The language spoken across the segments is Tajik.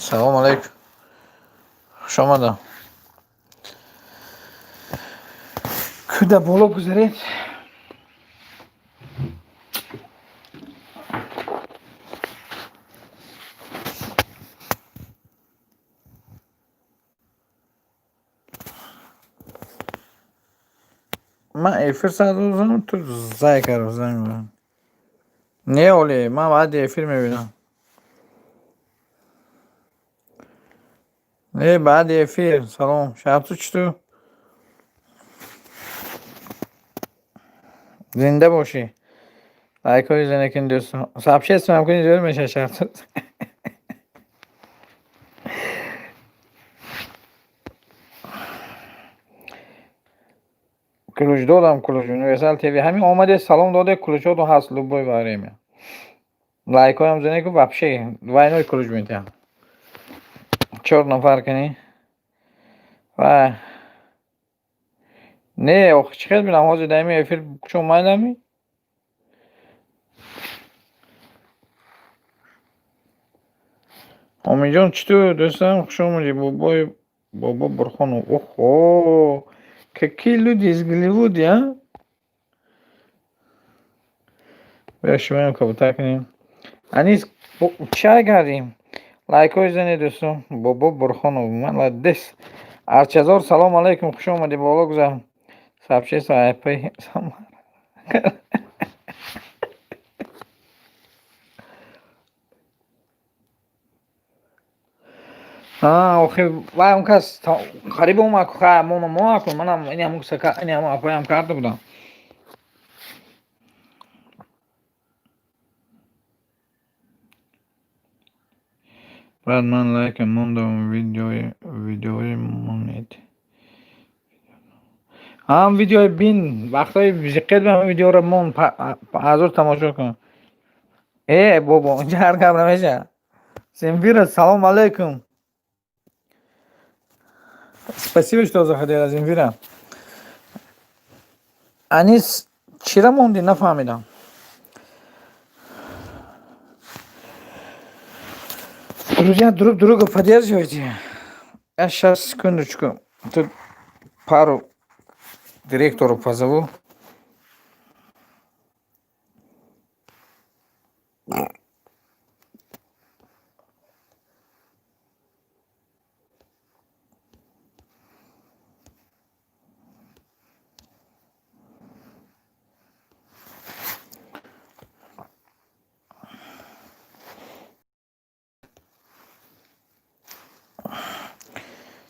Салом алейкум. Хуш омадам. Куда боло гузаред? Ман эфир сар додам, ту зай кардам, занг мезанам. Не, оле, ман баъди эфир мебинам. Не, баъди эфир. Салом. Шабту чӣ ту? Зинда бошӣ. Лайкҳои зинакин дӯстон. Сообществиям кунед, зиёд мешавад шабту. Ключ додам, ключ Универсал ТВ. Ҳамин омаде, салом доде, ключотон ҳаст любое время. Лайкҳоям зане ку, вообще двойной ключ метиҳам. Чор нафар кунӣ. Ва не, охи чӣ хел бинам ҳозир дар ин эфир чун майдами? Омидҷон, чӣ ту дӯстам, хуш омадӣ, бобои бобо Бурхонов. Охо, какие люди из Голливуда, а? Бیا шумоям кабутар кунем. Анис, чай кардем? Лайкҳои зане дӯстон. Бобо Бурхонов, молодец. Арчазор, салом алейкум, хуш омадӣ, боло гузар. Сообщество IP Самара. Охи вай он кас қариб омад, ха моно мо акун манам ини ҳамун сака ини ҳамун апоям карда будам. Баъд ман лайка мондам, видеои монед. Ҳам видеои бин, вақтҳои зиққет ба видеоро мон ҳазур тамошо кун. Э, бобо, инҷа ҳар гап намешавад. Земфира, салом алейкум. Спасибо, что заходила, Земфира. Анис, чира мондӣ, нафаҳмидам. Друзья, друг друга поддерживайте. Я сейчас, секундочку, тут пару директоров позову.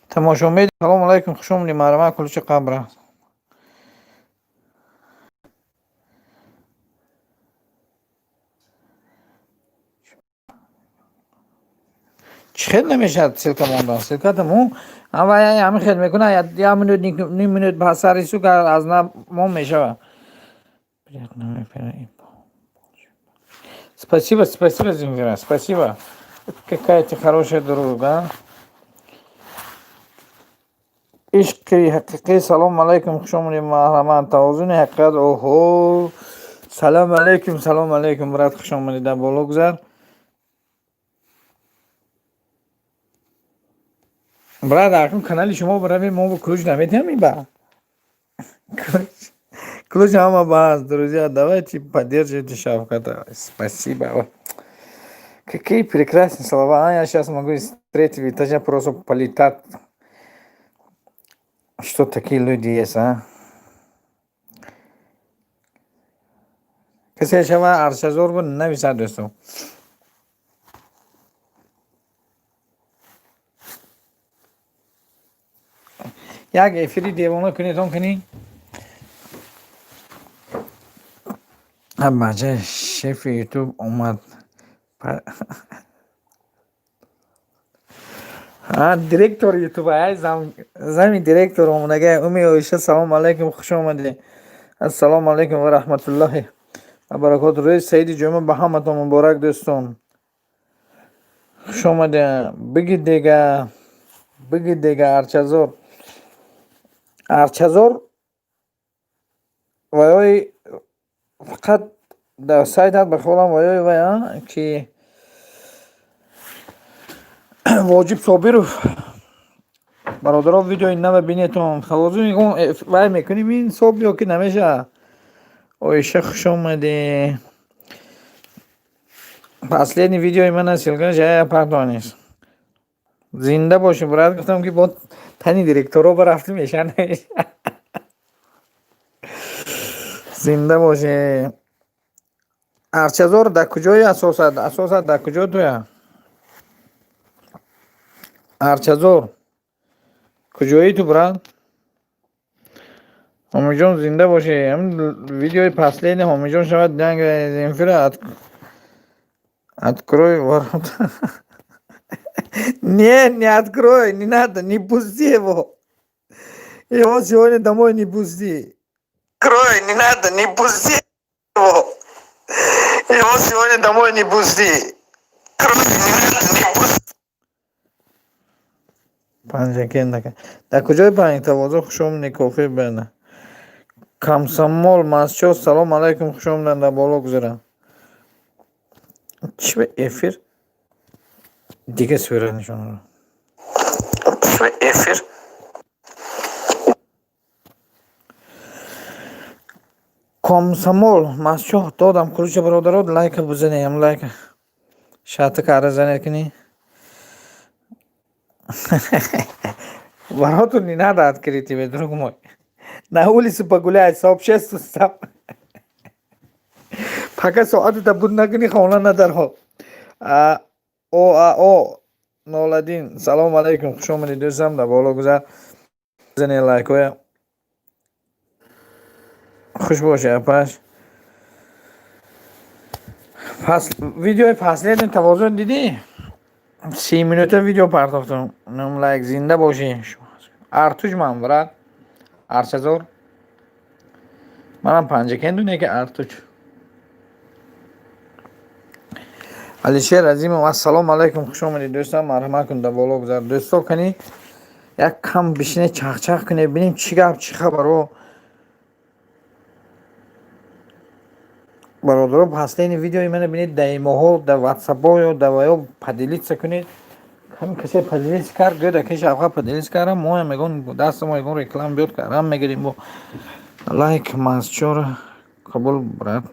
Тамошо меди, салому алайкум, хуш омадӣ, марҳамат, кулчи қабра. Чӣ хел намешавад ссылка мондан? Ссылката мо ҳамин хел мекунад, як минут, ним минут ба сари сук аз на мон мешавад. Спасибо, спасибо, Земфира, спасибо. Какая ты хорошая друг, а? Ишқи ҳақиқӣ, салому алайкум, хуш омадед, марҳамат, тавозуни ҳақиқат, оҳо, салому алайкум, салому алайкум, брат, хуш омадед, дар боло гузар. Брат, акнун канали шумо баравем, мо ключ наметиҳам иба. Ключ ҳама ба ҳаст, друзья, давайте поддерживайте Шавката. Спасибо. Какие прекрасные слова. А я сейчас могу из третьего этажа просто полетать. Что такие люди есть, а? Касе шава Аршазор буд, нависад, дӯстон. Як эфири девона кунед, он кунӣ? Бача шефи Ютуб омад. Директор Ютуб, ай зами директор омадагай. Уми Оиша, салому алайкум, хуш омадед. Ассалому алайкум ва раҳматуллоҳи ва баракоту. Рӯзи саиди ҷумъа ба ҳаматон муборак, дӯстон. Хуш омадед. Бигид дега, бигид дега, Арчазор. Арчазор ваёи фақат дар сайтат ба холам ваёи вай ки Воҷиб Собиров, бародаро, видеои нава бинетон. Тавозун вай мекунем, ин соб ё ки намеша. Оиша, хуш омадӣ. Последний видеои мана ссылка жая партонис. Зинда бошӣ, брат. Гуфтам, ки бо тани директоро барафтӣ, меша, намеша. Зинда бошӣ. Арчазор, дар куҷои асосат? Асосат дар куҷо туя? Арчазор, куҷоӣ ту, брат? Ҳомиҷон, зинда бошӣ. Видеои последний Ҳомиҷон шавад. Земфира, открой ворота. Не, не открой, не надо, не пусти его. Его сегодня домой не пусти. Открой, не надо, не пусти его. Его сегодня домой не пусти. Открой, не надо, не пусти. Панҷакент дар куҷои панҷ? Тавозу, хуш омадӣ. Кофе бена. Комсомол Масчо, салом алайкум, хуш омаданд, дар боло гузарам. Чӣ ба эфир дига сурат нишон додам? Чӣ ба эфир? Комсомол Масчо, додам ключа. Бародаро, лайка бизанем, лайка шарта кара занед кунӣ. Ворота не надо открыть тебе, друг мой. На улице погулять, сообщество сам. Пока соатата буд накунӣ, хона надарҳо. Оао 01, салом алайкум, хуш омадӣ, дӯстам, дар боло гузар, зане лайкоя. Хуш бошӣ, апаш. Пас видеои последний тавозун дидӣ? 30 минута видео партофтам. Лайк. Зинда бошӣ. Артуш ман, брат. Арчазор. Манам Панҷакенду, не ки Артуч. Алишер Азимов, ассалому алайкум, хуш омадӣ, дӯстам, марҳамат кун, дар боло гузар. Дӯсто, кани як кам бишине, чахчах кунед, бинем чӣ гап, чӣ хабаро. Бародаро, последний видеои мана бинед, дар имоҳо, дар ватсапҳо ё дар ваё поделиться кунед. Ҳамин касе поделиться кард, гӯяд, ака шавқа поделиться кардам, моям ягон дасти мо ягон реклама биёд, кардам мегирем. Бо лайк мазчора қабул, брат.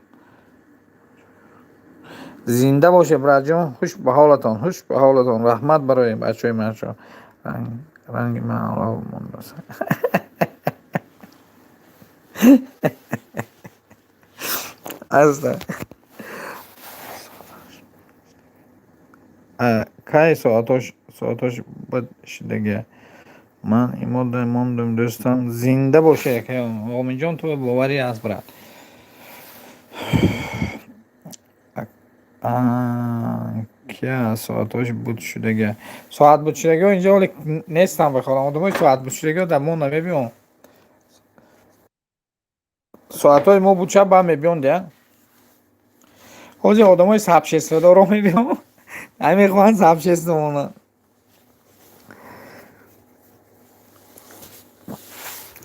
Зинда боше, братҷон, хуш ба ҳолатон, хуш ба ҳолатон. Раҳмат барои бачаҳои мачо. Ранги ман олов мондааст. Аста. Кай соатош бад шидагия? Ман имода мондум, дӯстам. Зинда боше, Оминҷон, ту боварӣ аст, брат. Кия соатош буд шудагия? Соат буд шудагиҳо инҷо ҳоле нестам, бихорам. Одамои соат буд шудагиҳо дар мо намебиён. Соатҳои мо буд шаб, ба мебиён дия. Ҳозир одамои сообществодоро мебиён. Намехоҳанд сообщество монанд.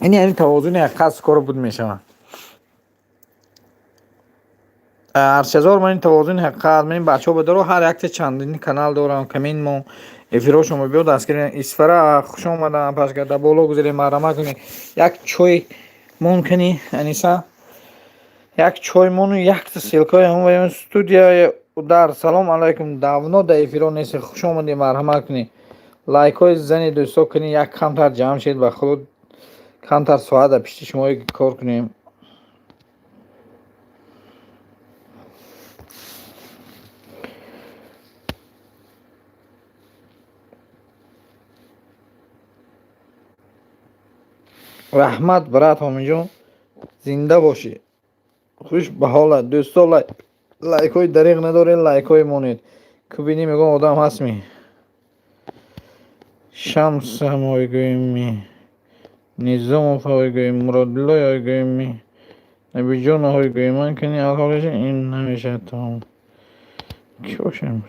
Ин яъне тавозуни ҳақиқат скоро буд мешавад. Аршазор, ман ин тавозуни ҳақиқат, ман ин бачаҳо бадаро ҳар якта чандини канал дорам, камин мо эфирҳошон биёд дастгирӣ. Исфара, хуш омадам, пашка, дар боло гузарем, марҳамат кунед. Як чой мон кунӣ, Аниса? Як чой мону якта ссылкаи ҳамон студияи удар. Салом алайкум, давно дар эфирҳо нестед, хуш омадед, марҳамат кунед. Лайкҳои зани дӯсто кунед, як камтар ҷамъ шед, ба худ камтар соат дар пишти шумо кор кунем. Раҳмат, брат Ҳомиҷон, зинда бошӣ. Хуш ба ҳолат. Дӯсто, лайкҳои дариғ надоред, лайкҳои монед. Ку бинем, ягон одам ҳастми? Шамс ҳамойгӯйми, Низомов ҳойгӯй, Муродуллои ҳойгӯйми, Набиҷон ҳойгӯй. Ман кани алҳолиша ин намешавад тамом. Ки бошам?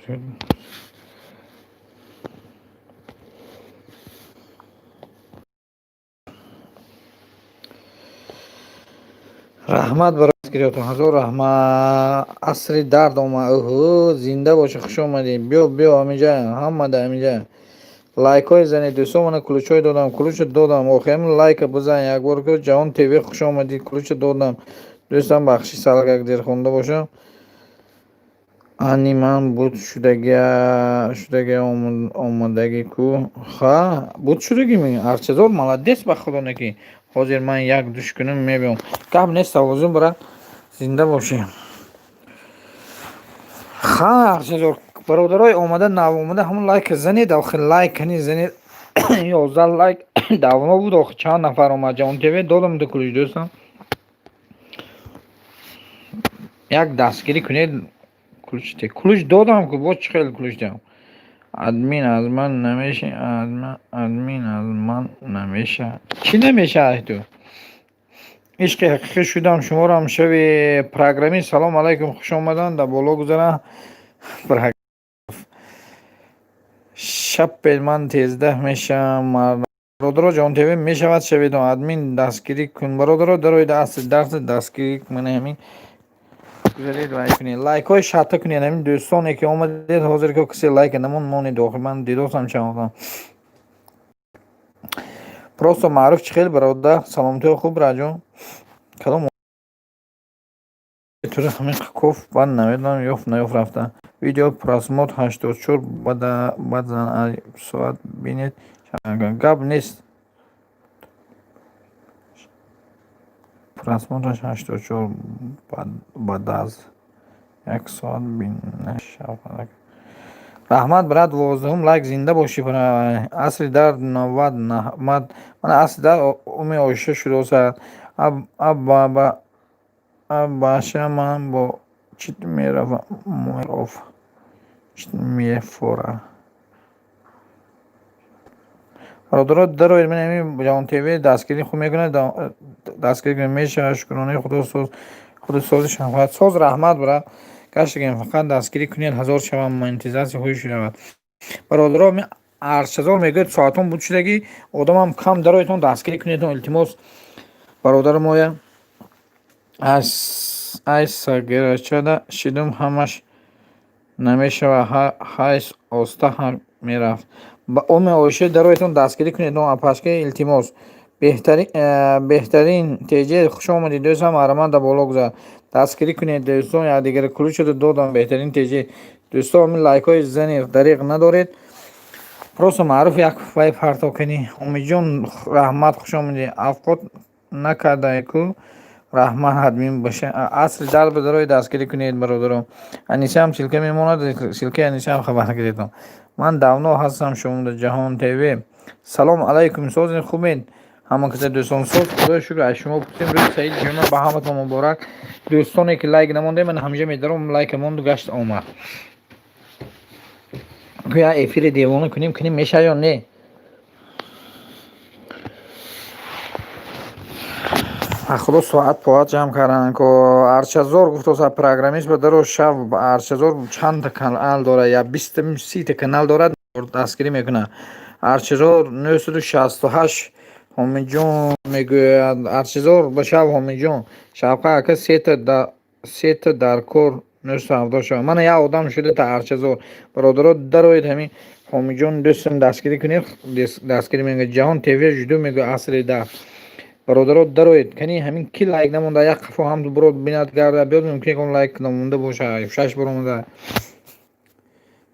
Раҳмат барои дастгириётон, ҳазор раҳмат. Асри дард омад. Оҳо, зинда бошӣ, хуш омадӣ. Биё, биё, ҳаминҷа, ҳама дар ҳаминҷа. Лайкҳои занед, дӯстон, мана ключҳои додам, ключа додам. Охирам лайка бизан як бор. Ку Ҷаҳон ТВ, хуш омадӣ, ключа додам. Дӯстам, бахшиш, салгак дер хонда бошам. Ани ман буд шудагия омадагӣ ку. Ха, буд шудагӣ ми? Арчазор молодец, ба худо неки. Ҳозир ман як душ кунам, мебиём. Гап нест, тавозун, брат. Зинда бошӣ. Ха, Арчазор, бародарои омада, нав омада, ҳамон лайка занед, охи лайк кани занед. 11 лайк давно буд, охи чанд нафар омад. Ҷаҳон ТВ, додам ду ключ, дӯстам. Як дастгирӣ кунед. Ключ те. Ключ додам ку, боз чӣ хел ключ диҳам? Админ аз ман намеша, админ аз ман намеша. Чӣ намеша ту? Ишқи ҳақиқӣ шудам, шуморо шави. Программист, салом алайкум, хуш омадан, дар боло гузара. Шаппел ман тездаҳ мешавам. Бародаро, Ҷаҳон ТВ мешавад, шавед, админ дастгирӣ кун. Бародаро, дарои даст дарс дастгирӣ мана ҳамин гузаред, вай кунед. Лайкҳои шарта кунед, ҳамин дӯстоне ки омадед, ҳозир ки касе лайка намон, монед охир, ман дидосам чанд одам. Просто маъруф, чӣ хел, бародар, саломатиҳо хуб, раҷон? Кадом тура ҳамин коф, баъд намедонам, ёфт наёфт рафта. Видео просмотр 84 баъд соат бинед. Гап нест. Просмотраш 84 баъд аз як соат бинашавад. Раҳмат, брат, 12-ум лайк, зинда бошӣ. Асри дард навад наҳмад. Мана асри дард уми оиша шудоса. Абаша ман бо чит меравам, чит мефора. Бародаро, дароед, ман ҳамин Ҷаҳон ТВ дастгирӣ хуб мекунад, дастгирӣ кунед, мешавад, шукронаи Худо соз, худи сози шафқат. Соз, раҳмат, брат. Гаштагем, фақат дастгирӣ кунед, ҳазор шавам, монетизатсия хуш шавад. Бародаро, арчазор мегӯяд, соатон буд шудагӣ, одамам кам, дароедтон, дастгирӣ кунедтон, илтимос. Бародари моя ай сагирачада шидум, ҳамаш намешавад, ҳайс оста ҳам мерафт. Уми оиша, дароедтон, дастгирӣ кунед, апашка, илтимос. Беҳтарин теҷе, хуш омадӣ, дӯстам, марҳамат, дар боло гузар. Дастгирӣ кунед, дӯстон, якдигара ключро додам, беҳтарин теҷе. Дӯстон, ҳамин лайкҳои занед, дариқ надоред. Просто маъруф як вай парто кунӣ. Умидҷон, раҳмат, хуш омадӣ. Авқот накардай ку, раҳмат, админ боша. Асри дар барои дастгирӣ кунед, бародаро. Анисаам ссылка мемонад, ссылкаи Анисаам хабар кардетон. Ман давно ҳастам шумода. Ҷаҳон ТВ. Салом алайкум, созед, хубед? Ҳама каса дӯстон соз, худои шукр, аз шумо пурсем. Рӯзи саиди ҷумъа ба ҳаматон муборак. Дӯстоне ки лайк намондем, ман ҳамҷа медаром, лайка монду гашт омад. Я эфири девона кунем, кунем мешавад ё не? Худо соат поат ҷамъ карданд ко. Арчазор гуфтоса, программист ба даро шав. Арчазор чандта канал дорад, я 20-та, 30-та канал дорад, дастгирӣ мекунад. Арчазор 968 Ҳомиҷон мегӯяд. Арчазор ба шав, Ҳомиҷон. Шавқа ака, сета дар кор 970 шава. Мана як одам шуда та Арчазор. Бародаро, дароед, ҳамин Ҳомиҷон дӯстам, дастгирӣ кунед, дастгирӣ мегӯяд. Ҷаҳон ТВ жуду мегӯяд асри дар. Бародаро, дароед, кани ҳамин ки лайк намонда, як қафо ҳам бурод бинад, гарда биёд, мумкин он лайк намонда боша, шаш бор омада.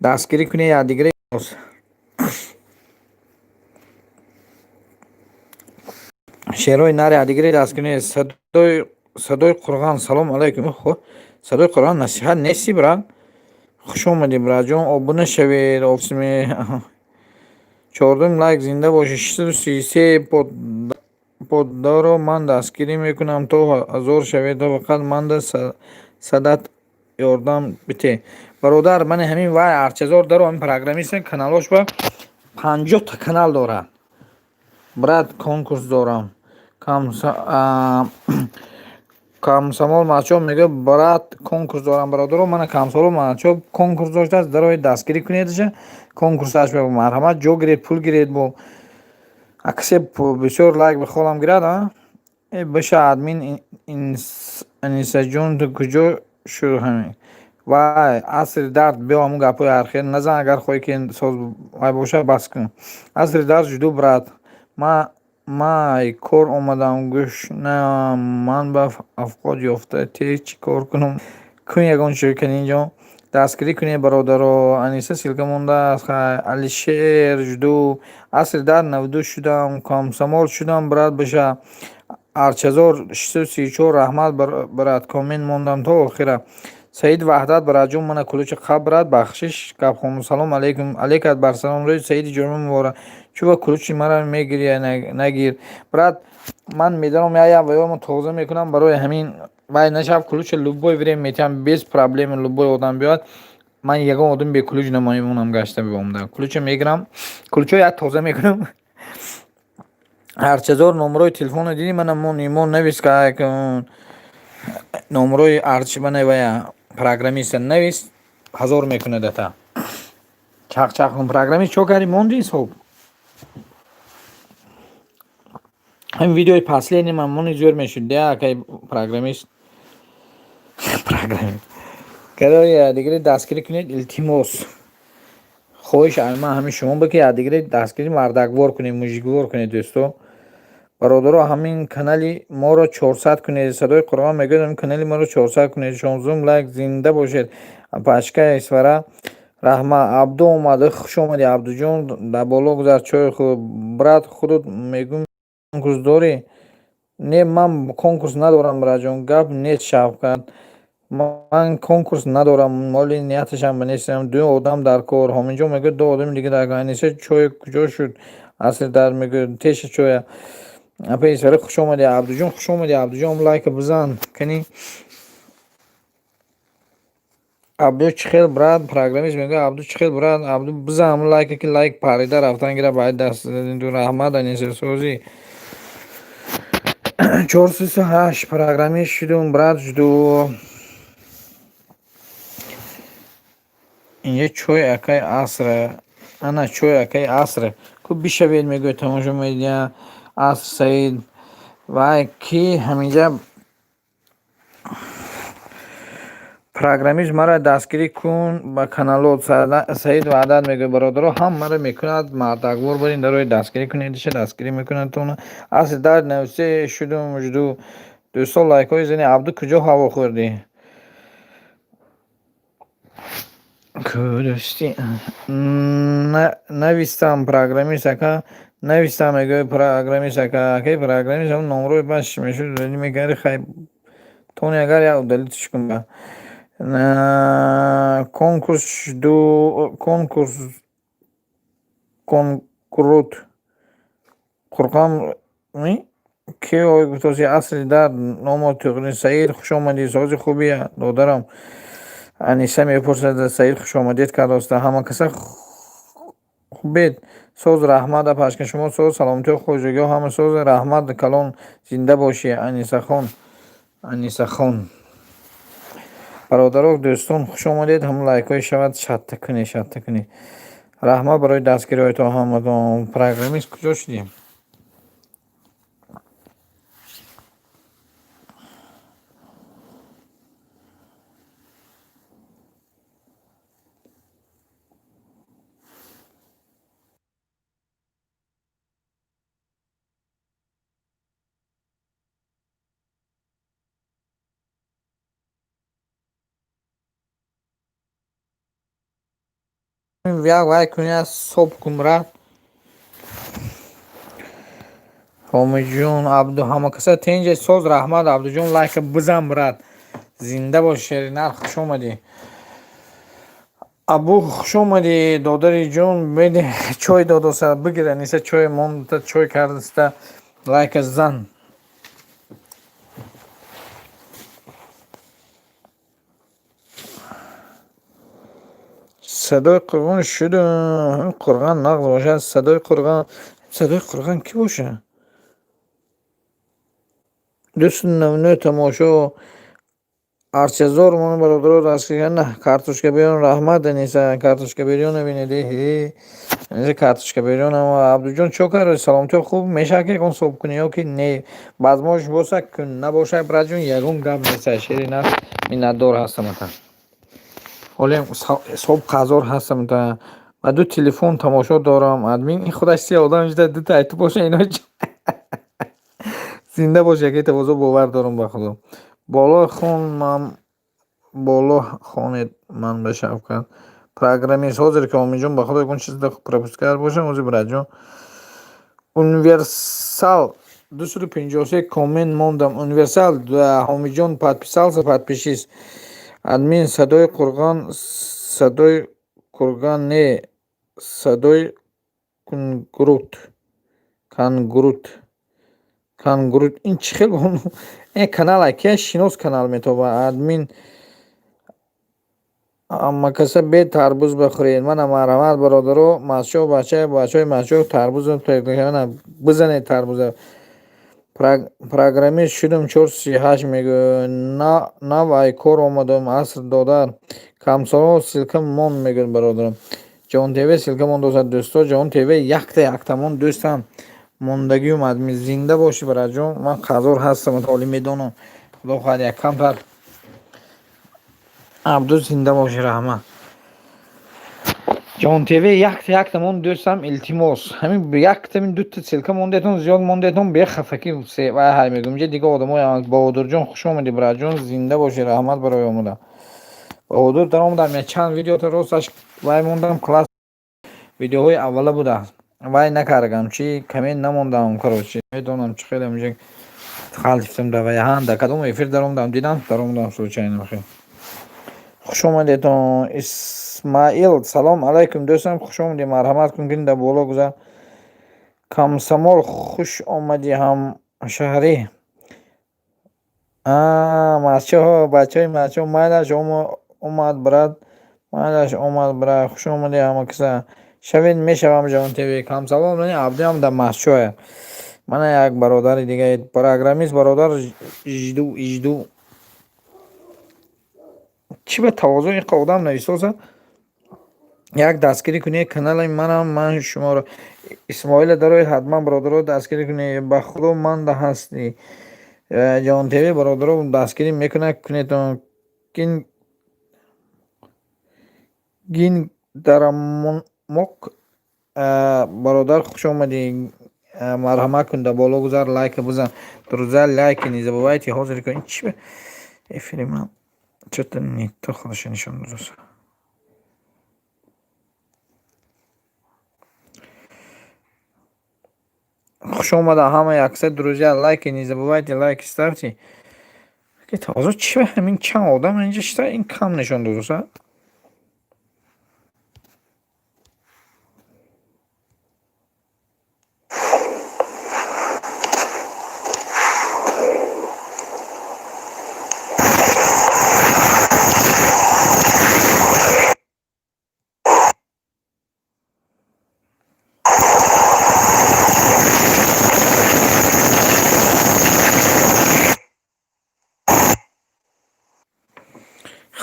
Дастгирӣ кунед якдигаре. Шерои нари якдигаре дастгирӣ кунед. Садои Қуръон, салом алайкум. Садои Қуръон насиҳат нести, брат. Хуш омадӣ, братҷон, обуна шавед. Офисми чордум лайк, зинда бошӣ. 633 поддаро ман дастгирӣ мекунам, то 1000 шавед, фақат манда садат ёрдам бите. Бародар, мани ҳамин вай Арчазор даро, ҳамин программист, каналош ба 50-та канал дорад. Брат, конкурс дорам. Комсомол Мачо мегӯяд, брат, конкурс дорам. Бародаро, мана Комсомол Мачо конкурс доштааст, дарои дастгирӣ кунедша. Конкурсаш марҳамат, ҷо гиред, пул гиред бо. Касе бисёр лайк бихолам гирад, а? Э, баша, админ Анисаҷон, ту куҷо шуд ҳамин? Вай, асри дард, биё ҳамун гапҳои архел назан, агар хоҳӣ ки соз вай боша, бас кун. Асри дард жду, брат. Май кор омадам, гӯшнаам, ман ба афқот ёфта, тез чӣ кор кунам? Кун ягон чиз канинҷон. Дастгирӣ кунед, бародаро. Аниса ссылка мондааст. Хай, Алишер жду. Асри дард 92 шудам, комсомол шудам, брат боша. Арчазор 634, раҳмат, брат, коммент мондам то охира. Саид Ваҳдат, братҷон, мана ключи қаб, брат, бахшиш гапхону. Салом алейкум, алейкат барсалом, рӯзи саиди ҷумъа муборак. Чӯ ключи мара мегири, нагир. Брат, ман медонам, я ваёмо тоза мекунам, барои ҳамин вай нашав, ключа любой время метиҳам, без проблема, любой одам биёяд. Ман ягон одам бе ключ намемонам гашта бимонда. Ключа мегирам, ключо як тоза мекунам. Арчазор номерои телефона дидӣ, мана мон имон навис кун. Номерои арч мана вая программиста навис, ҳазор мекунад ата. Чақ-чақ кун, программист чо кардӣ, монди ҳисоб? Ҳамин видеои последний ман мони зӯр мешуд, дя акай программист. Программист. Карои якдигаре дастгирӣ кунед, илтимос. Хоҳиш ман ҳамин шумо ба ки якдигаре дастгирӣ мардаквор кунед, мужиквор кунед, дӯсто. Бародаро, ҳамин канали моро 400 кунед. Садои Қуръон мегӯяд, ҳамин канали моро 400 кунед. 16 лайк, зинда бошед. Пашка Исфара, раҳмат. Абду омада, хуш омадӣ, Абдуҷон, дар боло гузар, чой хӯр. Брат, худат мегӯм, конкурс дорӣ? Не, ман конкурс надорам, братҷон, гап нест, Шавкат. Ман конкурс надорам, моли нияташам нестам. Ду одам дар кор. Ҳоминҷон мегӯяд, ду одами дига дар кор. Аниса, чой куҷо шуд? Асли дар мегӯяд, теша чоя. Апа Исфара, хуш омадӣ, Абдуҷон, хуш омадӣ, Абдуҷон, лайка бизан. Кани Абду чӣ хел, брат, программист мегӯяд, Абду чӣ хел, брат, Абду бизан ҳамун лайка ки лайк парида рафтан гира баъд даст. Раҳмат, Аниса, созӣ. 438 программист шудум, брат, жду. Инҷа чой акай аср. Ана чой акай аср. Ку бишавед мегӯяд, тамошо медиҳа Аср Саид. Вай ки ҳаминҷа программист мара дастгирӣ кун ба каналот. Саид Ваҳдат мегӯяд, бародаро, ҳамаро мекунад, мардаквор барин дарои дастгирӣ кунед, иша дастгирӣ мекунад тона. Асри дард 93 шудум, жду. Дӯсто, лайкҳои зани. Абду, куҷо ҳаво хӯрдӣ? Кӯдӯстӣ навистам, программист ака, навистам, мегӯяд программист ака. Акай программист, ҳамун номрои баш мешуд, удалить мекарди, хай тони агар як удалитьш кун ба. Конкурс жду, конкурс конкурут. Қурқам ки ой гуфтоси асри дард номо туғри. Саид, хуш омадӣ, сози хуби, додарам. Аниса мепурсад, Саид хушомадед кардоста. Ҳама каса хубед, соз, раҳмат, апашка, шумо соз, саломатиҳо, хоҷагиҳо ҳама соз, раҳмат калон, зинда бошӣ, Анисахон. Анисахон. Бародаро, дӯстон, хуш омадед, ҳамун лайкҳои шавад, шатта кунед, шатта кунед. Раҳмат барои дастгириҳоятон ҳаматон. Программист куҷо шудӣ? Як вай куни, аз соб кун, брат. Ҳомиҷон, Абду, ҳама каса тенҷа, соз, раҳмат, Абдуҷон, лайка бизан, брат. Зинда бош, Шеринар, хуш омадӣ. Абу, хуш омадӣ, додари ҷон, беди чой додоса, бигир, Аниса чой монда, чой кардаста, лайка зан. Садои Қуръон шудум. Қуръон нағз бошад, садои Қуръон, садои Қуръон кӣ боша? 299 тамошо. Арчазор мон бародаро дастгирӣ на картошка берон, раҳмат, Аниса, картошка берёна бинед, эҳе. Аниса картошка берёна. Абдуҷон, чо кард? Саломатиҳо хуб мешавад ки ягон соб кунӣ ё ки не? Возможно боша, кун, набошад, братҷон, ягон гап нест, шери нар, миннатдор ҳастам ата. Ҳолиам ҳисоб қазор ҳастам, ба ду телефон тамошо дорам. Админ, ин худаш се одам шуда, дута айту боша, ино зинда бош, яке тавозӯ бовар дорам ба Худо. Боло хон, ман боло хонед, ман ба Шавкат. Программист ҳозир ки Омиҷон, ба Худо, ягон чиз пропуск карда бошам ҳозир, братҷон. Универсал 253 коммент мондам. Универсал Ҳомиҷон, подписался, подпишись. Админ, садои қурғон, садои курган не, садои кунгрут, кангрут, кангрут. Ин чӣ хел ин канал ки шинос канал метоба. Админ, ҳамакаса бе тарбуз бихӯред. Мана, марҳамат, бародаро, масчо, бача, бачаҳои масчо, тарбузо бизанед, тарбуза. Программист шудум, 4:38 мегӯяд. Нав ай кор омадам, аср додар. Камсоло ссылка мон мегӯяд, бародарам. Ҷаҳон ТВ ссылка мондозад, дӯсто. Ҷаҳон ТВ якта яктамон дӯстам мондагиум. Админ, зинда бошӣ, бараҷон. Ман қазор ҳастам, ҳолӣ медонам. Худо хоҳад, як камтар. Абду, зинда бошӣ, раҳмат. Ҷаҳон ТВ якта яктамон дӯстам, илтимос. Ҳамин яктамин дута ссылка мондетон, зиёд мондетон, бехафакӣ вай ҳай мегӯям. Инҷа дига одамои. Баҳодурҷон, хуш омадӣ, братҷон, зинда бошӣ, раҳмат барои омада. Баҳодур даромадам, як чанд видеото росташ вай мондам, класс видеоҳои аввала будааст. Вай накардам, чи коммент намондам, короче. Медонам, чӣ хеле инҷа халифтам да вай. Ҳа, да кадом эфир даромадам, дидам, даромадам случайно хел. Хуш омадетон. Исмаил, салом алайкум, дӯстам, хуш омадӣ, марҳамат кун, кин дар боло гузар. Комсомол, хуш омадӣ, ҳамшаҳрӣ. Масчоҳо, бачаҳои масчоҳ, майлаш омад, брат, майлаш омад, брат, хуш омадӣ ҳама каса. Шавед, мешавам Ҷаҳон ТВ. Комсомол Абдуам дар масчоҳе. Мана як бародари дига, программист бародар, жду, жду. Чӣ ба тавозӯ ин одам нависоса? Як дастгирӣ кунед канали манам, ман шуморо. Исмоила дароед, ҳатман, бародаро, дастгирӣ кунед. Ба Худо, манда ҳастӣ. Ҷаҳон ТВ, бародаро, дастгирӣ мекунад, кунедон. Кин гин дарамок, бародар, хуш омадӣ, марҳамат кун, дар боло гузар, лайка бизан. Друзья, лайки не забывайте. Ҳозир ин чӣ эфири ман чё-то не то худашо нишон додааст. Хуш омада ҳама якса, друзья, лайки не забывайте, лайки ставьте. Тавозӯ чӣ ҳамин чанд одам инҷа шита, ин кам нишон додааст.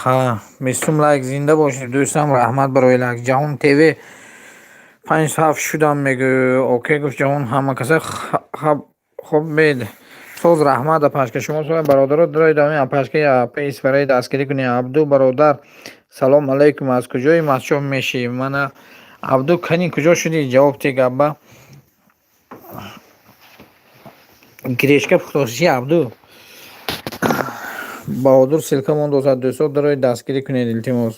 Ха, бистум лайк, зинда бошед, дӯстам, раҳмат барои лайк. Ҷаҳон ТВ 57 шудам мегӯ. Окей, гуфт Ҷаҳон, ҳама каса хоб бед. Соз, раҳмат, апашка шумо соя, бародаро, дароед ҳамин апашка исфараи дастгирӣ кунед. Абду бародар, салом алайкум, аз куҷои масчоҳ мешӣ? Мана Абду, кани куҷо шудӣ? Ҷавоб те гапба. Грешка пухтосиши, Абду. Баҳодур ссылка мондозад, дӯстон, дароед, дастгирӣ кунед, илтимос.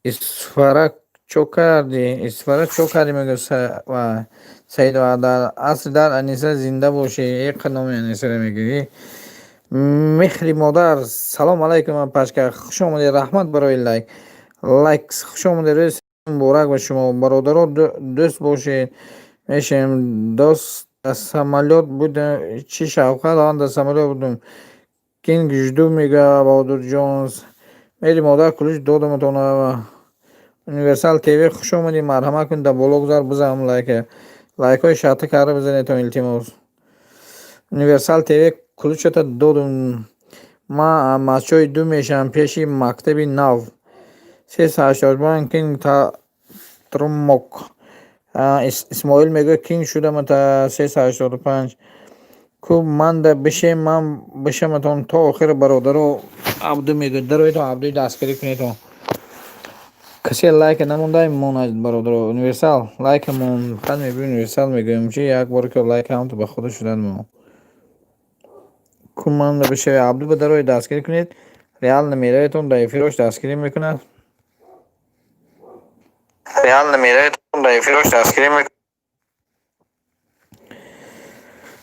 Исфара чо кардӣ? Исфара чо кардӣ, мегӯяд Саид дар асри дар. Аниса, зинда бошӣ. Эқа номи Анисаро мегӯӣ. Мехри модар, салом алайкум, апашка, хуш омадед, раҳмат барои лайк. Лайк, хуш омадед, рӯзи муборак ба шумо. Бародаро, дӯст бошед, мешавем. Дост дар самолёт будем, чӣ шавқат, ан дар самолёт будем. Кинг жду, мегӯяд Баҳодурҷон. Мери модар, ключ додаматон. Универсал ТВ, хуш омадӣ, марҳамат кун, дар боло гузар, бизан лайка. Лайкҳои шарта карда бизанедтон, илтимос. Универсал ТВ, ключата додум. Ман масчоҳи ду мешавам, пеши мактаби нав. 385 кинг трумок. Исмоил мегӯяд, кинг шудамата 385. Ку манда бишем, ман бишаматон то охир, бародаро. Абду мегӯяд, дароедон, Абдуи дастгирӣ кунедон. Касе лайка намонда, монад, бародаро. Универсал лайка мон, фақат мебӣ универсал мегӯем, чи як бор ки лайка ҳам ба худо шудан мо. Куманда бишавед, Абду ба дарои дастгирӣ кунед. Реально мераветон, дар эфирош дастгирӣ мекунад. Реально мераветон, дар эфирош дастгирӣ мекунад.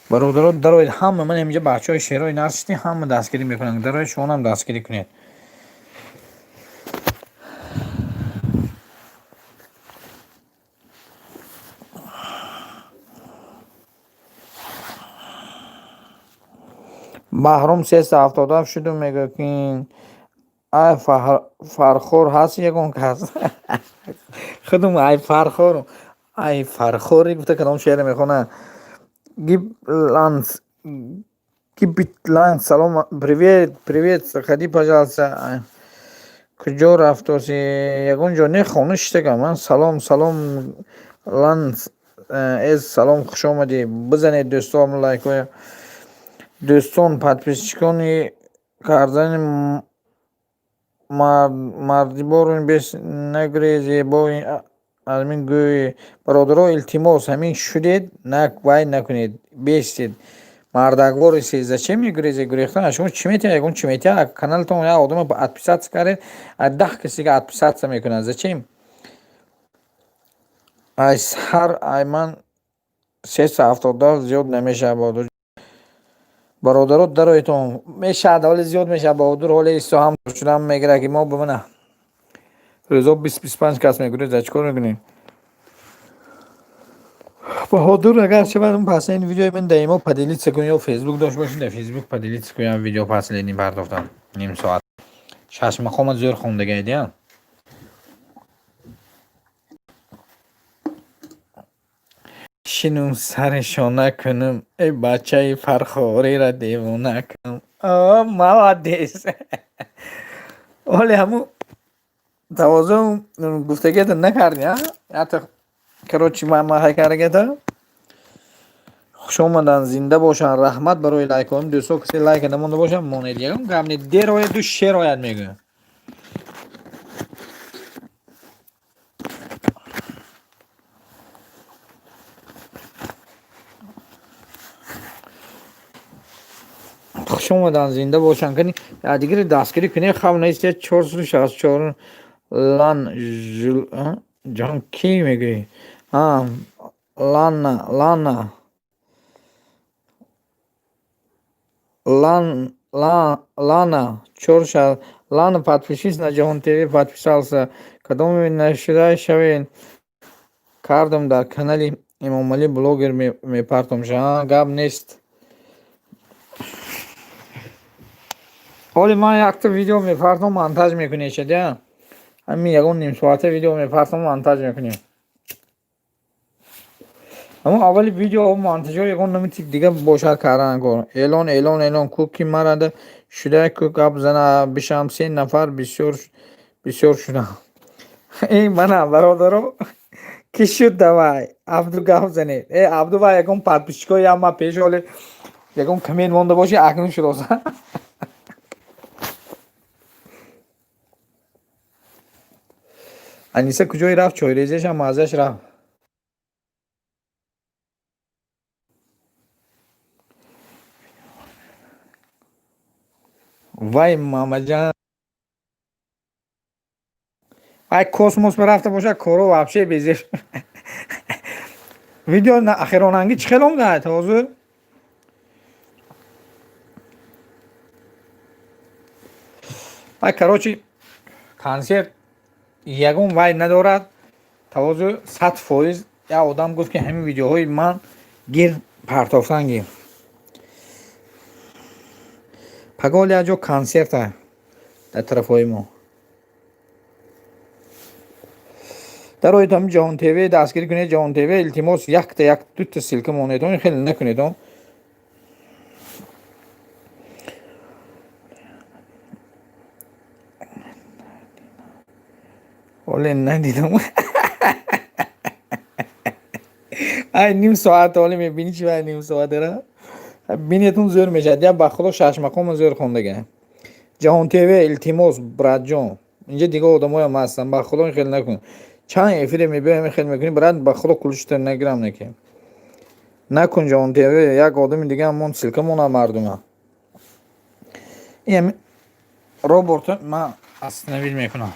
Бародаро, дароед ҳама, ман инҷа бачаҳои шерои насшти ҳама дастгирӣ мекунанд. Дароед, шумонам дастгирӣ кунед. Баҳром 377 шуду мегӯяд ки ай Фархор ҳаст ягон кас? Худум ай Фархор, ай Фархоре гуфта кадом шеъре мехонад. Гибланс, Гибитланс, салом, привет, привет, заходи, пожалуйста. Куҷо рафтоси? Ягон ҷо не, хона шиштагам ман. Салом, салом, Ланс эз, салом, хуш омадӣ. Бизанед, дӯстон, лайкҳоя. Дӯстон, подписчикони кардани мардиборон бес нагурезед бо аз мин гӯй. Бародаро, илтимос, ҳамин шудед, вай накунед, бестед. Мардаквори зачем мегурезед? Гурехтан аз шумо чӣ метиҳад? Ягон чӣ метиҳад? Каналатон як одама отписаться кардед, аз 10 кас дига отписаться мекунад. Зачем? Ай сар ай ман 377 зиёд намешавад, баҳодур. Бародаро, дароетон мешавад, ҳоле зиёд мешавад, Баҳодур, ҳоле исто ҳам шудан мегирад, ки мо бимона. Рӯзо 20-25 кас мегурезад, чӣ кор мекунем? Баҳодур, агар шавад, пас ин видеои ман дар имо поделиться кун ё фейсбук дошт бошед, дар фейсбук поделиться кун. Ям видео последний партофтам ним соат. Шашмақома зӯр хондагайдия. Шинум сари шона кунам, эй бачаи Фархориро девона кунам. О, молодец! Ҳоле ҳамун тавозун гуфтагиата накардӣ, а? Ята, короче, ман кардагиата. Хуш омаданд, зинда бошанд, раҳмат барои лайкҳо. Дӯстҳо, касе лайка намонда бошанд, монед. Ягон гап не, дер ояд, ду шер ояд, мегӯям. Хуш омаданд, зинда бошанд. Кани дигаре дастгирӣ кунед, хав нест, 464 лан ҷон, кӣ мегӯӣ? Лана, Лана, Лан, Лана, чорша, Лана, подпишись на Ҷаҳон ТВ, подписался. Кадоме нашуда шавед, кардам, дар канали Эмомалӣ блогер мепартом. Гап нест. Ҳоли ман якта видео мепартом, монтаж мекунед шадя. Ҳамин ягон нимсоата видео мепартом, монтаж мекунем. Ҳамон аввали видео монтажҳо ягон нами дига бошад кардан кор. Эълон, эълон, эълон ку ки марада шуда ку гап зана бишам, се нафар бисёр бисёр шудам. Эй мана, бародаро, кӣ шуд? Давай, Абду, гап занед. Э, Абду, вай ягон подписчикои ама пеш ҳоле ягон коммент монда боши, акнун шудоса. Аниса куҷое рафт? Чойрезиашам маззааш рафт. Вай, Мамаҷан, вай космос рафта бошад, коро вообще безеб. Видео ахиронангӣ чӣ хел омадад ҳозир? Вай, короче, консерт ягон вай надорад. Тавозӯ 100%. Як одам гуфт, ки ҳамин видеоҳои ман гир партофтан гир. Пагоҳ як ҷо консерта дар тарафҳои мо. Дароед, ҳамин Ҷаҳон ТВ дастгирӣ кунед, Ҷаҳон ТВ, илтимос, якта як дута ссылка монед, хеле накунед. Он ҳоле надидам. Ай ним соат ҳоле мебинӣ, чи вай ним соатера бинетун зӯр мешавад. Я ба худо, шашмақома зӯр хондага. Ҷаҳон ТВ, илтимос, братҷон. Инҷа дига одамоям ҳастанд, ба худо, ин хел накун. Чанд эфире мебиёем, ин хел мекунӣ, брат, ба худо, ключта нагирам. Неки накун, Ҷон ТВ, як одами дигаам мон, ссылка мона мардума. Ин робота ман остановить мекунам.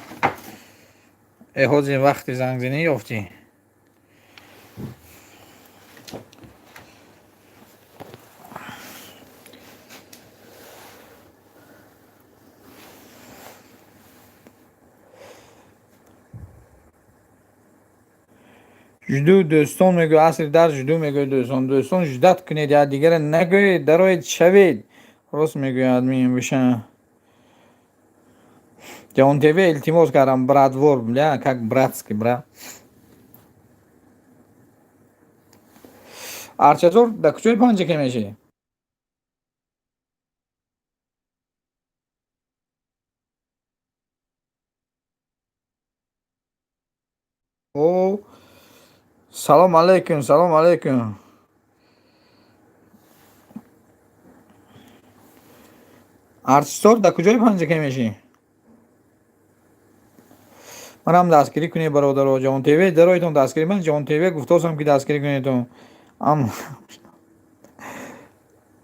Э, ҳозир вақти зангзанӣ ёфтӣ. Жду, дӯстон, мегӯ, асри дар жду, мегӯ, дӯстон, дӯстон, ждать кунед, якдигара нагӯед, дароед, шавед. Рост мегӯяд, мебиша. Ҷавон ТВ, илтимос кардам, братвор, бля, как братский брат. Арчазор дар куҷои Панҷаке мешӣ? О, салом алейкум, салом алейкум. Арчизор дар куҷои Панҷаке мешӣ? Манам дастгирӣ кунед, бародаро. Ҷавон ТВ, дароитон, дастгирӣ. Ман Ҷавон ТВ гуфтосам, ки дастгирӣ кунедтон.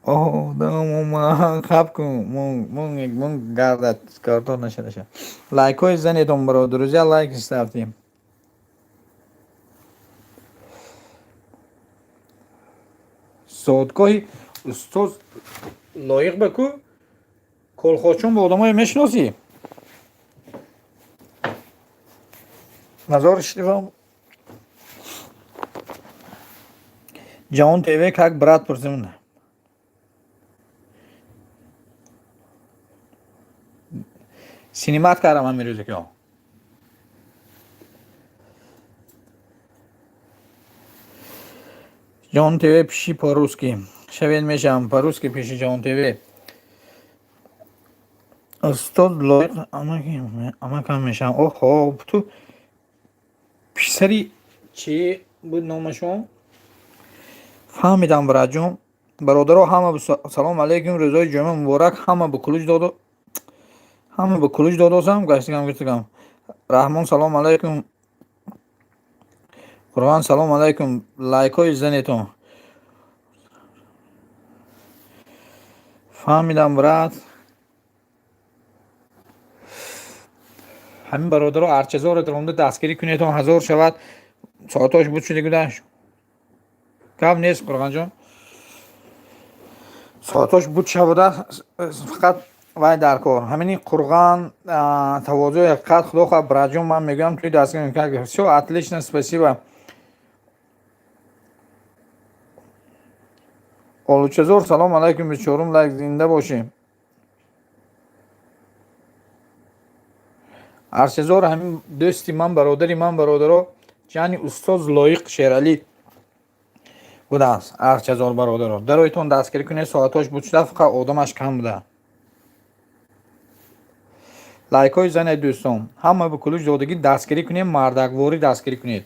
Одам омад, хаб кун, мон гардад, картон нашадаша. Лайкҳои занедон, бародар, друзья, лайк ставьте. Зодгоҳи устоз Лоиқ ба ку колхозчон, ба одамое мешиносӣ? Назори Шарифам. Ҷавон ТВ, как брат пурсим. Снимать кардам ҳамин рӯзе ки Ҷавон ТВ, пиши по-русски. Шавед, мешавам, по-русски пиши, Ҷавон ТВ. Устод Лоиқ амакам мешавам. Оҳо, ту писари чӣ буд номашон? Фаҳмидам, братҷон. Бародаро, ҳама салом алейкум, рӯзои ҷумъа муборак. Ҳама ба кулуҷ додо, ҳама ба кулуҷ додосам, гаштигам, гиртигам. Раҳмон, салом алейкум. Қурбон, салом алейкум. Лайкҳои занетон. Фаҳмидам, брат. Ҳамин бародаро, Арчазоро ронда дастгирӣ кунедон, 1000 шавад, соатош буд шуда гудаш. Гап нест, Қурғонҷон. Соатош буд шавуда, фақат вай дар кор. Ҳамини Қурған, тавозӯи ҳақиқат, худо хоҳад, братҷон, ман мегӯям, туи дастгирӣ. Всё отлично, спасибо. Олучазор, салом алайкум, 24-ум лайк, зинда бошӣ. Арчазор ҳамин дӯсти ман, бародари ман, бародаро, ҷани устоз Лоиқ Шералӣ будааст. Арчазор, бародаро, дароитон, дастгирӣ кунед, соатҳош буд шуда, фақат одамаш кам буда. Лайкҳои занед, дӯстон, ҳама ба кулуҷ додагӣ, дастгирӣ кунед, мардакворӣ дастгирӣ кунед.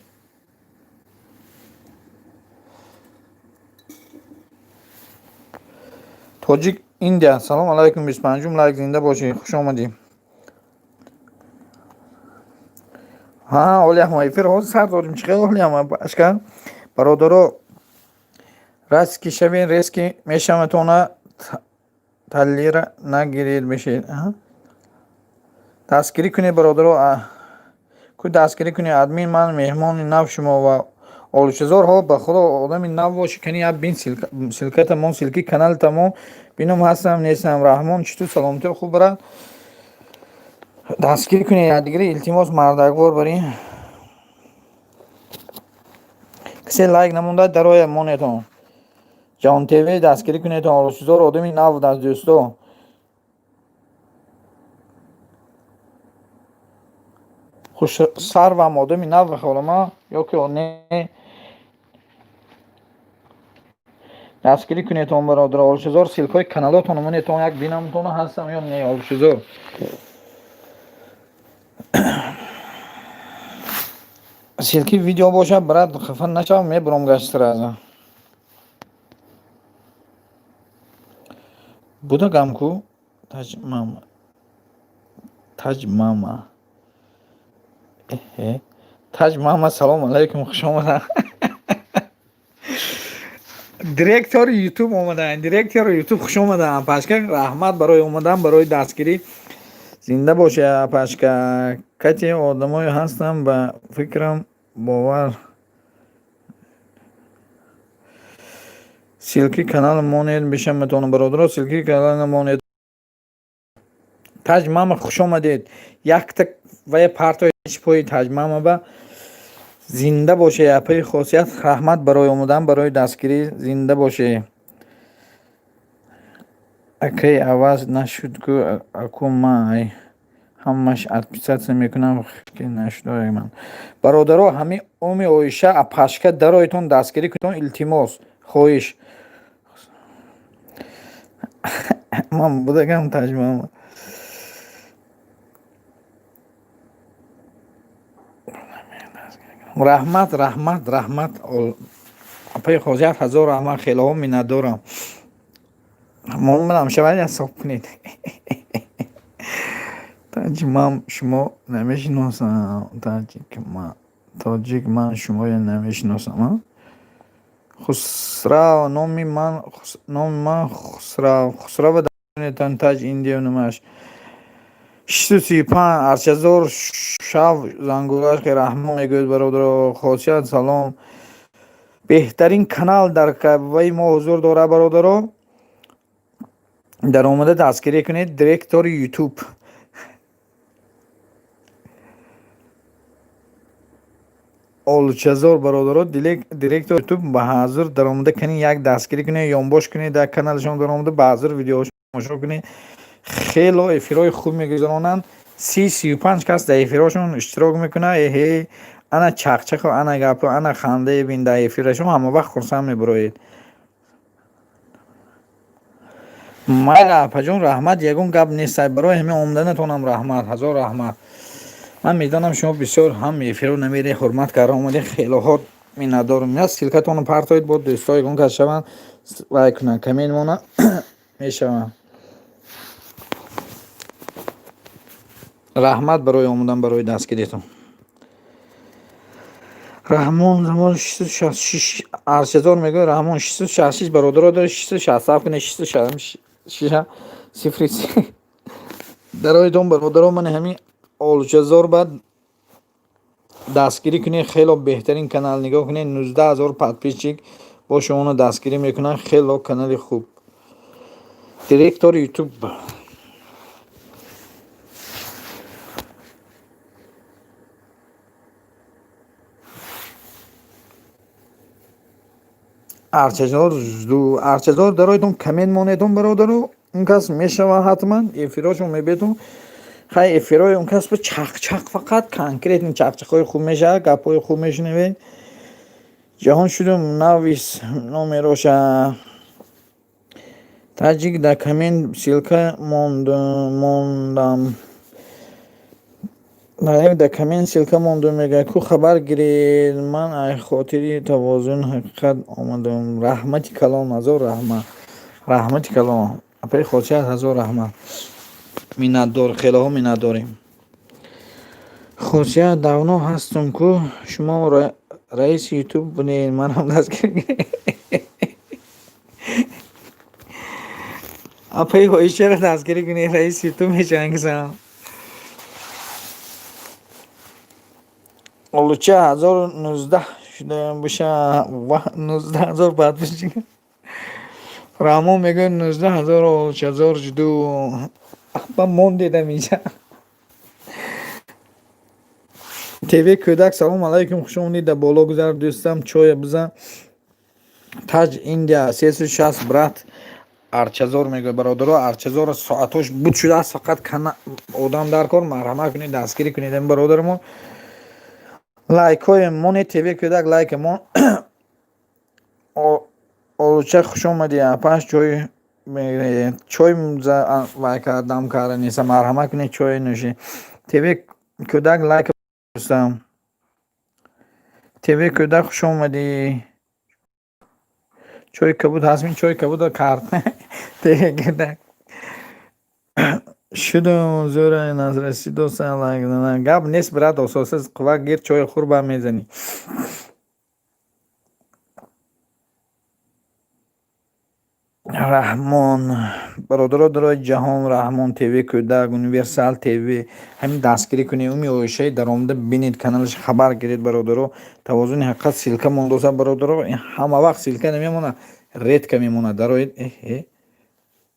Тоҷик Индия, салом алайкум, 25-ум лайк, зинда бошӣ, хуш омадӣ. Ҳа, олиама эфир ҳозир сар дорем, чӣ хел олиама ашка. Бародаро, растки шавен, резки мешаватона, таллира нагиред, мешед. Дастгирӣ кунед, бародаро, ку дастгирӣ кунед. Админ, ман меҳмони нав шумо ва Олучазор. Ҳо, ба худо, одами нав бошӣ, кани як бин, ссылкатамон, ссылки каналтамон бинам, ҳастам, нестам. Раҳмон, чӣ ту, саломатӣ, хуб, брат. Дастгирӣ кунед якдигари, илтимос, мардаквор барин. Касе лайк намонда, дароя монетон. Ҷавон ТВ, дастгирӣ кунедон. Олучазор одами нав будааст, дӯсто. Хушсарвам одами нав бихолама ё ки не. Дастгирӣ кунедон, бародаро. Олучазор, ссылкаҳои каналотон монетон, як бинамтон, ҳастам ё не. Олучазор, ссылки видео бошад, брат, хафа нашав, мебурам гашт сразу. Буда гам ку, таҷмама, таҷмама. Таҷ Мама, салом алайкум, хуш омадам. Директори Ютуб омадаанд. Директори Ютуб хуш омадаанд, апашка. Раҳмат барои омадан, барои дастгирӣ. Зинда бошед, апашка. Кате одамое ҳастам, ба фикрам, бовар. Ссылки канал монед бишам метавонам, бародаро, ссылки канал монед. Таҷ Мама, хуш омадед. Якта вая партои пои Таҷ Мама ба. Зинда бошед, апаи Хосият, раҳмат барои омадан, барои дастгирӣ, зинда бошед. Акай, аваз нашуд ку, аку ман ҳамаш отписаться мекунам, ки нашудои ман. Бародаро, ҳами Уми Оиша апашка дароитон, дастгирӣ кунед, илтимос, хоҳиш. Ман будагам, Таҷ Мама. Раҳмат, раҳмат, раҳмат, апаи Хосият, ҳазор раҳмат, хелоҳо миннатдорам. Момадам шавад, ҳисоб кунед. Таҷ ман шумо намешиносам. Таҷик ман, тоҷик ман шуморо намешиносам. Хусрав, номи ман Хусрав. Хусрава Таҷ Индия номаш. 635 Арчазор шав зангулаш раҳмон мегӯяд, бародаро. Хосият, салом. Беҳтарин канал дар ваи мо ҳузур дорад, бародаро. Даромада дастгирӣ кунед, директори Ютуб. Олучазор, бародаро, директор Ютуб ба ҳазур даромада кунед, як дастгирӣ кунед, ёнбош кунед, дар каналашон даромада ба ҳазур видеоҳошон тамошо кунед. Хело эфирҳои хуб мегузаронанд. 30-35 кас дар эфирҳошон иштирок мекунад. Эҳе, ана чақчақу, ана гапу, ана хандае бин дар эфирашон, ҳама вақт хурсанд мебуроед. Майла, апаҷон, раҳмат, ягон гап нест. Барои ҳамин омаданатонам раҳмат, ҳазор раҳмат. Ман медонам, шумо бисёр ҳам эфирро намеред, ҳурмат карда омадед, хелоҳо миннатдорам. Я ссылкатонро партоед, бо дӯстҳо ягон кас шаванд, лайк кунанд, коммент монанд, мешаванд. Раҳмат барои омадан, барои дастгиритон. Раҳмон замон 666 Аршазор мегӯяд, Раҳмон 666, бародаро доред, 667 кунед, 666 сифри дароидон, бародаро, мани ҳамин Олучазор баъд дастгирӣ кунед, хело беҳтарин канал, нигоҳ кунед, 19 000 подписчик бо шумоно дастгирӣ мекунанд, хело канали хуб. Директори Ютуб. Арчазор жду. Арчазор, дароитон, коммент монедон, бародаро, он кас мешава ҳатман, эфирҳошон мебетон. Хай, эфирҳои он кас чақчақ, фақат конкретный чақчақҳои хуб мешавад, гапҳои хуб мешунавед. Ҷаҳон шудум, навис номероша. Таҷик, дар коммент ссылка мондам. Дар коммент ссылка мондум, мегӯяд, ку хабар гиред. Ман ай хотири тавозун ҳақиқат омадам. Раҳмати калон, ҳазор раҳмат. Раҳмати калон. Апаи Хосият, ҳазор раҳмат. Миннатдор, хелоҳо миннатдорем. Хосият, давно ҳастум ку, шумо раиси Ютуб будед, манам дастгирӣ. Апаи Оишаро дастгирӣ кунед, раиси Ютуб мешаванд кисам. Олуча 1019 шуда боша, 19 000 подписчик. Раҳмон мегӯяд, 19 000 Олучазор жду. Ман мондедам инҷа. ТВ кӯдак, салом алайкум, хуш омадед, дар боло гузар, дӯстам, чоя бизан. Таҷ Индия 360, брат. Арчазор мегӯяд, бародаро, Арчазор соатҳош буд шудааст, фақат одам дар кор, марҳамат кунед, дастгирӣ кунед ин бародарамон. Лайкҳое монед, ТВ кӯдак, лайк мон. Олуча, хуш омадӣ, апаш, чой чой вай дам карда неста, марҳамат кунед, чой нӯшед. ТВ кӯдак, лайк дӯстам. ТВ кӯдак, хуш омадӣ. Чойи кабуд ҳастми, чойи кабудро кард. ТВ кӯдак. Шудум зӯра назрасидоса лайк зана. Гап нест, брат, ососа қувва гир, чойи хур ба мезанӣ. Раҳмон бародаро, дарои ҷаҳон, Раҳмон ТВ, Кӯдак, Универсал ТВ, ҳамин дастгирӣ кунед. Уми Оишаи даромада бинед, каналаш хабар гиред, бародаро. Тавозуни ҳақиқат ссылка мондоса, бародаро, ҳама вақт ссылка намемонад, редко мемонад. Дароед, эҳе,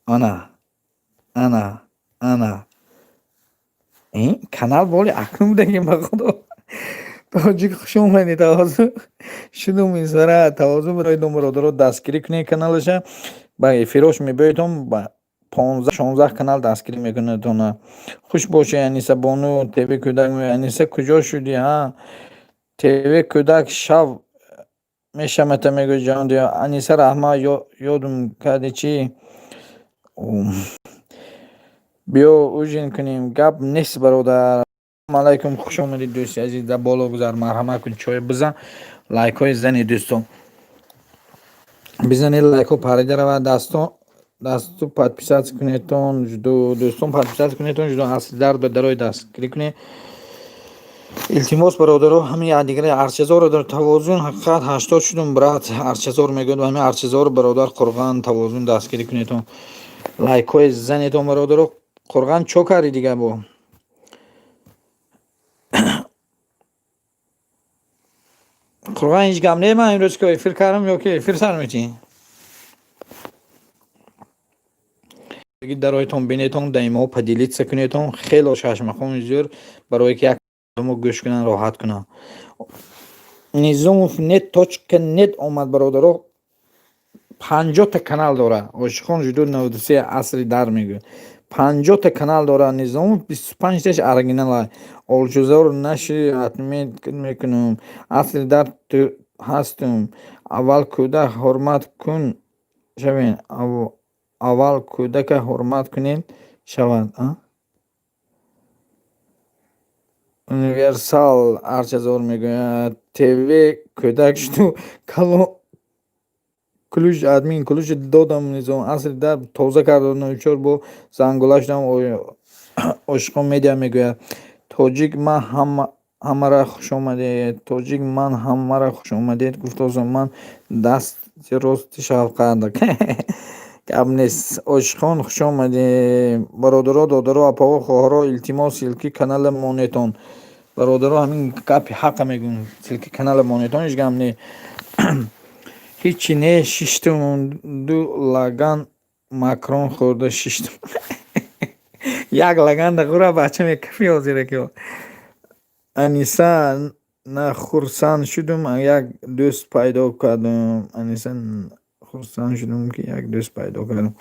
ана, ана, ана, канал боли акнун будагим, ба худо. Тоҷик, хуш омадӣ. Тавозу шудум исара тавозу барои бародаро, дастгирӣ кунед каналаша. Ба эфирош мебиёедон, ба 15-16 канал дастгирӣ мекунедтона. Хуш бошед, Аниса бону. ТВ Кӯдак, Аниса, куҷо шудӣ? Ҳа, ТВ Кӯдак шав мешамата, мегӯяд ҷаҳон. Аниса, раҳмат, ёдум карди чӣ? Биё, ужин кунем. Гап нест, бародар. Алайкум, хуш омадед, дӯсти азиз, дар боло гузар, марҳамат кун, чой бизан, лайкҳои зани, дӯстон, бизанед, лайкҳо парида равад. Дастон, дасту подписаться кунедтон, жду, дӯстон, подписаться кунедтон, жду. Асли дард ба дарои дастгирӣ кунед, илтимос, бародаро. Ҳамин якдигари арчазоро дар тавозун ҳақиқат 80 шудум, брат, арчазор мегӯяд. Ҳамин арчазор, бародар Қурған, тавозун дастгирӣ кунедтон, лайкҳои занедтон, бародаро. Қурған, чо кардӣ дига бо? Қурған, ҳеҷ гап не, ман имрӯз ки эфир кардам ё ки эфир сар метиҳӣ? Дароятон, бинетон, даимаҳо поделиться кунедтон, хело шашмақоми зӯр, барое ки як гӯш кунанд, роҳат кунанд. Низомов нет точка нет омад, бародаро, 50-та канал дорад. Ошиқон жду 93 асри дар мегӯяд. 50-та канал дорад Низомов, 25-таш оригинала. Олчузор наши отмет мекунам. Асри дар ҳастум. Аввал кӯдак ҳурмат кун шавед. Аввал кӯдака ҳурмат кунед шавад. Универсал арчазор мегӯяд. ТВ Кӯдак жду кало ключ, админ ключ додам. Низом асри дар тоза карда 04 бо зангула шудам. Ошиқон медиа мегӯяд. Тоҷик, ман ҳамара хуш омадед. Тоҷик, ман ҳамара хуш омадед гуфтозам, ман дасти рости шавқат. Гап нест. Ошиқон, хуш омадед, бародаро, додаро, апаҳо, хоҳаро, илтимос, ссылки канала монетон, бародаро, ҳамин гапи ҳақа мегӯм, ссылки канала монетон, ҳеҷ гап не. Ҳичи не, шиштум, ду лаган макрон хӯрда шиштум. Як лаганда хӯра, бача, мекафи ҳозира ки. Аниса, на хурсанд шудум, як дӯст пайдо кардум. Аниса, хурсанд шудум, ки як дӯст пайдо кардам.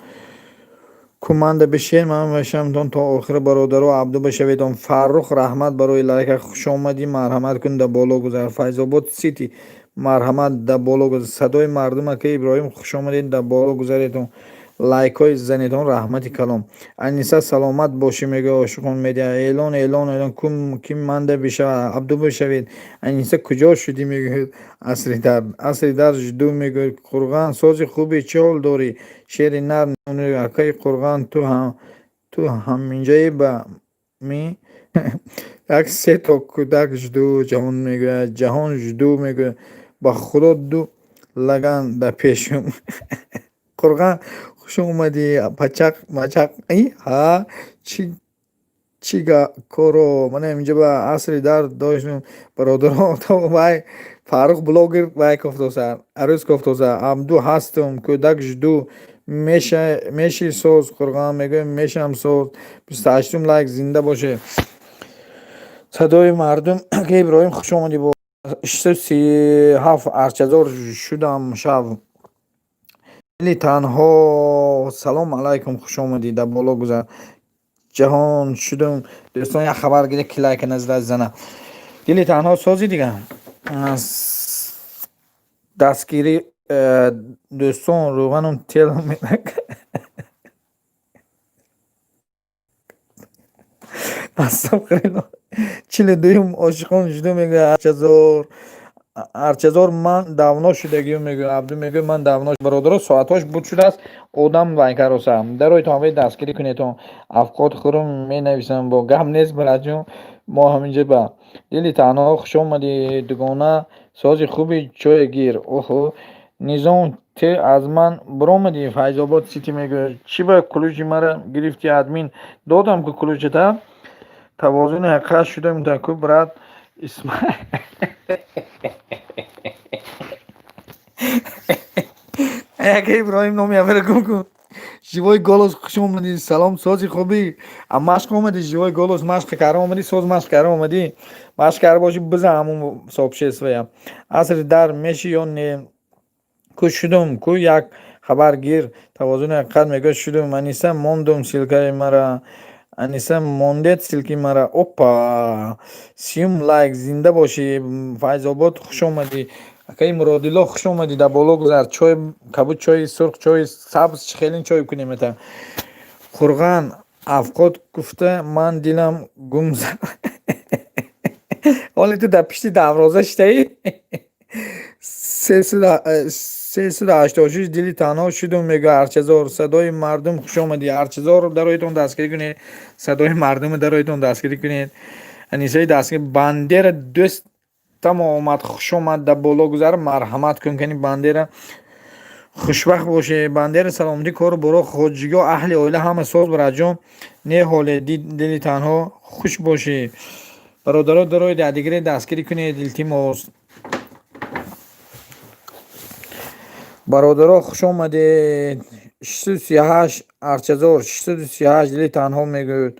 Куманда бишед, ман мешавамтон то охир, бародаро, абду бишаведон. Фаррух, раҳмат барои лайка, хушомадӣ, марҳамат кун, дар боло гузар. Файзобод Сити, марҳамат, дар боло гузар. Садои мардум, ака Иброҳим, хушомадед, дар боло гузаредон, лайкҳои занедон, раҳмати калом. Аниса, саломат бошӣ, мегӯяд Ошиқон медиа. Эълон, эълон, эълон, ки манда бишавад, абду бишавед. Аниса, куҷо шудӣ, мегӯяд асри дар. Асри дар жду мегӯяд. Қурған, сози хубе, чӣ ҳол дорӣ, шери нар? Акаи Қурған, ту ҳаминҷаи ба ми як сето кӯдак жду ҷаҳон мегӯяд. Ҷаҳон жду мегӯяд. Ба худо, ду лаган дар пешум. Қурған, хуш омадӣ, пачақ мачақ ҳа, чӣ коро? Мана инҷа ба асри дар доштем, бародаро, вай Фаррух блогер, вай кофтоса, арӯз кофтоса. Абду ҳастум, кӯдак жду меши соз. Қурған мегӯям, мешам соз. 28-ум лайк, зинда боше. Садои мардум, ки Иброҳим, хуш омадӣ, бо 637 арчазор шудам шав. Дили танҳо, салом алайкум, хуш омадӣ, дар боло гузар. Ҷаҳон шудум, дӯстон, як хабар гиред, ки лайка назда зана. Дили танҳо, сози дига дастгирӣ, дӯстон, рӯғанум тел астағфирулло. 42-юм ошиқон жду мегӯяд. Арчазор. Арчазор, ман давно шудагиё мегӯям. Абду мегӯяд, ман давно. Бародаро, соатҳош буд шудааст, одам вайкароса. Дароитон, ҳамаи дастгирӣ кунедон. Афқот хӯрум менависам, бо гап нест, братҷон, мо ҳаминҷа ба дили танҳо. Хуш омадӣ, дугона, сози хуби чое гир. Оҳо, Низом, те аз ман биромадӣ. Файзобод Сити мегӯяд, чӣ ба ключи мара гирифтӣ? Админ додам ку ключата. Тавозуни ҳақиқат шуда ку, брат Исмаил. Яке Иброҳим номи аввала гум кун. Живой голос, хуш омадӣ, салом, сози хубӣ? А машқ омадӣ? Живой голос, машқ карда омадӣ? Соз, машқ карда омадӣ? Машқ карда бошӣ, бизан ҳамун сообществоя. Асри дар меши ё не? Ку шудум, ку як хабар гир. Тавозуни ҳақиқат мегӯяд, шудум. Аниса, мондум ссылкаи мара. Аниса, мондед ссылки мара. Опа, сиюм лайк, зинда бошӣ. Файзобод, хуш омадӣ. Акаи Муродилло, хуш омадӣ, дар боло гузар. Чой кабуд, чои сурх, чои сабз, чӣ хелин чой кунем это? Қурған афқот гуфта, ман дилам гум зад. Ҳоле ту дар пишти дарвоза шитаӣ. 386. Дили танҳо шудум, мегӯяд Арчазор. Садои мардум, хуш омадӣ, Арчазор. Дароитон, дастгирӣ кунед. Садои мардума дароитон, дастгирӣ кунед. Анисаи дастгирӣ. Бандера дӯстамо омад, хуш омад, дар боло гузар, марҳамат кун. Кани, Бандера, хушбахт бошед. Бандера, саломатӣ, кору боро, хоҷигоҳ, аҳли оила ҳама соз, братҷон? Не, ҳоле дили танҳо, хуш бошӣ. Бародаро, дарои дигре дастгирӣ кунед, илтимос. Бародаро, хуш омадед. 638, Арчазор, 638. Дили танҳо мегӯяд.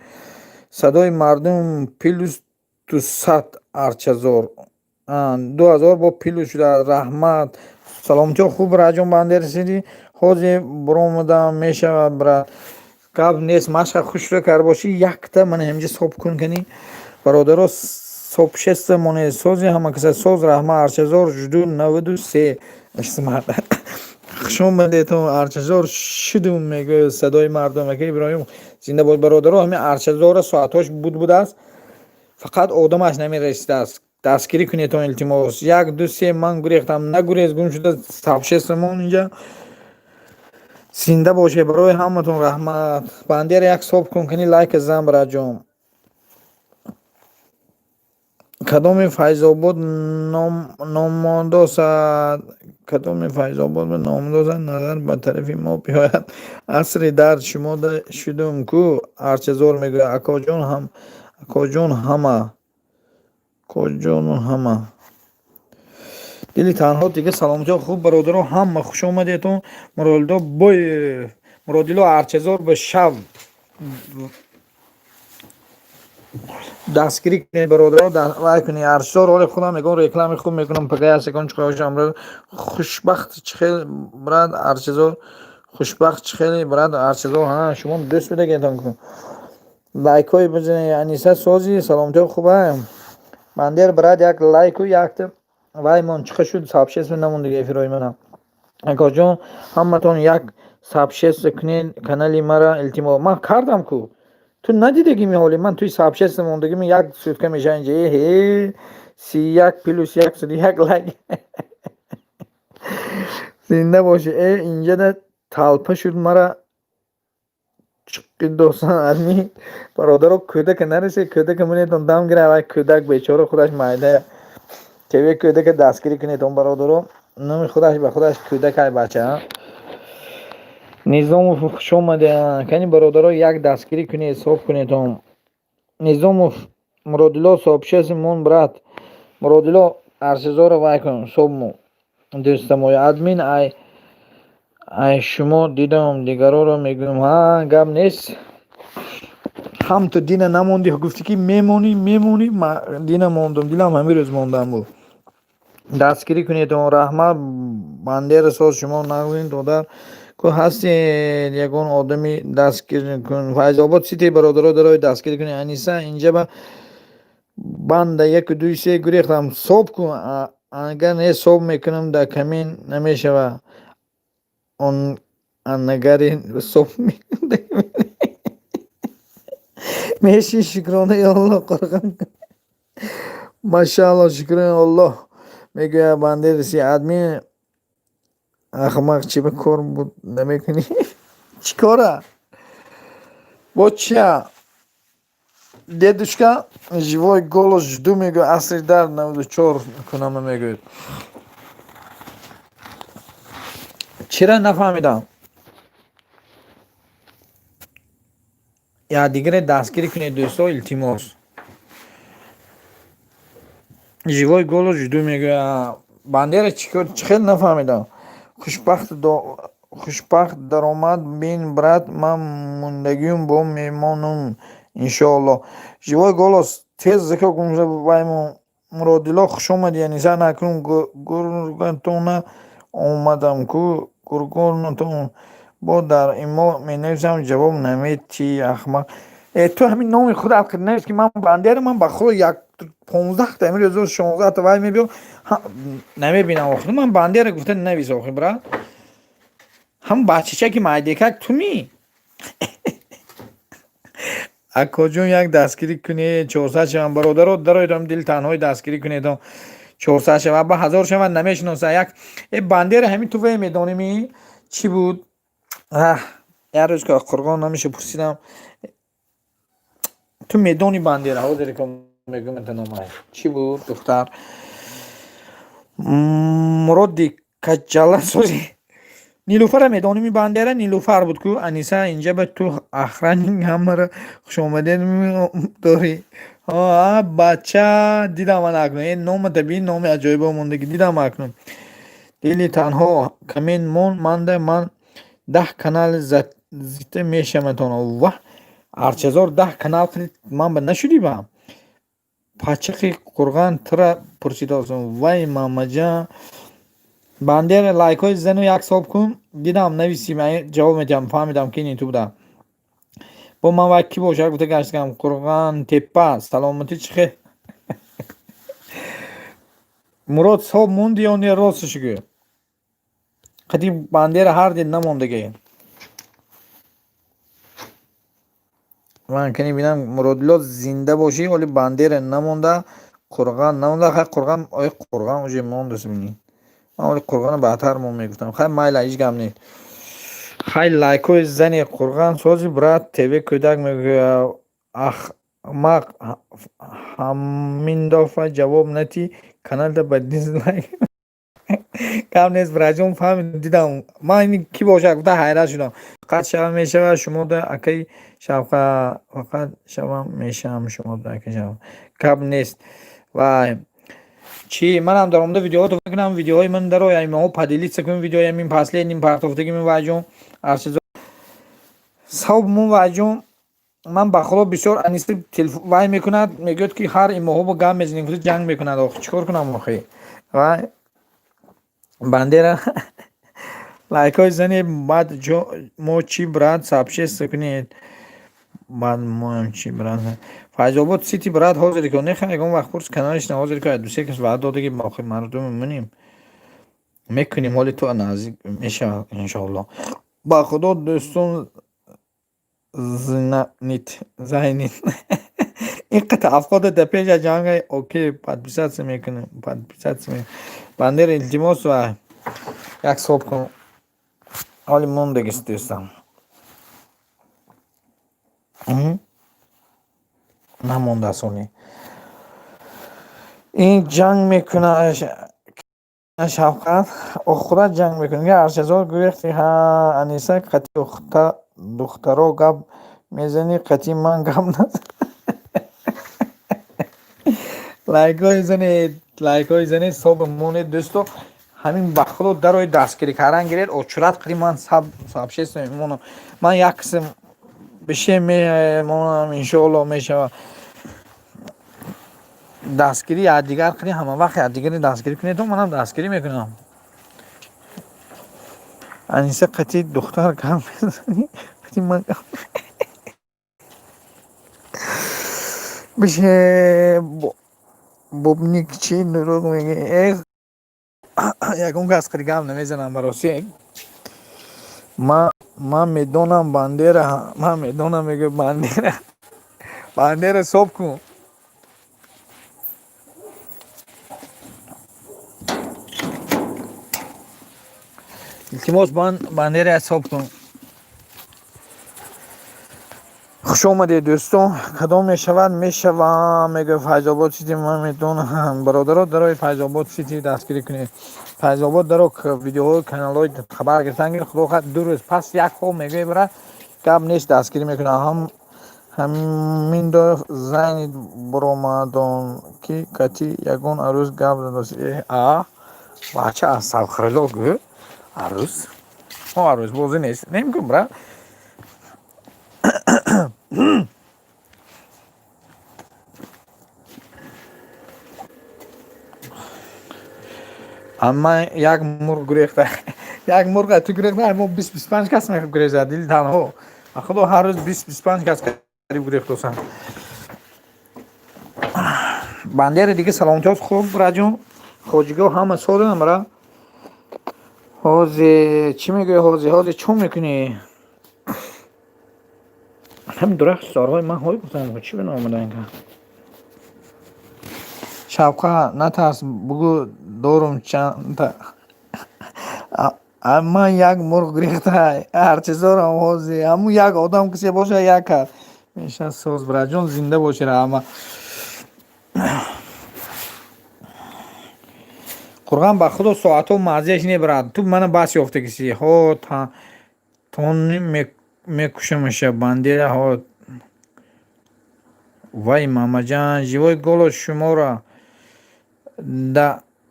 Садои мардум плюс 200. Арчазор, 2000 бо плюс шуда. Раҳмат, саломатиҳо хуб, раҷон? Бандер сиди ҳозир биромадам мешавад, брат, гап нест. Машқа хушро карда бошӣ, якта мана ҳаминҷа соб кун. Кани, бародаро, сообщество монед. Сози ҳама каса соз, раҳмат. Арчазор, жду 93. Хуш омадетон. Арчазор, шудум, мегӯяд садои мардум. Ака Иброҳим, зинда бод. Бародаро, ҳамин Арчазора соатҳош буд будааст, фақат одамаш намерасидааст. Дастгирӣ кунедон, илтимос. Як, ду, се, ман гурехтам. Нагурез, гум шуда сообществомон инҷа. Зинда бошед, барои ҳаматон раҳмат. Бандера, як соб кун, кани, лайка зан, братҷон. Кадоми Файзобод номодосад? Кадоми Файзобод номодосад, назар ба тарафи мо биёяд. Асри дард шумо шудум ку. Арчазор мегӯяд, акоҷон ҳам, акоҷон ҳама, акоҷону ҳама. Дили танҳо, дига саломатиҳо хуб. Бародаро, ҳама хуш омадетон. Муродило бой, Муродило, Арчазор ба шав дастгирӣ кунед, бародаро, вай кунед. Арчазор, ҳоле худам ягон реклами хуб мекунам. Пагая секун чиқошам. Хушбахт чӣ хел, брат Арчазор? Хушбахт чӣ хели, брат Арчазор? Ҳа, шумо дӯст будагетон ку, лайкҳое бизанед. Аниса, сози, саломатиҳо хуба? Бандер, брат, як лайку якта вай мон. Чиқа шуд сообщество намондига эфирои мана. Акоҷон, ҳаматон як сообщество кунед канали мара, илтимос. Ман кардам ку, ту надидагими? Ҳоле ман туи сообщество мондагими, як сутка меша инҷа. Эҳе, 31 плюс 101 лайк, зинда бошӣ. Э, инҷада талпа шуд, мара чиқидосан адми. Бародаро, кӯдака нарасед, кӯдака монетон, дам гира. Вай кӯдак бечора худаш майда тв. Кӯдака дастгирӣ кунедон, бародаро. Номи худаш ба худаш кӯдакай бача. Низомов, хуш омадед. Кани, бародаро, як дастгирӣ кунед, ҳисоб кунедон. Низомов Муродило, сообщество мон, брат Муродило, Аршизоро вай кун, собму дӯстамои. Админ, ай шумо дидам, дигароро мегӯям. Ҳа, гап нест. Ҳам ту дина намондӣ, гуфтӣ ки мемонӣ, мемонӣ, дина мондум, дилам ҳамин рӯз мондам буд. Дастгирӣ кунедон, раҳмат. Бандера, соз, шумо нағзин, додар ку ҳастед? Ягон одами дастгир кун. Файзобод Сити, бародаро, дарои дастгирӣ кунед. Аниса, инҷа ба банда яку дуи се гурехтам. Соб кун, агар не, соб мекунам, дар камин намешава. Он анагари соб меши. Шукронаи Аллоҳ, қорған, машаалло, шукронаи Аллоҳ. Мегӯяд Бандераси админ ахмақ, чӣ ба кор буд намекунӣ? Чӣ кора? Бо чия? Дедушка, живой голос жду, мегӯяд, асри дар 94 кунама, мегӯяд. Чира нафаҳмидам? Якдигаре дастгирӣ кунед, дӯсто, илтимос. Живой голос жду, мегӯяд Бандера. Чӣ хел нафаҳмидам? Хушбахт даромад бин, брат, ман мондагиюм бо мемонум, иншоалло. Живой голос тез зака гумша ваймон. Муродило, хуш омадӣ. Аниса, накун гургатона омадам ку гургонатон бо дар имо менависам, ҷавоб наметӣ, ахмақ. Э, ту ҳамин номи худат навис, ки ман Бандера. Ман ба худо як 15-та ҳамин рӯзо 16-та вай мебиём, намебинам охир. Ман Бандера гуфта навис охир, брат. Ҳам бачачаки майдекак тумӣ. Акоҷон, як дастгирӣ кунед, 400 шавам. Бародаро, дароедам, дили танҳои дастгирӣ кунедам, 400 шава, ба 1000 шава. Намешиноса як э Бандера, ҳамин ту вай медоними, чӣ буд? Як рӯз ки Қурғон намеша пурсидам, ту медони Бандера? Ҳозир мегӯям номай чӣ буд, духтар. Муроди каҷала сози Нилуфара медоними? Бандера Нилуфар буд ку. Аниса, инҷа ба ту охранник ҳамаро хушомадед дорӣ. Бача, дидам ман акнун. Э, номата бин, номи аҷоибо мондагӣ, дидам акнун. Дили танҳо коммент мон манда, ман 10 канал зита мешаватон. Ваҳ, Арчазор, 10 канал ман ба нашудӣ ба пачақи қурған тура пурсидосам. Вай, мамаҷан Бандера, лайкҳои зану як соб кун. Дидам, нависи, ҷавоб медиҳам. Фаҳмидам, ки ин ту буда. Бо ман вай кӣ бошад гуфта гаштам. Қурған теппа, саломатӣ, чӣ хел? Мурод, соб монди ё не? Росташо гӯ. Қади Бандера ҳар дил намондагӣ. Ман кани бинам. Муродило, зинда бошӣ. Оли Бандера намонда, Қурған намонда. Хай, Қурған, ой, Қурған уже мондас, бинӣ. Ман оли Қурғана баъдтар мон мегуфтам. Хай, майла, ҳеҷ гап нест. Хай, лайкҳои зани Қурған сози, брат. ТВ кӯдак мегӯяд, ахмақ, ҳамин дафъа ҷавоб натӣ, каналда ба дизлайк. Гап нест, братҷон, фаҳмид, дидам. Ман ин кӣ бошад гуфта ҳайрат шудам. Фақат шава мешавад шумода, акаи Шавқа, фақат шавам мешавам шумода, акаи Шавқа. Гап нест. Вай чӣ, манам даромада видеоҳото мекунам, видеоҳои ман дароя, имоҳо поделиться кун видеои ҳамин последний партофтагими. Вайҷон, арчизо савб мон, вайҷон, ман ба худо бисёр Аниси вай мекунад, мегӯяд, ки ҳар имоҳо бо гап мезанем, ҷанг мекунад. Охи, чӣ кор кунам охи? Вай Бандера, лайкҳои зани, баъд мо чӣ, брат, сообщество кунед, баъд моям чӣ, брат? Файзобод Сити, брат, ҳозир ко неха, ягон вақт пурс каналиш на, ҳозир ко дусе кас ваъда додаги, охи мардуми мунем мекунем, ҳоли ту наздик мешавад, иншоалло. Ба худо, дӯстон, зинанит зайнит ин қата афқода да пеша ҷанга. Окей, подписаться мекунем, подписаться. Бандера, илтимос, ва як соб кун, ҳоли мондагист, дӯстам, намондааст ҳоли. Ин ҷанг мекунад, Шавқат, охурат ҷанг мекунад. Аршазор гӯяд, ҳа, Аниса, қати духтаро гап мезанӣ, қати ман гап назан. Лайкҳои занед, лайкҳои занед, соба монед, дӯсто. Ҳамин ба худо дарои дастгирӣ кардан гиред, очурат қири ман сообщество мемонам. Ман як қисм бише мемонам, иншоалло, мешавад. Дастгирӣ якдигар кунед, ҳама вақт якдигари дастгирӣ кунед, манам дастгирӣ мекунам. Аниса, қати духтар гап мезанӣ, қати ман гап бише. Бобник, чӣ дурӯғ мегӯӣ? Э, ягон кас қири гап намезанам, баросӣ. Ман медонам, Бандера, ман медонам, мегӯяд Бандера. Бандера, соб кун. Илтимос, бандера ҳисоб кун. Хуш омадед, дӯстон. Кадом мешавад? Мешавам, мегӯяд Файзобод Сити. Ман медонам, бародаро, дарои Файзобод Сити дастгирӣ кунед. Файзобод даро, видеоҳои каналҳои хабар гирифтан гир. Худо хоҳад, 2 рӯз пас як хоб мегӯяд, бира, гап нест, дастгирӣ мекунад. Ҳам ҳаминдо зани буромадон, ки кати ягон арӯз гап задааст. А бача аз савхрило гӯ, арӯз мо арӯзбозӣ нест, немекун, бира. Амма як мурғ гурехта, як мурға ту гурехта, мо 20-25 кас мегурезад. Дили танҳо, худо, ҳар рӯз 20-25 кас қариб гурехтосанд. Бандери дига саломатиҳост, хуб, бираҷон, хоҷигоҳ ҳама содам, бира. Ҳози чӣ мегӯӣ? Ҳози чо мекунӣ? Ҳамин дурахти сорҳои ман ҳой гуфтам, чӣ бина омадан. Шавқа, натарс, бугӯ, дорум чандта. Ман як мурғ гурехта, ҳарчизорам. Ҳози ҳамун як одам кисе боша, як кас меша. Соз, бираҷон, зинда боши, раҳмат. Қурған, ба худо, соатҳо маззияш небарад. Ту мана бас ёфтагисӣ. Ҳо, тони мекушамаша, бандера. Ҳо, вай, Мамаҷан, живой голос шуморо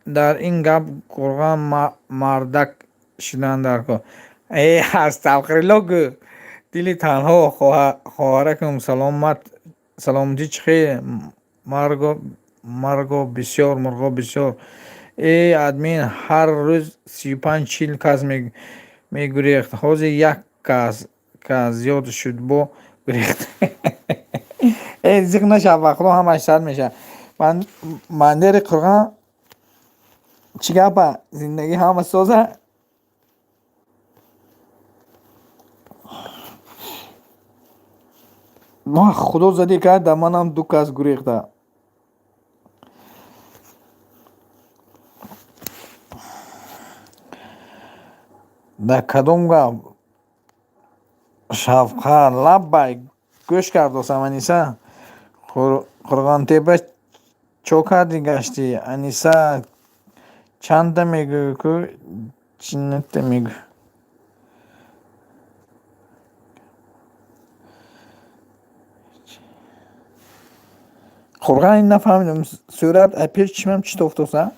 дар ин гап қурған мардак шудан дар кор. Э, астағфирулло, гӯ. Дили танҳо, хоҳаракам, саломат, саломатӣ чӣ хел? Марго, марго бисёр, мурғо бисёр. Э, админ, ҳар рӯз 35-40 кас мегурехт, ҳозир як кас зиёд шуд, бо гурехт. Э, зиқ нашав, ба худо, ҳамаш сар мешавад. Бандери қурған, чӣ гапа, зиндагӣ ҳама соза? Худо задӣ кард, дар манам ду кас гурехта. Дар кадом гап, Шавқа? Лаббай, гӯш кардосам. Аниса, Қурғонтепа чо кардӣ гаштӣ? Аниса, чанда мегӯӣ ку, чината мегӯ? Қурған, нафаҳмидам, сурат пеш чишмам чӣ тофтоса.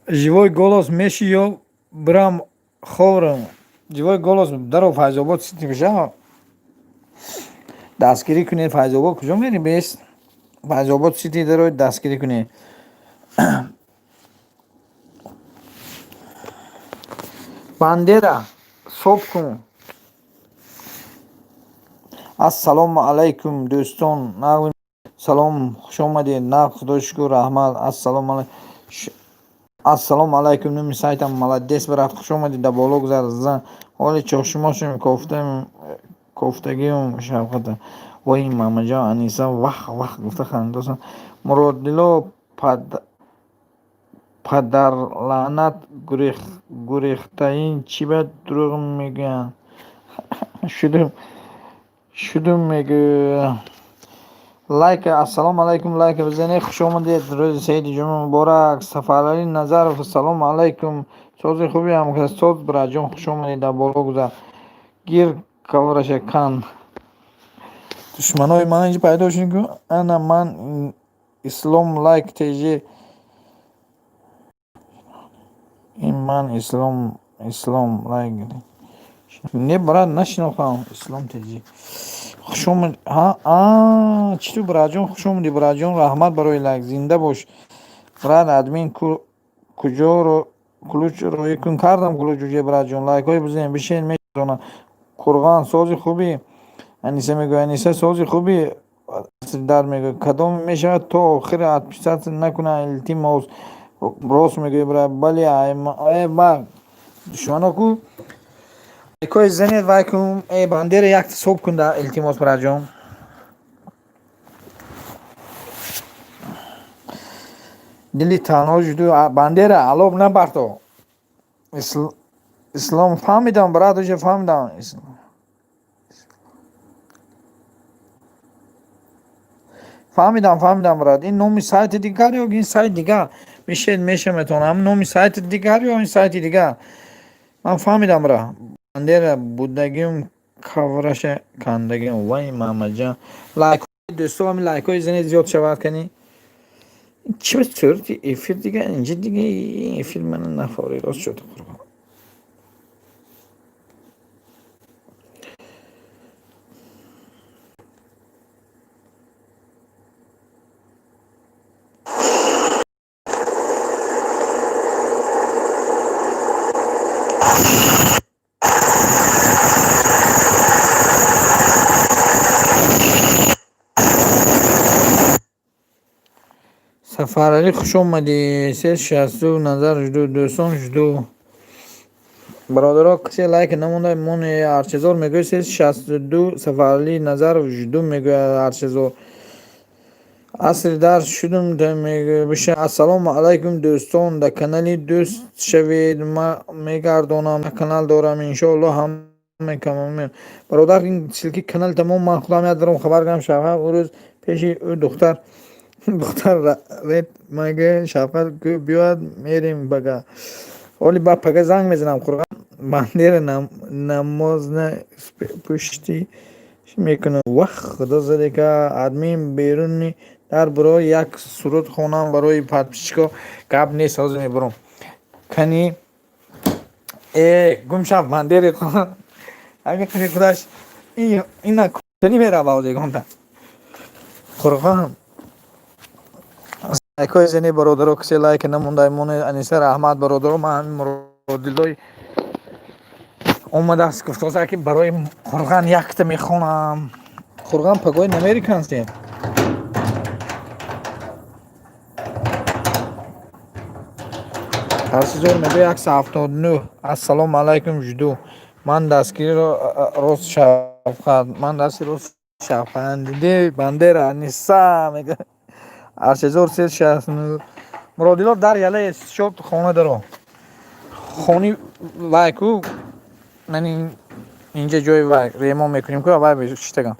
Живой голос меши ё бирам ховрам? Живой голос даро, Файзобод Сити куҷа, дастгирӣ кунед. Файзобод куҷо мери, бест? Файзобод Сити дароед, дастгирӣ кунед. Бандера соб кун. Ассалому алайкум, дӯстон. Салом, хушомадед. Нағз, худо шукр, раҳмат. Ассалому алайкум. Номи сайтам. Молодец, брат, хушомадед. Дар боло гузар. Зан ҳоли чошмошем, кофтагиюм. Шавқата, вой, Мамаҷон, Аниса вах вах гуфта хандосам. Муродило, падарлаънат, гурехтаин чӣ ба дурӯғ мегӯянд? Шудум, шудум, мегӯ. Лайк, ассалому алайкум, лайк бизанед. Хуш омадед, рӯзи саиди ҷумъа муборак. Сафаралӣ Назаров, ассалому алайкум, сози хуби ҳамкас? Соз, бираҷон, хуш омадед, дар боло гузар. Гир кавраша кан. Душманои ман инҷа пайдо шуд ку. Ана ман Ислом лайк тж. Ин ман Ислом, Ислом лайк. Не, брат, нашинохтам. Ислом тж, хуш омад. А чӣ ту, бираҷон, хуш омадӣ, бираҷон, раҳмат барои лайк, зинда бош, брат. Админ, куҷоро ключ роӣ кун? Кардам ключ уже, бираҷон. Лайкҳои бизанед, бишед, мешона. Қурған, сози хубӣ? Аниса мегӯяд. Аниса, сози хубӣ? Дар мегӯяд, кадом мешавад, то охир отписаться накунад, илтимос. Рост мегӯяд, брат, бале. Ба душмано ку, лайкҳои занед, вай кун. Э, бандера, якта соб кун, да, илтимос, бираҷон. Дили танҳо жду. Бандера, алоб набарто. Ислом фаҳмидам, брат, уже фаҳмидам. Фаҳмидам, фаҳмидам, брат. Ин номи сайти дигар ё ин сайт дигар? Мешед, мешаметон. Ҳам номи сайти дигар ё ин сайти дигар? Ман фаҳмидам, брат. Бандера будагим, кавраша кандагим. Вай, Мамаҷан. Лайк, дӯсто, ҳами лайкҳои зане зиёд шавад кани. Чӣ ба сурати эфир дига инҷа дига эфир мана нафори рост шуд, қурбон. Сафаралӣ, хуш омадӣ. Се шасту назар жду, дӯстон, жду. Бародаро, касе лайк намонда моне. Арчазор мегӯяд 362. Сафаралӣ Назаров жду мегӯяд Арчазор. Асри дарс шудум. Ассалому алайкум, дӯстон, да канали дӯст шавед, мегардонам, канал дорам, иншоалло ҳама. Бародар, ин ссылки канал тамом, ман худам як даром хабар кардам. Шавҳар ӯ рӯз пеши ӯ духтар рет мегӯяд, Шавқат гӯ биёяд, мерем бага. Оли ба пага занг мезанам. Қурған бандера намозна пушти мекунам. Вах, худо задека, админ беруни дар буро, як суруд хонам барои подписчико. Гап нест, ҳозир мебурам. Кани э гум шав, бандери ҳамин қини худаш ина кани мерава ҳозир. Қурған лайкҳои зани, бародаро, касе лайк намонда моне. Аниса, раҳмат, бародаро. Ман ҳамин муродилой омадааст, гуфтоса ки барои Қурған якта мехонам. Қурған пагоҳи намери консерт. Арсизор мегӯяд 179. Ассалому алайкум, жду. Ман дастгири рост шавқат, ман дасти рост шавқат диди, бандера Аниса мегӯяд. Аршезор 369. Муродило дар яле шод хона даро. Хони вай ку, ман инҷа ҷои вай ремон мекунем ку, вай шиштагам.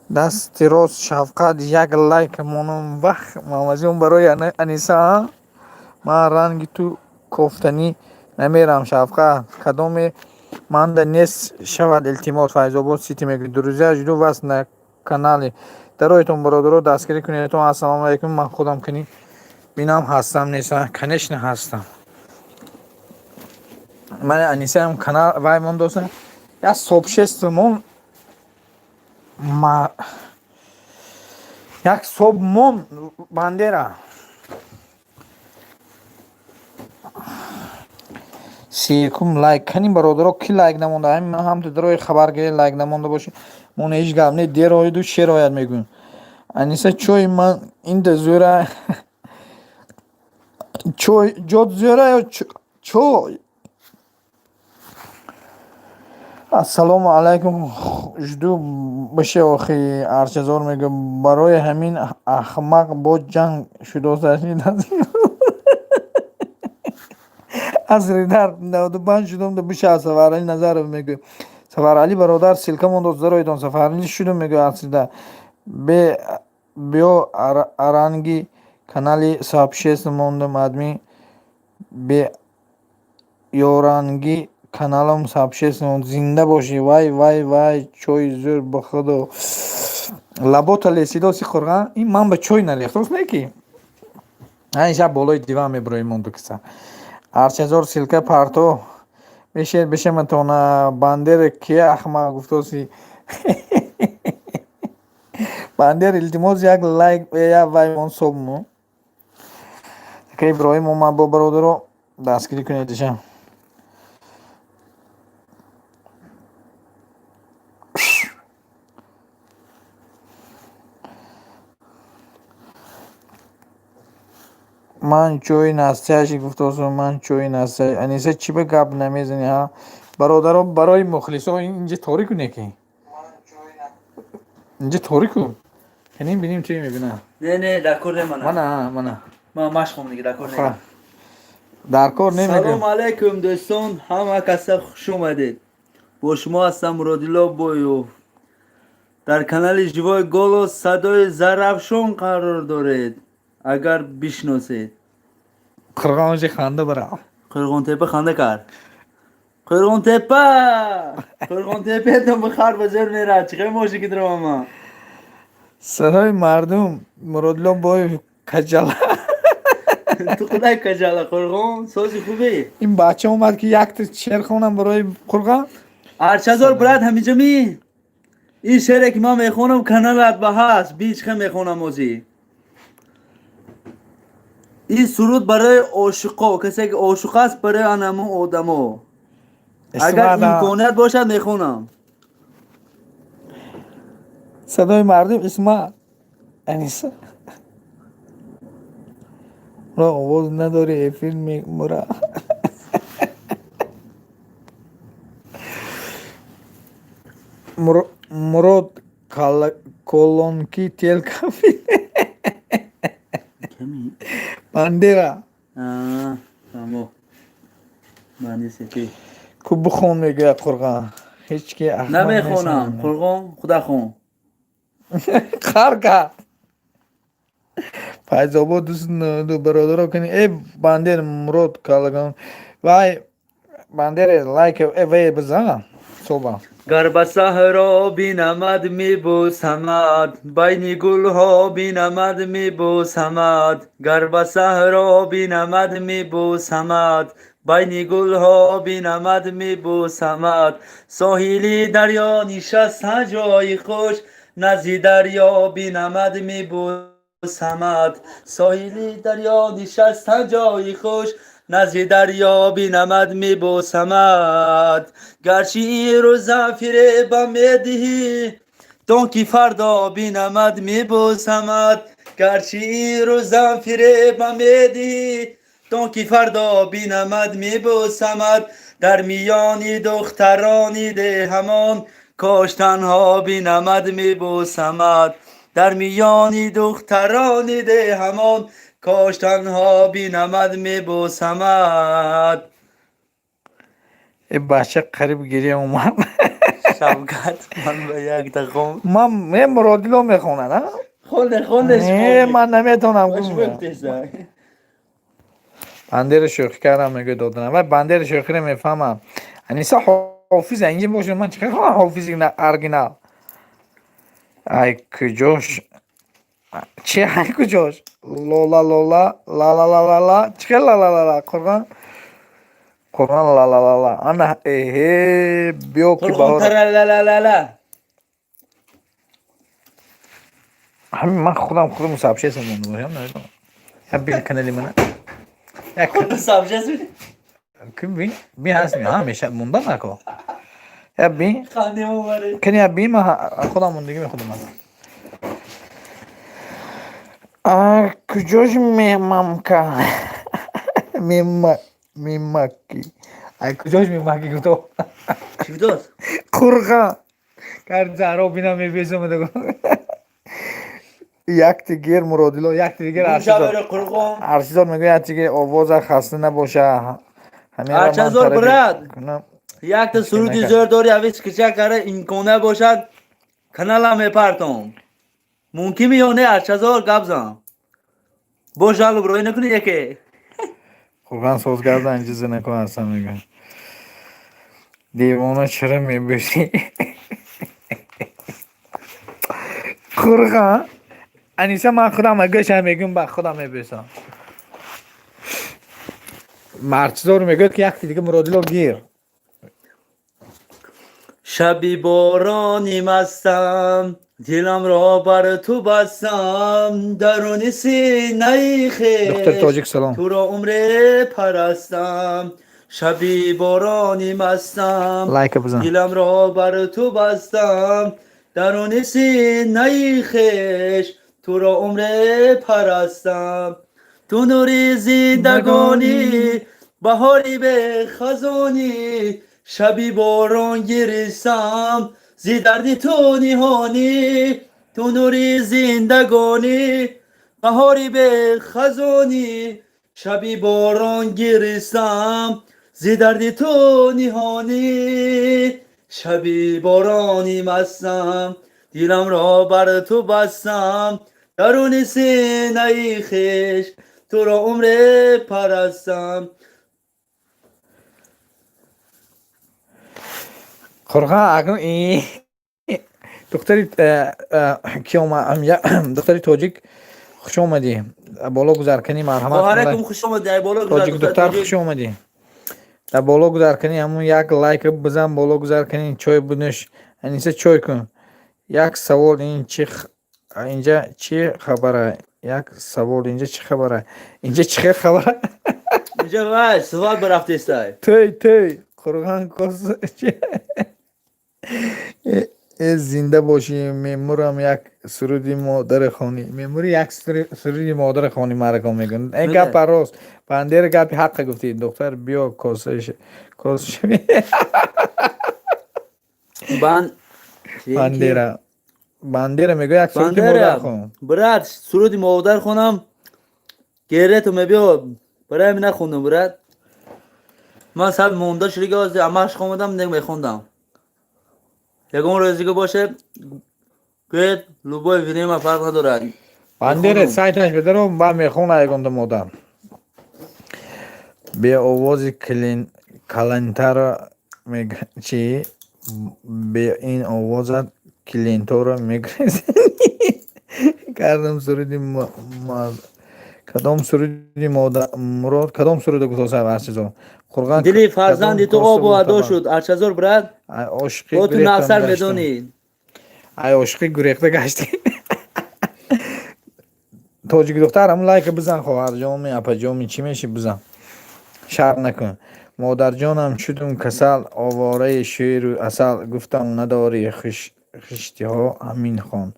Дасти рост шавқат як лайк монум. Вах, Мамаҷон, барои Аниса. Ман ранги ту кофтанӣ намерам, Шавқат. Кадоме манда нест шавад, илтимос. Файзобод Сити мегӯяд: друзья, жду вас на канале. Дароятон, бародаро, дастгирӣ кунедтон. Ассалому алайкум. Ман худам кани бинам, ҳастам, нестам. Конечно, ҳастам. Ман Анисаам канал вай мондоса, як сообществомон, як собмон. Бандера 31 лайк кани, бародаро, ки лайк намонда? Ҳамин ҳамто дарои хабаргирӣ лайк намонда бошӣ. Мо ҳеҷ гап не, дер оиду шер ояд мегӯем. Аниса, чой ман инда зӯра, чой ҷот зӯра ё чой? Ассалому алайкум, жду баше. Охи Арчазор мегӯ барои ҳамин ахмақ бо ҷанг шудост. Асри дар 95 шудум да биша. Сафарали Назаров мегӯ. Сафарали бародар, ссылка мондост, зароидон. Сафарали шудум мегӯ. Асрида бе биё аранги канали сообщество мондам, админ бе ёранги каналам сообщество. Зинда бошӣ. Вай, вай, вай, чойи зӯр, ба худо, лабота лесидоси. Қурған ин ман ба чой налехт, рост не ки ин шаб болои диван мебурои монду киса. Арчазор, ссылка парто бешед, бешаматона. Бандер ки ахмақ гуфтоси. Бандер, илтимос, як лайк, як вай мон собмо. Ака Иброҳим омад бо, бародаро, дастгирӣ кунед иша. Ман чои настяши гуфтосам, ман чои настя. Аниса, чӣ ба гап намезанӣ, ҳа, бародаро? Барои мухлисо инҷа торику не ки инҷа торику. Канем бинем, чӣ мебинам. Не, не, дар кор немана. Мана, мана. Ман машқом дига, дар кор не. Дар кор намегӯям. Салом алайкум, дӯстон, ҳама каса хуш омадед. Бо шумо ҳастам Муродилло Боёв. Дар канали Живой Голос, садои Зарафшон қарор доред, агар бишносед. Қурғончи ханда бара. Қурғонтепа ханда кард. Қурғонтепа! Қурғонтепа бихар, ба зер мерад. Чӣ мошин ки даромама? Садои мардум, Муродилло Боев каҷала. Ту худай каҷала, Қурғон, сози хубе? Ин бача омад, ки якта шеър хонам барои Қурғон. Арчазор, брат, ҳаминҷа ми? Ин шеъре ки ман мехонам, каналат ба ҳаст, бичхе мехонам озӣ. Ин суруд барои ошиқо, касе ки ошиқ аст, барои анамун одамо. Агар имконият бошад, мехонам. Садои мардум, Исмат. Аниса. Ро овоз надори, эфир мемура. Мурод колонки телка Бандера. Фаҳмо. Банди сепи. Ку бихон, мегӯяд Қурғон. Ҳеҷ ки аҳмақ Намехонам, нестам. Қурғон, худа хон. Қар кард. Файзобод дӯст бародаро кани. Э, Бандер, Мурод калаган. Вай Бандер, лайк э вай бизан. Соба. Гар ба саҳро бинамад, мебӯсамад, байни гулҳо бинамад, мебӯсамад. Гар ба саҳро бинамад, мебӯсамад, байни гулҳо бинамад, мебӯсамад. Соҳили дарё нишаста ҷои хуш, назди дарё бинамад, мебӯсамад. Соҳили дарё нишаста ҷои хуш, назди дарё бинамад, мебӯсамад. Гарчи ин рӯзам фиребам медиҳӣ, то ки фардо бинамад, мебӯсамад. Гарчи ин рӯзам фиребам медиҳӣ, то ки фардо бинамад, мебӯсамад. Дар миёни духтарони деҳамон, кош танҳо бинамад, мебӯсамад. Дар миёни духтарони деҳамон, кош танҳо бинамад, мебӯсамад. Э, бача қариб гиря омад. Шавкат, ман ба як дақом. Ман ме Муродило мехонад, а? Хонде, хонде. Не, ман наметавонам. Бандера шӯхӣ кардам, мегӯяд доданам. Вай Бандера шӯхиро мефаҳмам. Аниса ҳофиз инҷа бошад, ман чӣ хонам ҳофизи оригинал. Ай куҷош? Чи ай куҷош? Лола лола ла ла ла ла ла, чӣ хел ла ла ла ла, Қурғон? Қурғон ла ла ла ла. Ана эҳе, биё ки баҳор. Ла. Ҳамин ман худам худам сообщение монда бошам, намедонам. Я бин канали мана. Як сообщение. Ки бин, бин ҳаст ми, ҳамеша монда нако. Я бин. Хандем омаре. Кани я бин, ман худам мондагӣ мехудам. А куҷош мемамка? Мема мемаки. Ай куҷош мемаки гуфто? Чӣ гуфтост? Қурға. Кар заҳро бинам, мебесам. Якти гер Муродило, якти дигар Аршизор. Аршизор мегӯяд, якти дигар овоза хаста набоша. Арчазор, брат. Якта суруди зӯр дори, авис кичак кара, имкона бошад, канала мепартом. Мумкин ё не, Арчазор, гап зан. Бо жалоб рӯй накунӣ яке. Қурғон созгардан чизе накун ҳастам, мегӯяд. Девона, чаро мебӯсӣ? Қурғон. Аниса, ман худам гӯшам мегӯям, ба худам мебӯсам. Марчзор мегӯяд, ки якти дига Муродило гир. Шаби борони мастам, дилам бар ту бастам, даруни синаи хеш Духтари тоҷик, салом. Туро умре парастам. Шаби борони мастам, Лайка бизан. Дилам бар ту бастам, даруни синаи хеш туро умре парастам. Ту нури зиндагонӣ, баҳори бехазонӣ, шаби борон гиристам зи дарди ту ниҳонӣ. Ту нури зиндагонӣ, Баҳори бехазонӣ, шаби борон гиристам, зи дарди ту ниҳонӣ, шаби борони мастам, диламро бар ту бастам, даруни синаи хеш туро умре парастам. Қурған, акнун духтари ки духтари тоҷик, хуш омадӣ, боло гузаркунӣ, марҳамат. Хоҳаракум, хуш омадӣ, боло. Тоҷик духтар, хуш омадӣ, дар боло гузаркунӣ, ҳамун як лайк бизан, боло гузаркунӣ, чой бинӯш, Аниса, чой кун. Як савол, ин чи инҷа чӣ хабара? Як савол, инҷа чӣ хабара? Инҷа чӣ хел хабара? Инҷа вай свадьба рафтестай. Тӯй, тӯй, Қурған кос э, зинда бошӣ, мемурам, як суруди модари хонӣ, мемури, як суруди модари хонӣ маракон мекун. Э, гапа рост, Бандера, гапи ҳаққа гуфтӣ. Духтар, биё, коса шави. Бандера, Бандера мегӯ, як суруди модар хон. Брат, суруди модар хонам, герету мебиё, барои нахондам, брат. Ман саб монда шудига, амаш хомадам, не мехондам. Ягон рӯзига боше, гӯед, любое время, фарқ надорад. Бандера, сайташ бедаро, ба мехона ягонда модар беовози калантара чи бе ин овозат клиенторо мегрезани кардам. Суруди, кадом суруди мурод, кадом суруда гуфтоса Арчазор Қурған? Дили фарзанди ту обу адо шуд, Арчазор, брат. Ошиқи Бо ту нақсар медонӣ. Ай ошиқи гурехта гаштӣ. Тоҷик духтар, ҳамун лайка бизан, хоҳарҷоми, апаҷоми, чӣ меши, бизан, шарм накун. Модарҷонам, шудум касал, овораи шеру асал, гуфтам надорӣ хиштиҳо, ҳамин хон,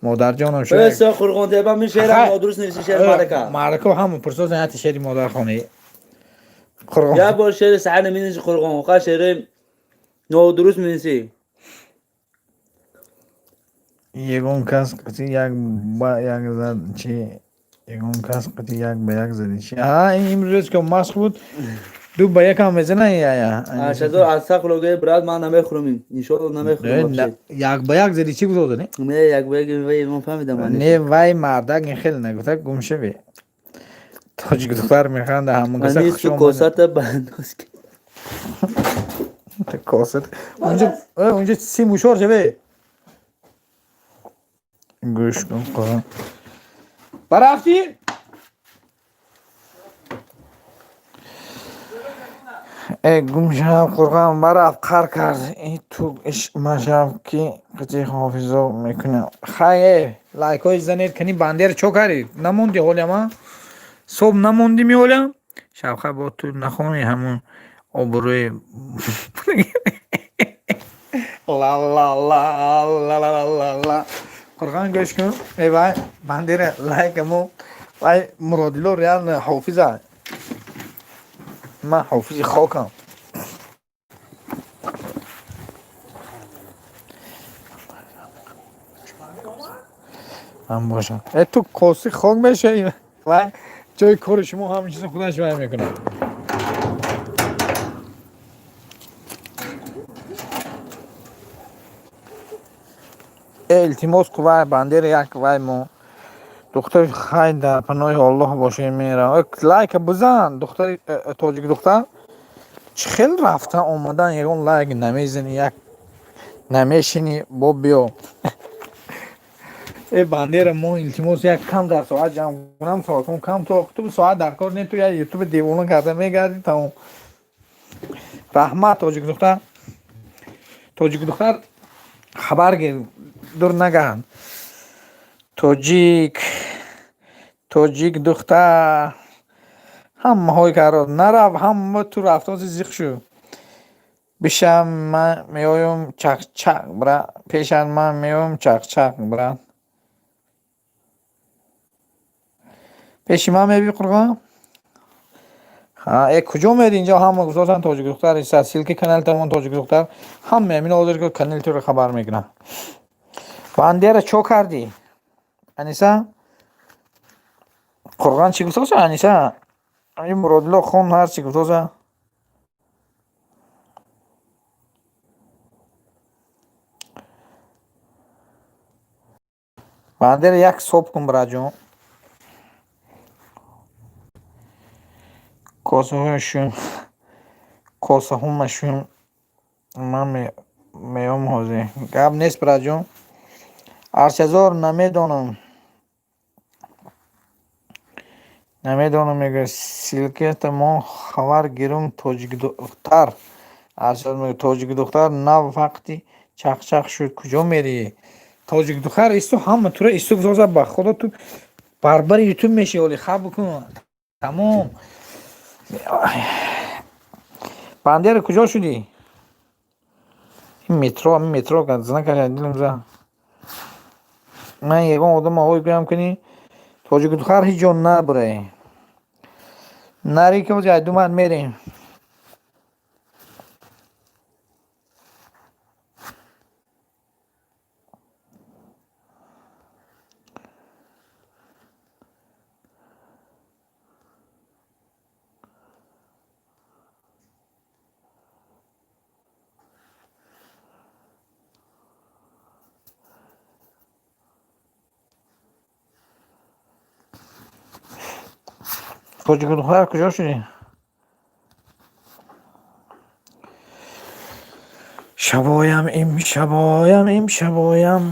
модарҷонам. Қурғонтепа, ми шеърам нодуруст нависи, шеър марака. Марако ҳама пурсозан, яти шеъри модархонӣ. Як бор шеъри саҳар наминависи, Қурғон, ха, шеъри нодуруст менависӣ. Ягон кас қати як ба як зад чи? Ягон кас қати як ба як зади чи? А имрӯз ки масх буд, 2-1 ҳам мезана я. Арчазор, астағфирулло, брат, ман намехӯрам, иншоалло, намехӯрам. 1-1 зади, чӣ гуфт не? Не, 1-1 вай, ман фаҳмидам. Не, вай мардак ин хеле нагуфта, гум шави. Тоҷик духтар механда, ҳамон каса хуш омад. Косата бандоз. Косат унҷа си мушор шаве. Гӯш кун, Қуръон, барафтӣ. Э, гум шав, Қуръон, барафт, қар кард и ту иш машав, ки қити ҳофизо мекунам. Хай, э, лайкҳои занед кани. Бандера, чо кардӣ, намонди ҳолям, а соб намонди меолям шавха, бо ту нахонӣ, ҳамун обрӯи ла ла ла ла ла ла ла. Қуръон, гӯш кун, э вай, Бандера, лайкамо. Вай Муродило реально ҳофиза, ман ҳофизи хокам. Ман бошам, э, ту коси хок мешавӣ. Вай ҷои кори шумо ҳамин чизо худаш вай мекунад. Э, илтимос ку, вай, Бандера, як вай мо духтари, хай, дар паноҳи Аллоҳ бошед, мерам, лайка бизан. Духтари тоҷик духтар, чӣ хел рафта омадан, ягон лайк намезани, як намешини, бо биё. Э, Бандера, мо илтимос, як кам дар соат ҷамъ кунам, соатон кам, ту соат дар кор не, ту як ютуби девона карда мегардӣ, тамом. Раҳмат, тоҷик духтар. Тоҷик духтар, хабар гир, дур нагард. Тоҷик духтар, ҳамаҳои каро нарав, ҳама ту рафтози зиқ шу. Бишам, ман меоям, чақчақ, бра, пешат ман меоям, чақчақ, брат, пеши ман меби, Қурғон. Э, куҷо мери? Инҷо ҳама гуфтосанд тоҷик духтар иса, ссылки канали тамон, тоҷик духтар, ҳама амин ҳозир канали туро хабар мекунам. Бандера, чо кардӣ, Аниса? Қурған чӣ гуфтоса, Аниса? Ами Муродулло хон ҳар чӣ гуфтоса. Бандера як соб кун, браҷон. Косаҳояшон, косаҳомашон, ман меом ҳозир. Гап нест, браҷон. Аршазор намедонам. Намедонам, мегӯяд, ссылка мо хабар гирум, тоҷикдухтар. Аршазор мегӯяд, тоҷикдухтар нав вақти чақчақ шуд, куҷо мерӣ? Тоҷикдухтар исто, ҳама тура исто гузоза, ба худо ту барбари ютуб меши, оли хаб бикун. Тамом. Бандера куҷо шудӣ? Ин метро, ин метро знакаша дилам за. Ман ягон одам овоз гӯям кунӣ, тоҷикдухтар ҳеҷ ҷо набурай. Нари ки ҳозир айдумат мерем. Тоҷикдухтар куҷо шудӣ? Шабоям, имшабоям, имшабоям.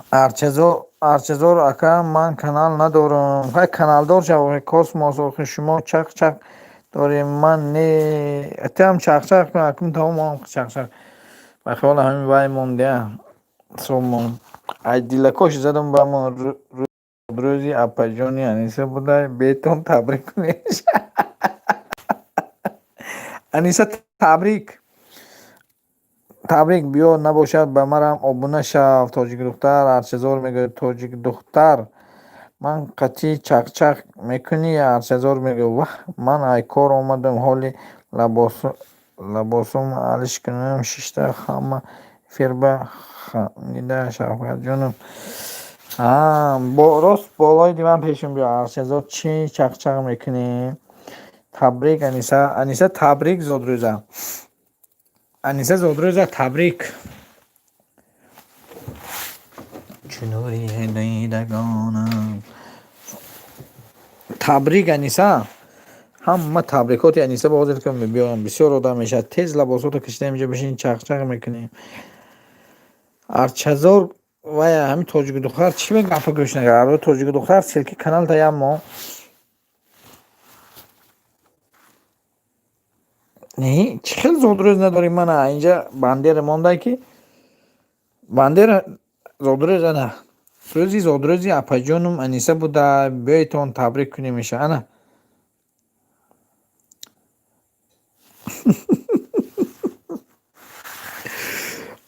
Арчазор, Арчазор ака, ман канал надорам. Хай, каналдор шав, космос, охи шумо чақ-чақ дорем, ман не. Тиам чақ-чақ кун, акун тамом чақ-чақ. Ба хиёла ҳамин вай мондия. Сомон. Ай дилакош задам ба мо рӯзи апаҷони Аниса буда, бетон табрик кунед. Аниса, табрик. Табрик, биё набошад, ба марам обуна шав. Тоҷикдухтар Арчазор мегӯяд, тоҷикдухтар, ман қатъи чақчақ мекунӣ? Арчазор мегӯяд, ваҳ, ман ай кор омадам, ҳоли лабосум алиш кунам, шишта ҳама эфирба хандида, Шавкатҷонам. Рост болои диван пешам биё, Арчазор, чӣ чақчақ мекунӣ? Табрик, Аниса, Аниса, табрик зодрӯза. Аниса, зодрӯза табрик. Чу нури дидагонам. Табрик, Аниса. Ҳама табрикоти Аниса ба ҳозир кун биёям, бисёр одам мешавад. Тез лабосото кашида инҷо бишин, чақчақ мекунем. Арчазор вая ҳамин тоҷикдухтар чӣ ба гапа гӯш накард? Тоҷикдухтар, ссылки канал таям мо. Не, чӣ хел зодрӯз надорӣ? Мана инҷа бандера монда ки бандера зодрӯз, ана рӯзи зодрӯзи апаҷонум Аниса буда, биёедтон табрик кунем иша. Ана.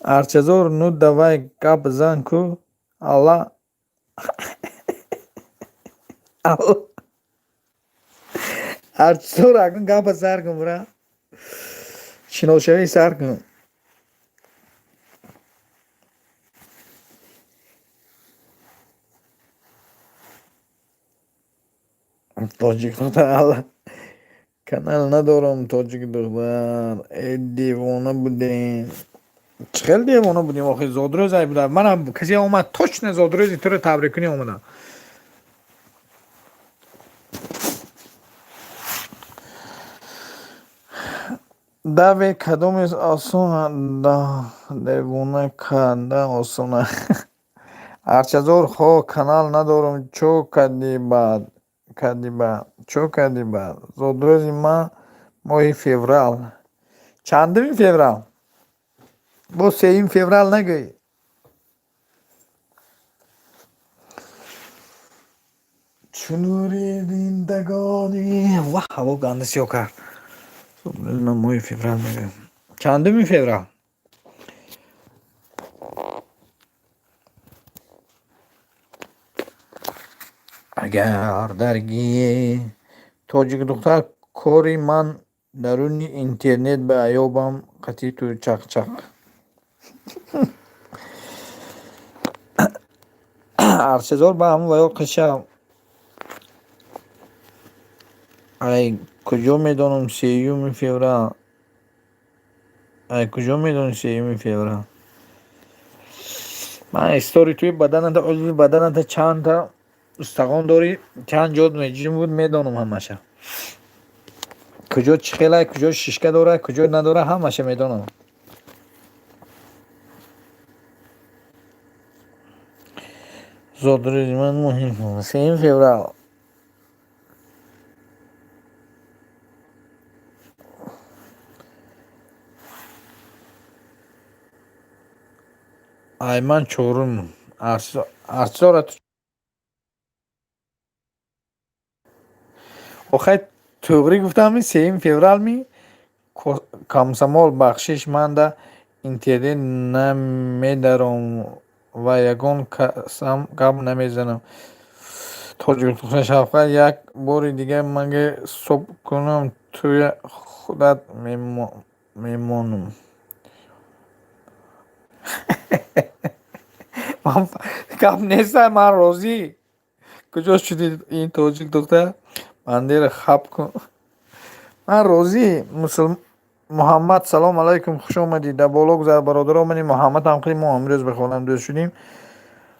Арчазор, ну давай гап зан ку, Алла. Алла. Арчазор, акун гапа сар кун, бра. Шиносшавӣ сар кун. Тоҷикдухтар, Алла. Канал надорам, тоҷикдухтар. Э, девона будем. Чӣ хел девона будем охи, зодрӯз ай буда. Манам касе омад, точно зодрӯзи туро табрик кунӣ омадам. Даве кадомес осон, девона када осона. Арчазор, хо, канал надорам, чо кардӣ баъд? Кардӣ баъд? Чо кардӣ баъд? Зодрӯзи ман моҳи феврал. Чандуми феврал? Бо сеюми феврал нагӯй. Чу нури дидагони, ваҳ, ҳаво ганда сиёҳ кард. Зодрӯзи ман моҳи феврал мегӯям. Чандуми феврал? Агар даргии тоҷикдухтар кори ман даруни интернет ба аёбам қатъи ту чақчақ. Арчазор, ба ҳамон ваё қиша. Ай куҷо медонам 3-юми феврал? Ай куҷо медонӣ 3-юми феврал? Ман истори туи баданата, узви баданата чандта устахон дорӣ, чанд ҷод меҷим буд, медонам ҳамаша. Куҷо чӣ хелай, куҷо шишка дора, куҷо надора, ҳамаша медонам. Зодрӯзи ман муҳим 3-юми феврал. Ай ман чорум. Арсора охай туғрӣ гуфтам, 3-юми феврал ми? Комсомол, бахшиш, ман да интернет намедаром ва ягон касам гап намезанам. Тоҷик Шавқат, як бори дига маге соб кунам, туя худат мемонам. Гап неста, ман розӣ. Куҷо шуди ин тоҷик духтар? Бандера хаб кун. Ман розӣ. Муҳаммад, салом алайкум, хуш омадӣ. Дар боло гузар, бародаро. Мани Муҳаммад ҳамқили мо имрӯз бихонам дӯст шудем.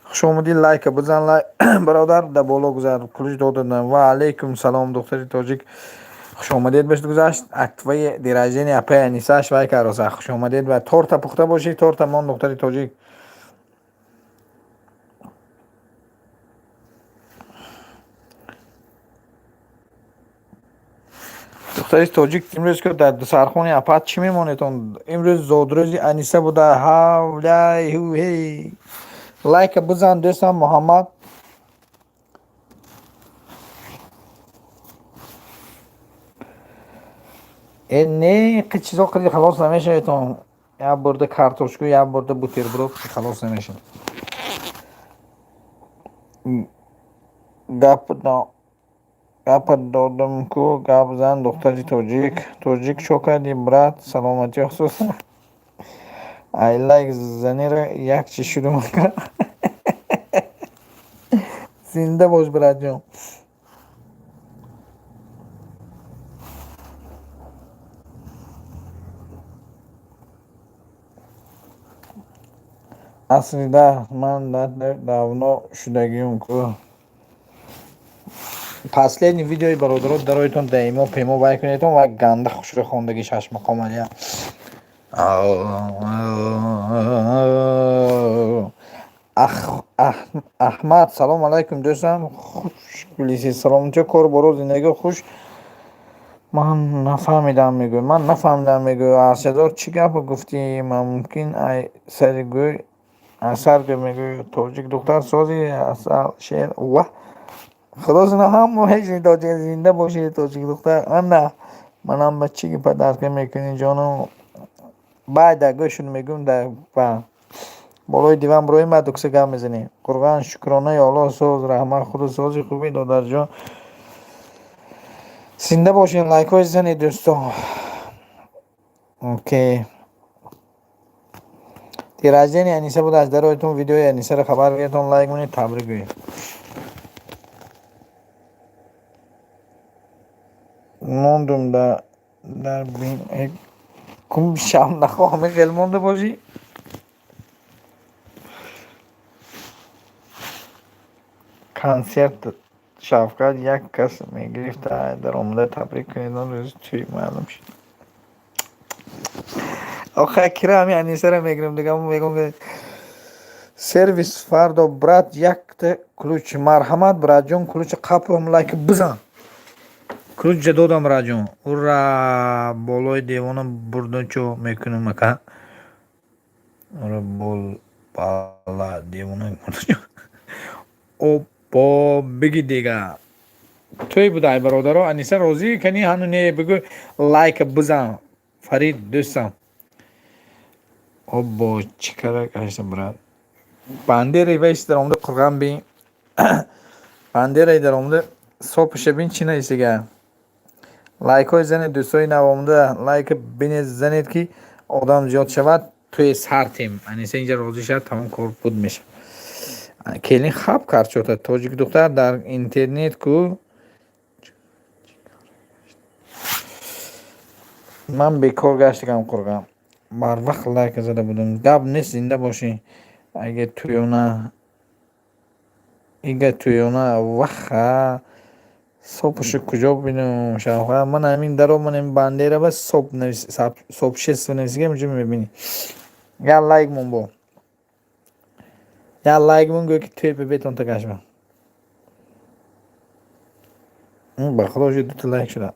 Хуш омадӣ, лайка бизан, бародар, дар боло гузар. Ключ додадам. Ва алайкум салом, духтари тоҷик. Хуш омадед бошед гузашт. Твои день рождения апай Аниса швай кароса. Хуш омадед ва торта пухта бошӣ, торта мон, духтари тоҷик. Духтари тоҷик, имрӯз ки дар сархони апат чӣ мемонедон? Имрӯз зодрӯзи Аниса буда. Ҳавляй ҳей. Лайка бизан, дӯстам Муҳаммад. Э не, қи чизо қиди халос намешаведон. Як бурда картошку, як бурда бутерброд халос намешавад. Гапа додам ку, гап зан, духтари тоҷик. Тоҷик, чо кардӣ, брат? Саломатӣ хусусан. Ай лайк занира як чи шурӯъ кард. Зинда бош, братҷон. Асри 10 ман давно шудагиюм ку. Последний видеои бародаро дароитон даимо пемо вай кунедон ва ганда хушрӯ хондаги шашмақомалия. Аҳмад, салом алайкум, дӯстам. Хуш гулиси, саломатӣ, кор боро, зиндагӣ хуш. Ман нафаҳмидам, мегӯй. Ман нафаҳмидам, мегӯй. Аршадор, чӣ гап гуфтӣ? Мумкин ай сари гӯй, асар гӯй, мегӯй. Тоҷик духтар сози асал шер. Ва худо зина ҳама ҳеҷ тоҷик, зинда бошӣ, тоҷик духтар. Ана манам ба чӣ подарка мекунӣ, ҷонум? Баъд дар гӯшун мегӯм, дар болои диван бироем, баъд дукса гап мезанем. Қурбан, шукронаи Аллоҳ, соз, раҳмат, худу сози хуби, додарҷон. Зинда бошед, лайкҳои занед, дӯстон. Окей. День рождения Аниса буд, аз дароитон видеои Анисаро хабар гиртон, лайк монед, табрик гӯед. Мондум дар бин кум шам нахоҳам хел монда бошӣ. Консерт Шавкат як кас мегирифта, даромада табрик кунед, он рӯзи тӯй маълум шуд. Охай кира ҳами Анисаро мегирем, дига мегӯм сервис фардо, брат, якта ключ. Марҳамат, братҷон, ключ қапам, лайк бизан. Ключ додам, братҷон. Ура, болои девона бурда чо мекунам, ака. Ура, бол бала девона бурда чо. Оппо, биги дига. Тӯй будай, бародаро, Аниса розӣ кани ҳану не, бигӯ, лайк бизан. Фарид дӯстам. Оббо, чӣ кара гашта, брат? Бандераи вайс даромада қурған бин. Бандераи даромада сопиша бин, чӣ нависига. Лайкҳои занед, дӯстои навомада, лайк бинед, занед, ки одам зиёд шавад, тӯи сартем. Аниса инҷа розӣ шавад, тамом кор буд мешавад. Келин хаб кард чота. Тоҷик духтар дар интернет ку. Ман бекор гаштагам, Қурғам. Барвақт лайк зада будам. Гап нест, зинда бошӣ. Аге тӯёна, ига тӯёна ваха сопушу куҷо бинам, шавҳар? Ман ҳамин даромадем бандера ба соп сообщество нависигам, инҷо мебинӣ. Я лайк мон бо. Я лайк мон, гӯё ки тӯй бетон тагашба. Ба худо, уже дута лайк шуда.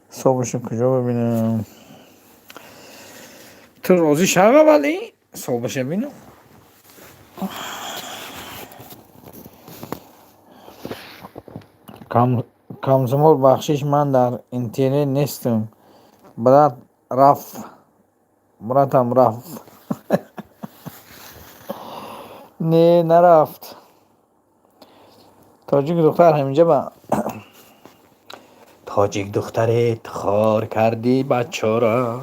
Собушу куҷо бибинам? Ту розӣ шава, вале собаша бинам. Комсомол, бахшиш, ман дар интернет нестам. Брат рафт. Братам рафт. Не, нарафт. Тоҷик духтар ҳаминҷа ба. Тоҷик духтарет хор кардӣ бачора.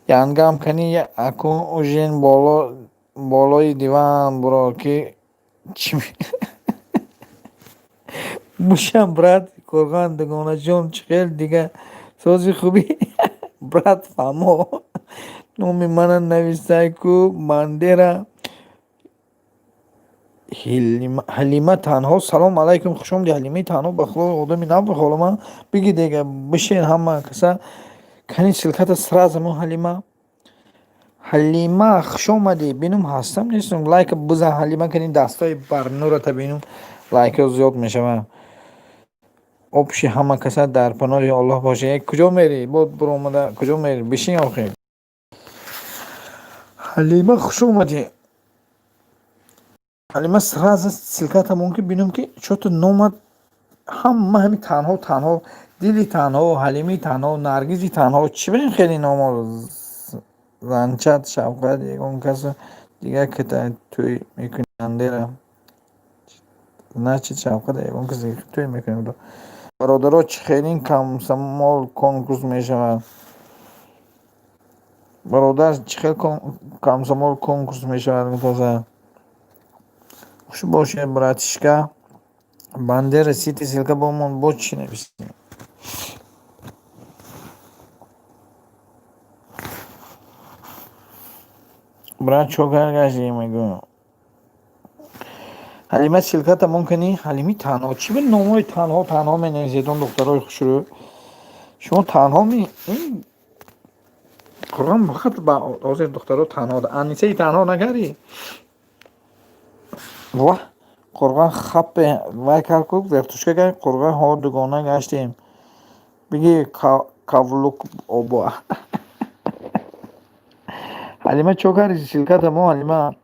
Янгам кани акун ужин боло болои диван буро ки чӣ бушам, брат Қурғон. Дугонаҷон, чӣ хел дига, сози хубӣ, брат? Фаҳмо, номи мана нависай ку бандера. Ҳалима танҳо, салом алайкум, хушомадӣ, Ҳалимаи танҳо. Ба худо, одами нав ҳоло биги дега, бишин ҳама каса. Кани ссылка та сразу мо. Ҳалима, Ҳалима, хушомадӣ. Бинум, ҳастам, нестам. Лайка бизан, Ҳалима, кани дастои барнурата бинум, лайкҳо зиёд мешаванд. Общий ҳама каса дар паноҳи Аллоҳ бошед. Куҷо мерӣ? Бод биромада куҷо мерӣ? Бишин охир. Ҳалима, хуш омадӣ. Ҳалима, сразу ссылка та мон, ки бинум, ки чото номат ҳама ҳами танҳо, танҳо, дили танҳо, Ҳалими танҳо, Наргизи танҳо. Чӣ бинем, хеле номо занчат шавқат ягон каса дигар кита тӯй мекунандера. Значит, шавқат ягон кас тӯй мекунем. Бародаро, чӣ хелин комсомол конкурс мешавад? Бародар, чӣ хел комсомол конкурс мешавад? Гуфтаса, хуш бошед, братишка. Бандера сити, ссылка бомон. Бо чӣ нависем? Брат, чо каргаштӣ, мегӯ? Ҳалима, ссылка та мон кунӣ. Ҳалими танҳо, чӣ ба номҳои танҳо, танҳо менависед, он духтарои хушрӯ? Шумо танҳо ми ин Қуръон фақат ба ҳозир духтаро танҳо. Анисаи танҳо накардӣ? Ваҳ, Қуръон хаппе вай кард ку, вертушка кард. Қуръон ҳо, дугона гаштем. Биги кавлук обо. Ҳалима, чо кардӣ? Ссылка та мо, Ҳалима.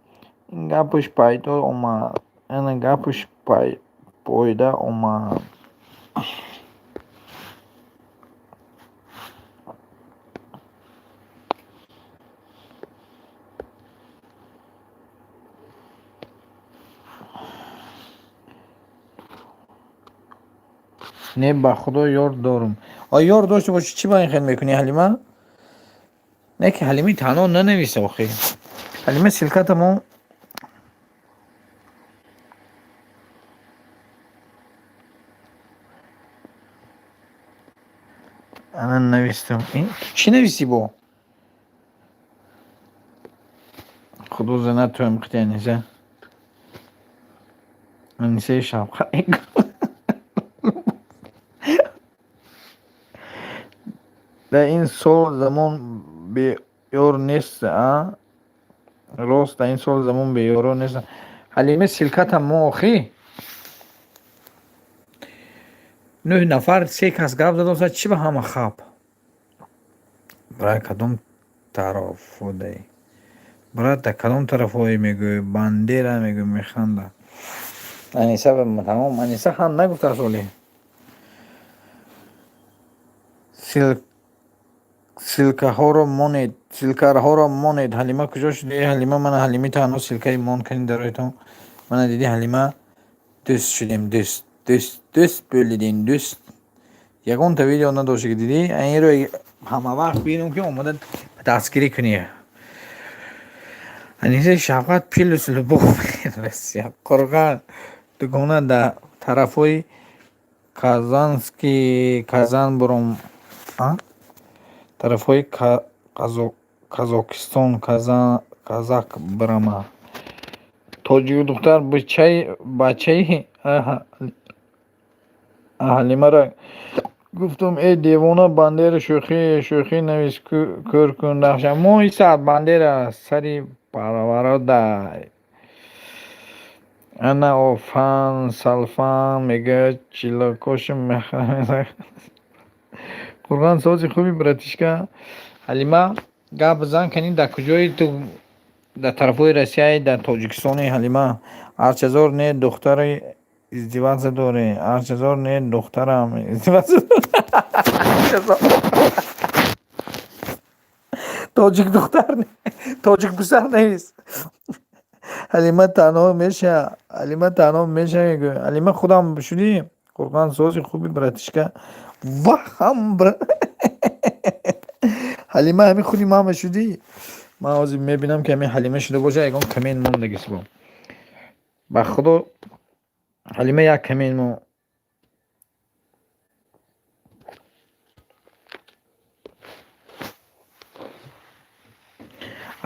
Ин гапаш пайдо омад, ана гапаш пойда омад. Не, ба худо, ёр дорум. А ёр дошта бошӣ, чӣ ба ин хел мекунӣ, Ҳалима? Не ки Ҳалими танҳо нанависа охи. Ҳалима, ссылка та мо. Ана навистам. Ин чӣ нависӣ бо? Худо занад туам қити, Аниса. Анисаи шавқат. Дар ин сол замон беёр нест, а? Рост, дар ин сол замон беёро нест. Ҳалима, ссылка та мо охи. Нӯҳ нафар, се кас гап задоса, чӣ ба ҳама хап? Брат, кадом тарафодаи? Брат, дар кадом тарафҳое мегӯӣ? Бандера мегӯ, механда. Аниса тамом, Аниса ҳам нагуфтааст оле. Ссылка ҳоро монед, ссылка ҳоро монед. Ҳалима, куҷо шудӣ? Ҳалима, мана Ҳалими танҳо, ссылка и мон кунед дароятон. Мана дидӣ, Ҳалима, дӯст шудем, дӯст, дӯст, дӯст бӯлидем, дӯст. Ягонта видео надошти ки дидӣ? Инро ҳамавақт бинам, ки омода дастгирӣ кунӣ. Аниса шавқат плюс любовь Россия. Қурғон дугона дар тарафҳои Казанский Казан буром, тарафҳои Казокистон Казак бирама. Тоҷик духтар бачаи Ҳалимаро гуфтум: э девона, Бандера, шӯхӣ шӯхӣ навис, кӯр кун дахша. Моҳи саат Бандера сари парвародай. Ана офан салфан мегӯяд, чилакошо мехӯрад. Қурғон, сози хуби, братишка. Ҳалима, гап бизан, кани дар куҷои ту, дар тарафҳои Россияи, дар Тоҷикистони, Ҳалима? Арчазор, не, духтари издеваться дорӣ. Арчазор, не, духтарам издеваться. Тоҷик духтар, тоҷик писар нест. Ҳалима танҳо меша, Ҳалима танҳо меша, мегӯяд. Ҳалима, худам шудӣ? Қурғон, сози хуби, братишка. Ваҳам, Ҳалима, ҳамин худи мама шудӣ? Ман ҳозир мебинам, ки ҳамин Ҳалима шуда бошад, ягон коммент мондагисбо. Ба Худо, Ҳалима, як коммент мо.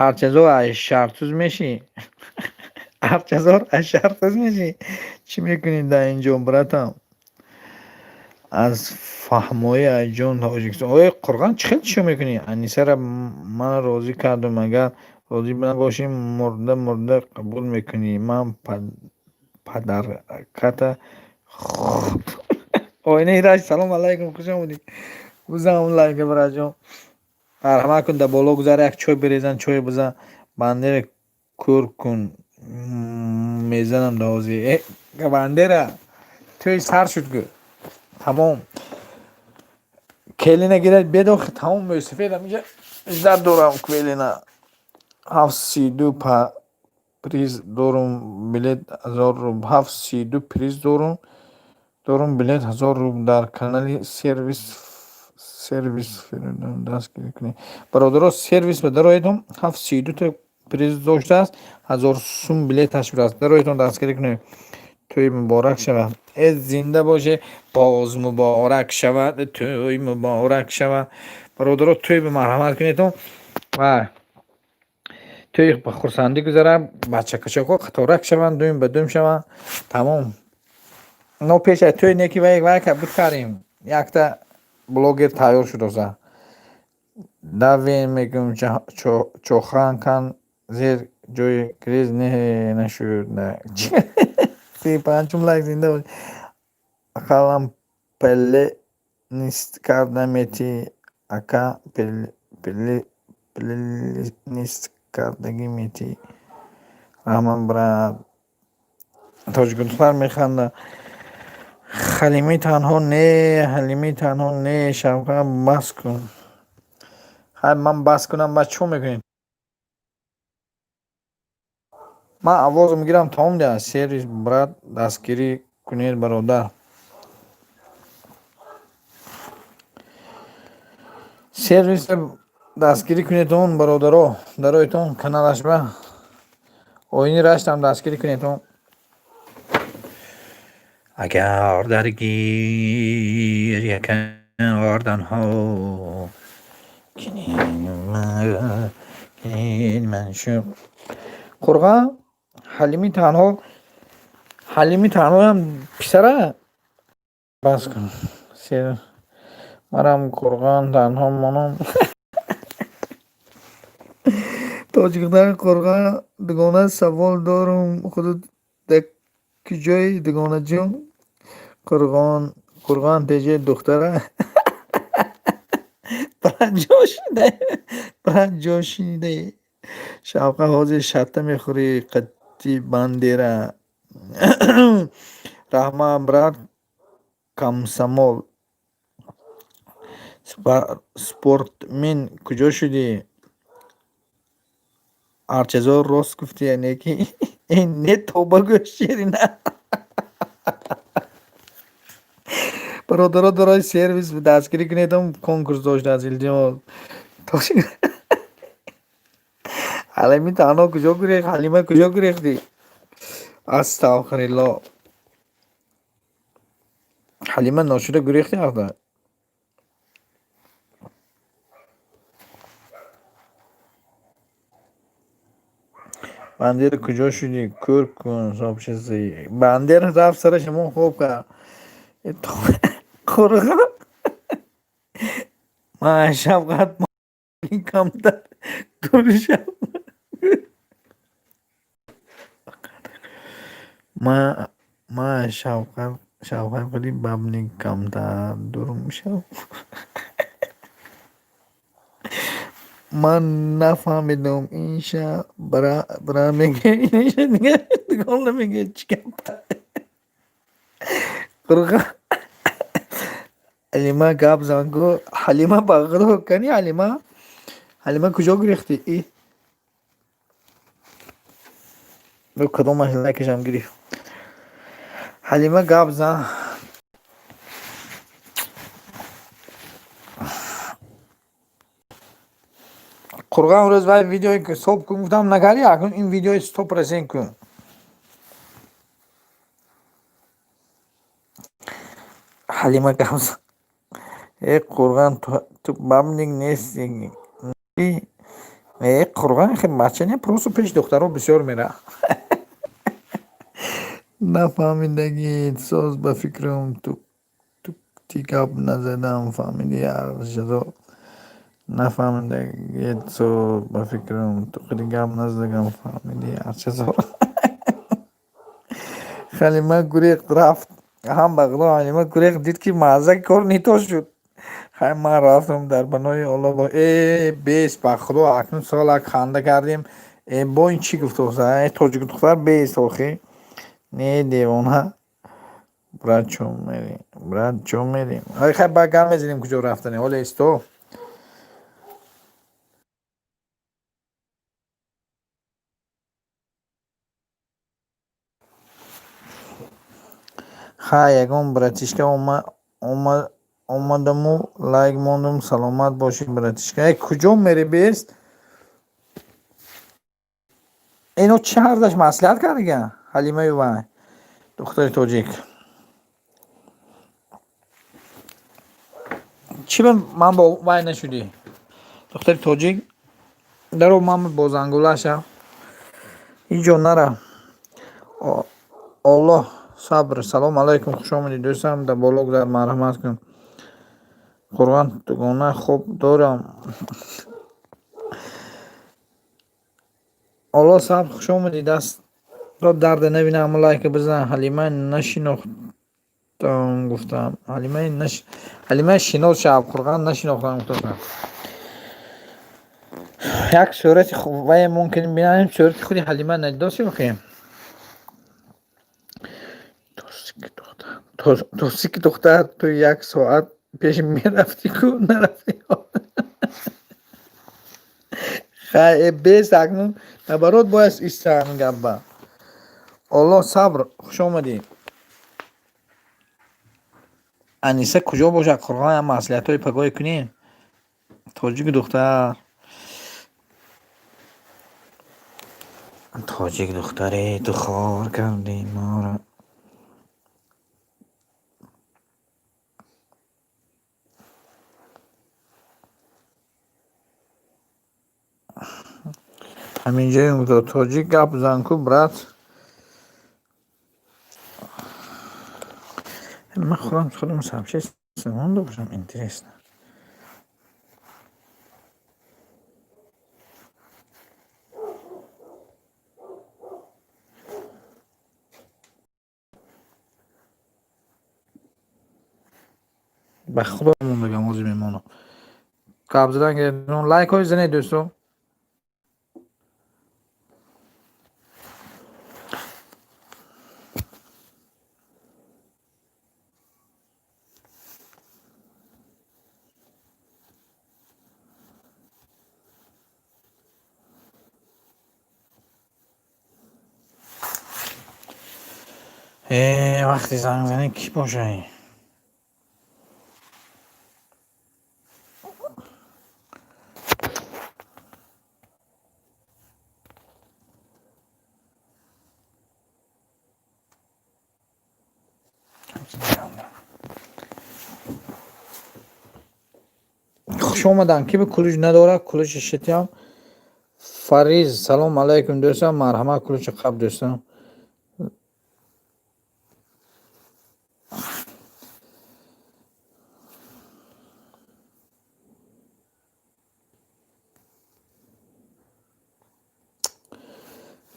Арчазор, аз Шартуз мешӣ? Арчазор, аз Шартуз мешӣ? Чӣ мекунӣ дар инҷо, братам? Аз фаҳмои айҷон Тоҷикистон. Ой, Қурғон, чӣ хел чиё мекунӣ? Анисара маро розӣ кардум, агар розӣ набошӣ, мурда мурда қабул мекунӣ. Ман падарката. Оинаи рашт, салом алайкум, хуш омадӣ. Бизан лайка, братҷон. Марҳамат кун, дар боло гузар, як чой бирезан, чой бизан. Бандера, кӯр кун, мезанам дар ҳозир. Э, Бандера, тӯй сар шуд, гӯ. Тамом. Келина гирад бедохи, тамом, мӯйсафед ҳаминҷа иззат дорам келина. 732 приз дорум, билет 1000 рубл. 732 приз дорум, билет 1000 рубл. Дар канали сервис дастгирӣ кунед. Бародаро, сервис ба дароедум, 732 та приз доштааст, 1000 сум билеташ будааст. Дароедум, дастгирӣ кунед. Тӯй муборак шавад. Э, зинда боше, боз муборак шавад, тӯй муборак шавад. Бародаро, тӯй ба марҳамат кунедум ва тӯй ба хурсандӣ гузарад, бачакачакҳо қаторак шаванд, дум ба дум шаванд. Тамом. Но пеш аз тӯй неки вай вай буд кардем. Якта блогер тайёр шудоса. Давен мегӯм, чохан кан зер ҷои грез не нашуд. 35-ум лайк, зинда бош. Ақаллан плейлист карда метӣ, ака, плейлист кардагӣ метӣ. Раҳмат, брат. Тоҷикдухтар механда. Ҳалимаи танҳо не, Ҳалимаи танҳо не, шавқат, бас кун. Хай, ман бас кунам, баъд чӣ мекунед? Ман овозо мегирам, тамом диҳад. Сервис, брат, дастгирӣ кунед, бародар. Сервис дастгирӣ кунедон, бародаро, дароитон каналаш ба оини раштам дастгирӣ кунедон. Агар дар гиря карданҳо ман шуд. Қурға, Ҳалими танҳо, Ҳалими танҳоям писара? Бас кун. Манам Қурғон танҳо монам. Тоҷикдухтар Қурғон, дугона, савол дорум, худат дар куҷои, дугонаҷон? Қурғон, Қурғон теҷе духтара? Брат, ҷо шунидаӣ? Шавқа, ҳозир шатта мехӯрӣ қати Бандера. Раҳмат, брат, комсомол. Спортсмен куҷо шудӣ? Арчазор, рост гуфтӣ, не ки не, тоба гӯш, ширина. Бародаро, дорои сервис дастгирӣ кунедам, конкурс доштааст, илтимос. Ҳалими танҳо куҷо гурехт? Ҳалима, куҷо гурехтӣ? Астағфируллоҳ. Ҳалима ношуда гурехти афта. Бандера куҷо шудӣ? Кӯр кун сообщество. Бандера рафт сара шумо хоб кард. Қурға ман шафқат камтар туршам. Ман шавқат қили бабник камтар дурмшав. Ман нафаҳмидам инша бра мега инаша дига дигон намега чӣ гап. Қурға Ҳалима гап зан ку. Ҳалима ба худо кани Ҳалима? Ҳалима куҷо гурехтӣ? И кадомаш лайкашам гирифт. Ҳалима гап зан. Қурған рӯз вай видеое ки стоп кун гуфтам накардӣ, акнун ин видеои 100% кун. Ҳалима гап зан. Э Қурған ту бабник нестӣ. Э Қурған хе бача не просто пеши духтаро бисёр мера. Нафаҳмидагӣ соз ба фикрам ту гап назадам фаҳмидӣ аршадо. Нафаҳмидагӣ соз ба фикрам ту гап назадам фаҳмидӣ аршадо. Ҳалима гурехт рафт. Ҳам ба худо Ҳалима гурехт дид ки мазза кор нито шуд. Хай ман рафтам дар банои Аллоҳ. Э бес ба худо акнун солак ханда кардем. Э бо ин чӣ гуфт э тоҷик духтар бес охи. Не девона. Брат чо мерем? Брат чо мерем? Ай хай ба гап мезанем куҷо рафтане. Ҳоле исто. Хай ягон братишка омадаму лайк мондум. Саломат бошӣ братишка. Э куҷо мери бест? Ино чӣ ҳардаш маслиҳат кардига? Ҳалимаю вай духтари тоҷик. Чӣ ман бо вай нашудӣ? Духтари тоҷик даро ман бо зангулаша. Ҳеҷ ҷо нара. Аллоҳ сабр. Салом алайкум, хуш омадӣ дӯстам. Дар боло гузар марҳамат кун. Қурған дугона хоб дорам. Аллоҳ сабр, хуш омадӣ. Дастро дарда набинам, лайка бизан. Ҳалима нашинохтам гуфтам. Ҳалима шинос шав. Қурған нашинохтам гуфтам. Як сурати вай мумкин бинем, сурати худи Ҳалима надидосӣ охи? Тосики духтар ту як соат пеш мерафтӣ ку нарафтӣ. Хай бес акнун наоборот бояд иста ҳамин гапба. Аллоҳ сабр, хуш омадӣ. Аниса куҷо бошад? Қурған ям маслиҳатҳои пагоҳӣ кунем. Тоҷик духтар. Тоҷик духтаре ту хор кардӣ моро. Ҳаминҷоем тоҷик гап зан ку брат. Ман худам сообщество монда бошам интересно. Ба худо мондагам ҳозир мемонам. Гап задан гирифтон лайкҳои занед дӯсто. Вақти занг занӣ кӣ бошад ин? Хушомаданд. Ки ключ надорад, ключи шитям. Фариз, салом алайкум, дӯстам, марҳамат, ключи қаб, дӯстам.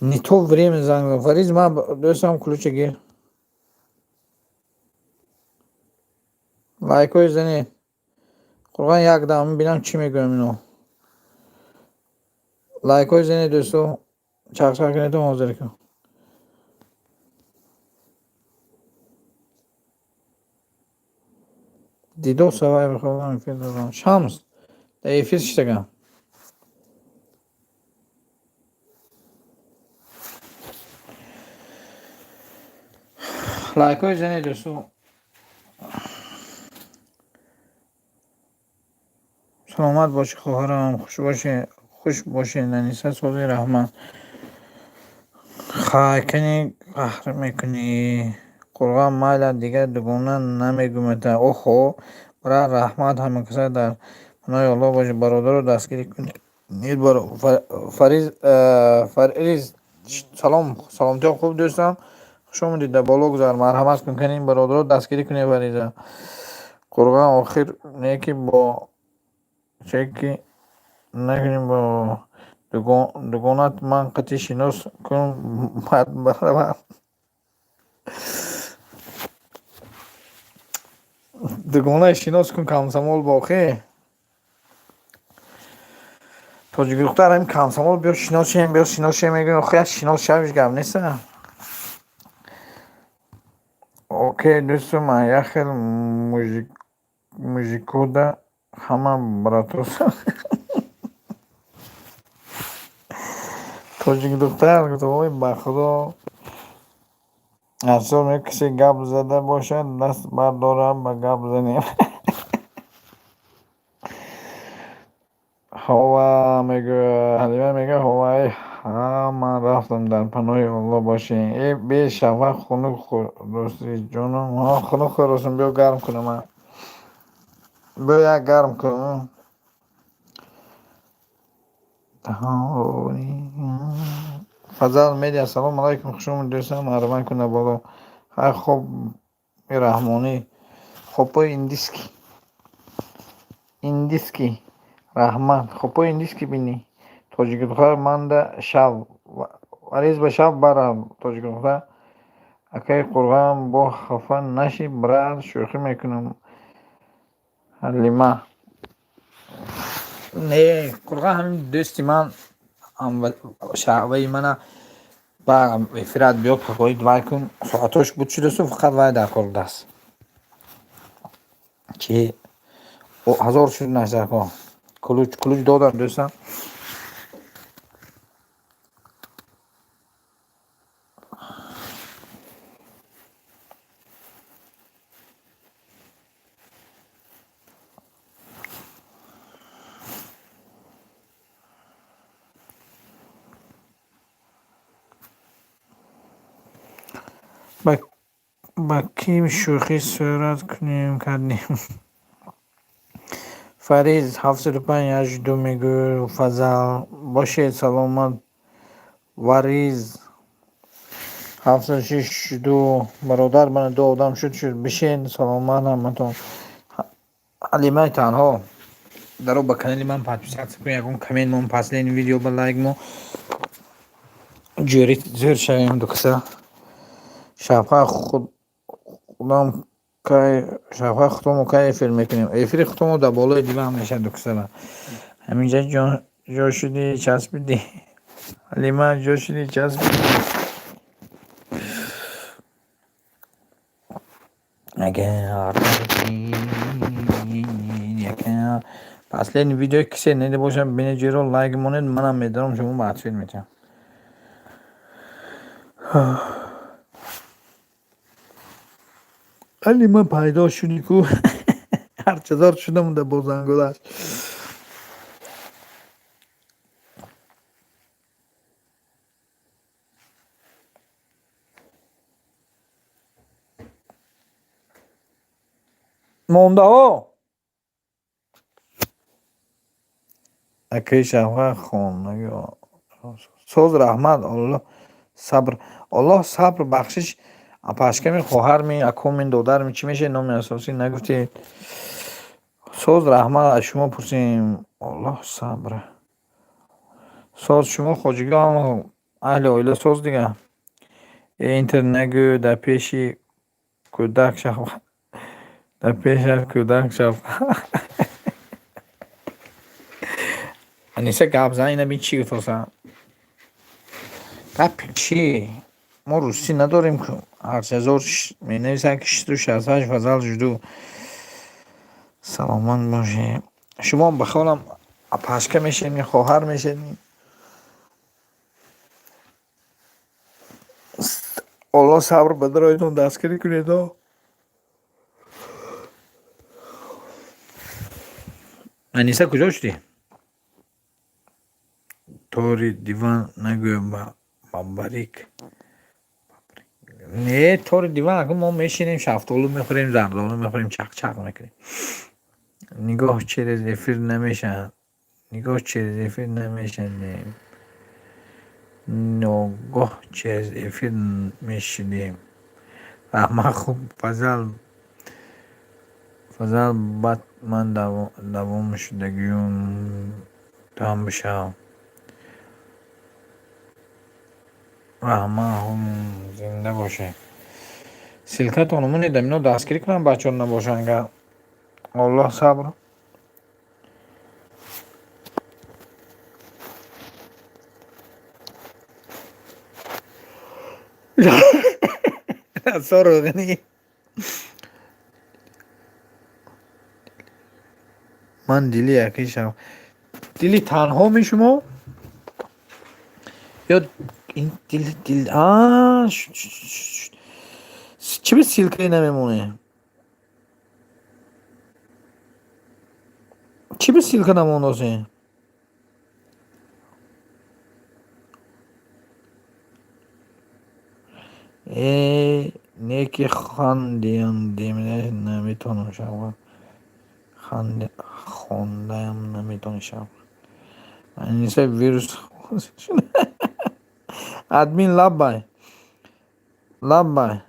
Не то время занг зад. Фариз, ман, дӯстам, ключа гир. Лайкҳои занед. Қурғон, як дам бинам, чӣ мегӯям ино. Лайкҳои занед, дӯсто, чақчақ кунедум, ҳозир кун. Дидо савай мехоҳам, эфир дорам. Шамс, дар эфир шитагам. Лайкҳои занед, дӯсто. Саломат бошӣ, хоҳарам, хуш бошӣ, хуш бошӣ, Наниса сози, раҳмат. Хай, кани қаҳр мекунӣ? Қурғон, майла, дигар дугона намегӯмата. Оҳо, брат, раҳмат, ҳамакаса дар паноҳи Аллоҳ бошед, бародаро, дастгирӣ кунед. Фариз, Фариз, салом, саломатиҳо хуб, дӯстам, хуш омадед, дар боло гузар, марҳамат кун, канин, бародаро, дастгирӣ кунед Фариза. Қурғон, охир не ки бо чеки накунем, бо дугонат ман қатъи шинос кун, баъд баравам. Дугонаи шинос кун, комсомол боқӣ. Тоҷикдухтар, ҳамин комсомол, биё шинос шем, биё шинос шем мегӯем, охир як шинос шавиш гап неста. Окей, дӯстум, як хел мужикода ҳама братос. Тоҷикдухтар гуфт: ой, ба худо, афсӯс, мегӯяд, касе гап зада бошад, даст бардорад, ба гап занем. Ҳова, мегӯяд Ҳалима, мегӯяд ҳова, эй ҳа, ман рафтам, дар паноҳи Аллоҳ бошед. Э, бешафақ хунук хӯрдосӣ, ҷонам, ҳо, хунук хӯрдосам, биё гарм кунам, биё як гарм кун. Фазал Медиа, салому алайкум, хуш омадед, дӯстам, марҳамат кун, дар боло. Хай, хоб раҳмонӣ, хобҳои индийский, индийский, раҳмат, хобҳои индийский бинӣ. Тоҷикдухтар, манда шав, Фариз, ба шав барав, тоҷикдухтар. Акаи Қурғон, бо хафа нашӣ, брат, шӯхӣ мекунам. Ҳалима. Не, Қурғон, ҳамин дӯсти ман шаҳваи мана ба эфират биё, пакоид вай кун, соатҳош буд шудасу, фақат вай дар кор будааст. Чи ҳазор шуд дар кор. Ключ, ключ додам, дӯстам. Ба кӣ шӯхӣ сурат кунем кардем? Фариз, 705 82 мегӯяд Фазал. Бошед саломат. Вариз, 762, бародар, мана ду одам шуд, шуд. Бишед саломат ҳаматон. Ҳалимаи танҳо. Даро ба канали ман подписаться кун, ягон коммент мон, последний видео ба лайк мо. Ҷӯри зӯр шавем, дукаса. Шабҳа худам кай, шабҳа худомо кай эфир мекунем? Эфири худомо дар болои диван мешавад, дукасара. Ҳаминҷа ҷо шудӣ, часпидӣ. Ҳалима, ҷо шудӣ, часпидӣ. Агар последний видео кисе неда бошад, бинед, ҷиро лайк монед, манам медорам, шумо ба ответ метиҳам. Ҳалима, пайдо шудӣ ку, ҳарчазор шудам да бо зангулаш. Мондаҳо. Акаи Шавқат соз, раҳмат, Аллоҳ сабр, Аллоҳ сабр бахшиш. Апашками, хоҳарми, акоми, додарми, чӣ мешавед? Номи асосӣ нагуфтед. Соз, раҳмат, аз шумо пурсем. Аллоҳ сабр. Соз, шумо хоҷигӣ ҳама аҳли оила соз дига. Энтер нагӯ, дар пеши кӯдак Шавқат, дар пешаш кӯдак Шавқат. Аниса, гап зан, ина бин, чӣ гуфтоса. Гапи чӣ? Мо русӣ надорем ку. 8000 менависанд, ки 668 фазал жду. Саломат бошед. Шумо ба хаёлам апашка мешед, хоҳар мешед. Аллоҳ сабр ба дароятон дастгирӣ кунед. Аниса, куҷо шудӣ? Тори диван нагӯ, бабарик. Не, тори диван акун мо мешинем, шафтолу мехӯрем, зардолу мехӯрем, чақчақ мекунем. Нигоҳ через эфир намешавад. Нигоҳ через эфир намешавем. Ногоҳ через эфир мешидем. Раҳмат, хуб, Фазал, Фазал, бад ман давом шудагиюм, туам бишав. Раҳмат, зинда бошед. Ссылка тонро монед, ино дастгирӣ кунанд, бачаҳо набошанд. Аллоҳ сабр. Сорӯғни. Ман дили якӣ шав. Дили танҳо ми шумо? Ё ин дил дил а чӣ ба ссылка е намемонед? Чӣ ба ссылка намондосед? Э, не ки хандиям наметавонам, Шавқат. Хондаям наметавонӣ, Шавқат. Аниса, вирус. Админ, лаббай. Лаббай.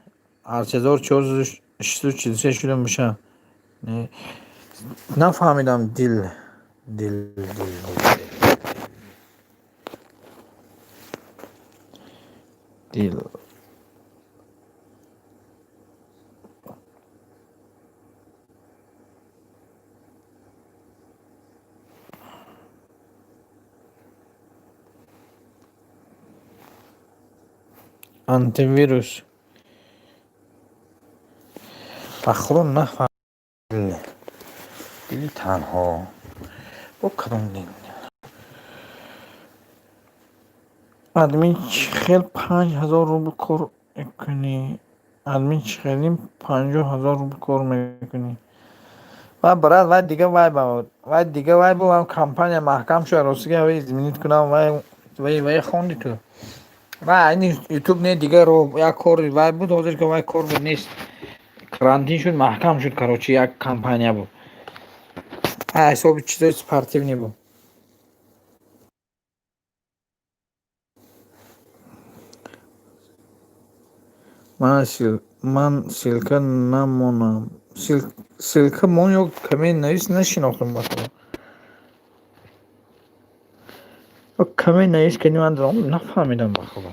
8443 шудам бишав. Нафаҳмидам, дил. Дил, дил, дил. Дил. Антивирус. Ба худо нафаҳмидам. Дили танҳо. Бо кадом дил? Админ, чӣ хел 5000 рубл кор мекунӣ? Админ, чӣ хелим 50 000 рубл кор мекунӣ? Ва брат, вай дига вай ба вай дига вай бу компания маҳкам шуда, ростига вай изменить кунам, вай вай вай хонди ту. Вай айни ютуб не, дигар як кори вай буд, ҳозир ки вай кор буд нест. Карантин шуд, маҳкам шуд, короче, як компания буд. Ҳисоби чизои спортивный буд. Ман ссылка намонам. Ссылка мон ё коммент навис, нашинохтам ба худо. Коммент навис кардӣ, ман нафаҳмидам, ба худо.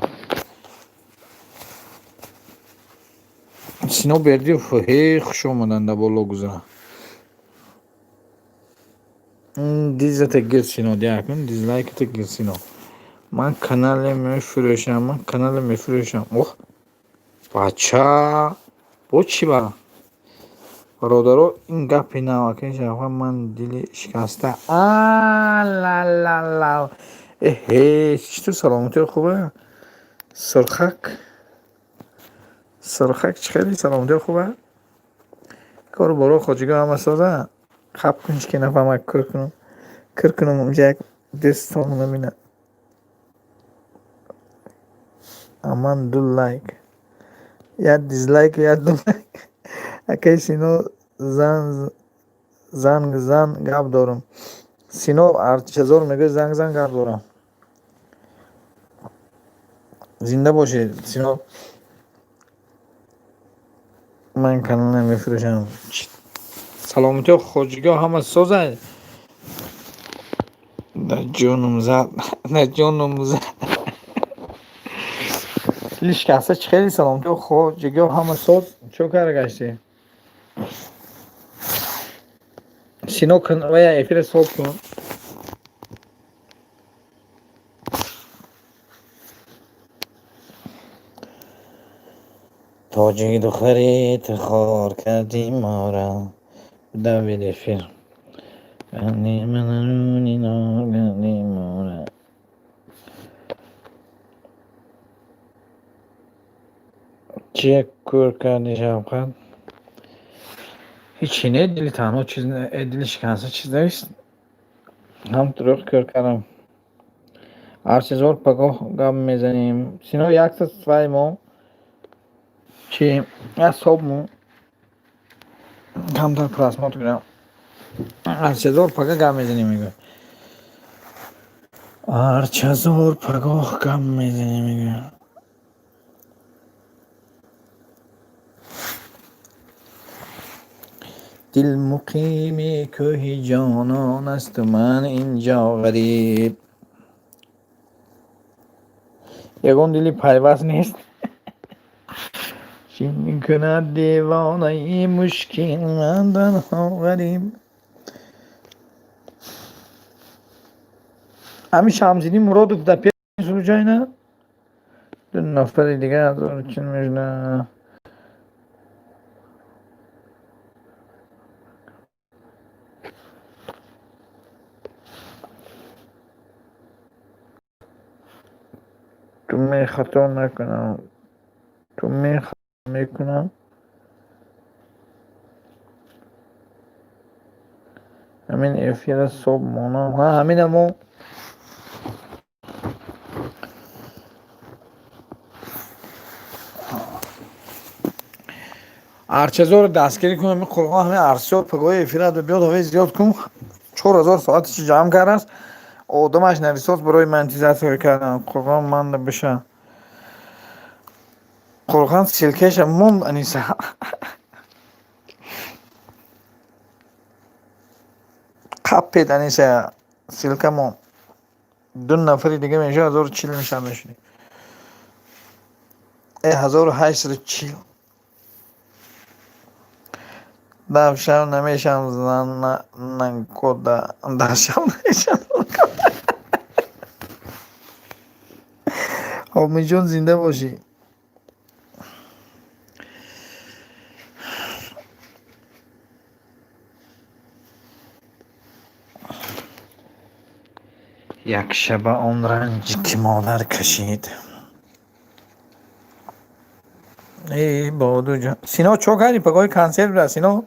Сино Бердиев, ҳе, хуш омаданд, дар боло гузара. Дизата гир, Сино, диакун дизлайката гир, Сино. Ман канале мефурӯшам, ман канале мефурӯшам. Ох, бача, бо чӣ ба? Бародаро, ин гапи нав, акин ман дили шикаста. А ла ла ла. Эҳе, чӣ тур, саломатиё хубе? Сурхак. Сурхак, чӣ хеле, саломатиё хубе? Кору боро хоҷиго ҳама соза? Хаб кун, ки нафаҳмад, кур кунам. Кир кунам, унҷа як дастон набинад. Аман, ду лайк. Як дизлайк, як ду лайк. Акаи Сино, занг зан, гап дорам. Сино Арчазор мегӯяд, занг зан, гап дорам. Зинда бошед, Сино. Ман канал намефурӯшам. Саломатиҳо, хоҷигиҳо ҳама созанд. Дар ҷонум зад, дар ҷонум зад. Дили шикаста чӣ хеле саломатиҳо, хоҷигиҳо ҳама соз. Чо кара гаштӣ? Сино вая эфира соб кун. Тоҷик духтари ту хор кардӣ мора. Давид эфир. Чия кӯр кардӣ, Шавқат? Ҳичи не, дили танҳо чиз, дили шикаста чиз нест. Ҳам дурӯғ кӯр кардам. Арчизор, пагоҳ гап мезанем. Сино, якта вай мо чи як соб мо камтар просмотр кунам. Арчазор, пага гап мезанем, мегӯяд. Арчазор, пагоҳ гап мезанем, мегӯяд. Дил муқими кӯҳи ҷонон асту ман инҷо ғариб. Ягон дили пайваст нест. Чӣ мекунад девонаи мушкил, ман танҳо ғариб. Ҳамин Шамсиддин Муродов дар пеш случайно? Ду нафари дигар 1040 мешуда. Ту мехато накунам. Ту мехато мекунам. Ҳамин эфира соб монам. Ҳа, ҳамина мо Арчазорро дастгирӣ кун, ҳамин Қуръон, ҳамин Арчазор пагоҳи эфират биёд, ҳавои зиёд кун. 4000 соати чи ҷамъ кардааст. Одамаш нависост барои монетизатсия кардан. Қуръон манда биша. Қуръон ссылка ша монд, Аниса. Қаппед, Аниса, ссылка монд. Ду нафари дига меша 1040 меша мешудем. Э 1840. Дар шав намешам зан накода. Дар шав намешам. Ҳомиҷон, зинда бошӣ. Як шаба он ранҷ ки модар кашид. Эй Бодуҷон. Сино, чо кардӣ? Пагоҳи консерт буда, Сино?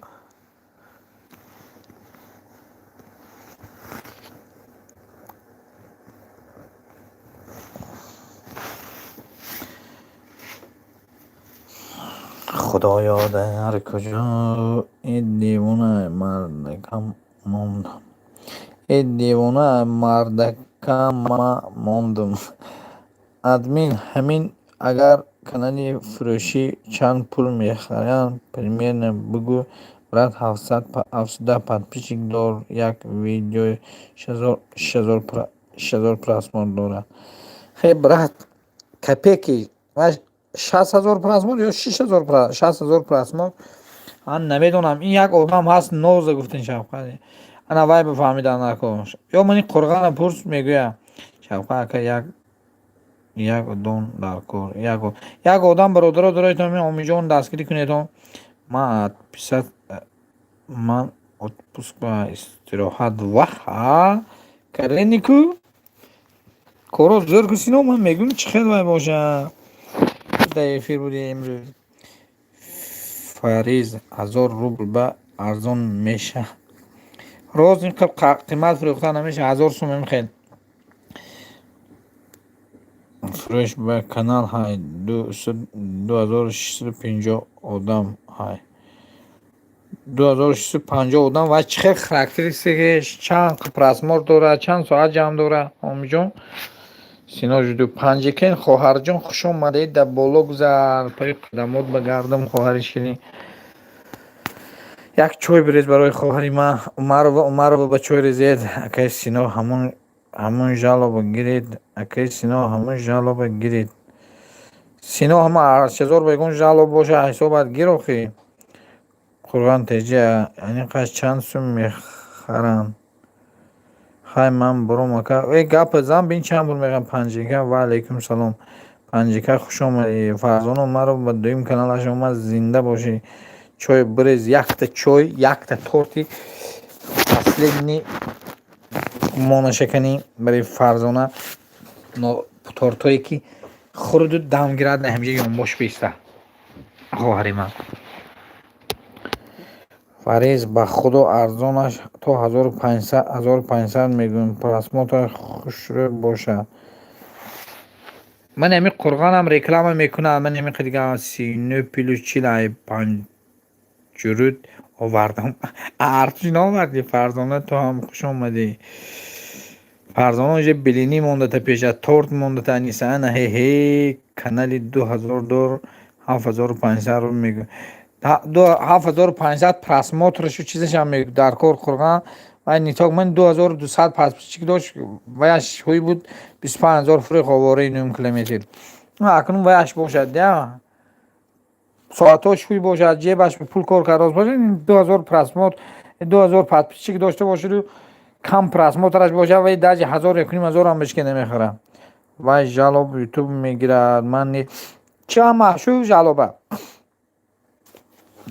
Худоё, дар куҷо э девона мардакам мондам. Э девона мардакама мондум. Админ, ҳамин агар канали фурӯшӣ чанд пул мехаранд, примерно бугӯ, брат. 770 подписчик дор, як видеои 6000 просмотр дорад. Хе, брат, копейки 60 000 просмотр ё 60 000 просмотр ман намедонам. Ин як одам ҳаст, ноза гуфтин, Шавқат. Ана вай бифаҳмида нако. Ё мани Қурғана пурс, мегӯя. Шавқат ака, як одам дар кор. Як одам, бародаро, доройтон, Омиҷон, дастгирӣ кунедон. Ман отписать, ман отпуск ба истироҳат. Ваҳа, каренику коро зӯр ку, Сино, ман мегӯм, чӣ хел вай боша. Дар эфир буди имрӯз. Фариз, 1000 рубл ба арзон меша. Роз ин қимат фурӯхта намеша, 1000 сум хел. Фурӯш ба канал ҳай 2650 одам ҳай. 2650 одам. Ва чӣ хел характеристикаш, чанд просмотр дорад, чанд соат ҷамъ дорад, ҳомиҷон? Сино жду Панҷикен. Хоҳарҷон, хуш омадед, дар боло гузар, пои қадамот ба гардам, хоҳари ширин. Як чой бирез барои хоҳари ман. Умарова, Умарова, ба чой резед. Акаи Сино, ҳамун жалоба гиред. Акаи Сино, ҳамун жалоба гиред. Сино, ҳама арчазор ба ягон жалоба боша, ҳисобат гир охи. Қурғон теҷа аниқаш чанд сум мехаранд? Хай, ман буром, ака. Э, гапа зан, бин, чанд пул мехаранд. Панҷика, ва алайкум салом, Панҷика, хуш омадӣ. Фарзона Умаров ба дуюм каналаш омад. Зинда бошӣ. Чой бирез, якта чой, якта торти последний монашаканӣ барои Фарзона, тортое ки хӯрду дам гирад, ҳамҷа ёнбош биста, хоҳари ман. Фариз, ба худо, арзонаш то 1500 мегӯем, просмотраш хушрӯ бошад. Ман ҳамин Қурғонам реклама мекунам. Ман ҳамин дига сину плюс чил ай панҷуруд овардам. Артуш наовардӣ? Фарзона, ту ҳам хуш омадӣ. Фарзона, уже блины мондата, пеша торт мондата. Аниса, ана, ҳе ҳе, канали 2000 дор, 7500 рубл мегӯ, 7500 просмотрашу чизашам мегӯ дар кор. Қурғон вай нитоқ ман 2200 подписчик дошт, ваяш ҳуй буд, 25 000 фурӯх, овораи нум километр. Акнун ваяш бошад, я соатҳош ҳуй бошад, ҷебаш пул кор карда бошад, 2000 просмотр, 2000 подписчик дошта бошаду кам просмотраш бошад, вай даже ҳазор, 1500-ам бишке намехӯрад. Вай жалоб Ютуб мегирад. Ман чӣ маҳшу жалоба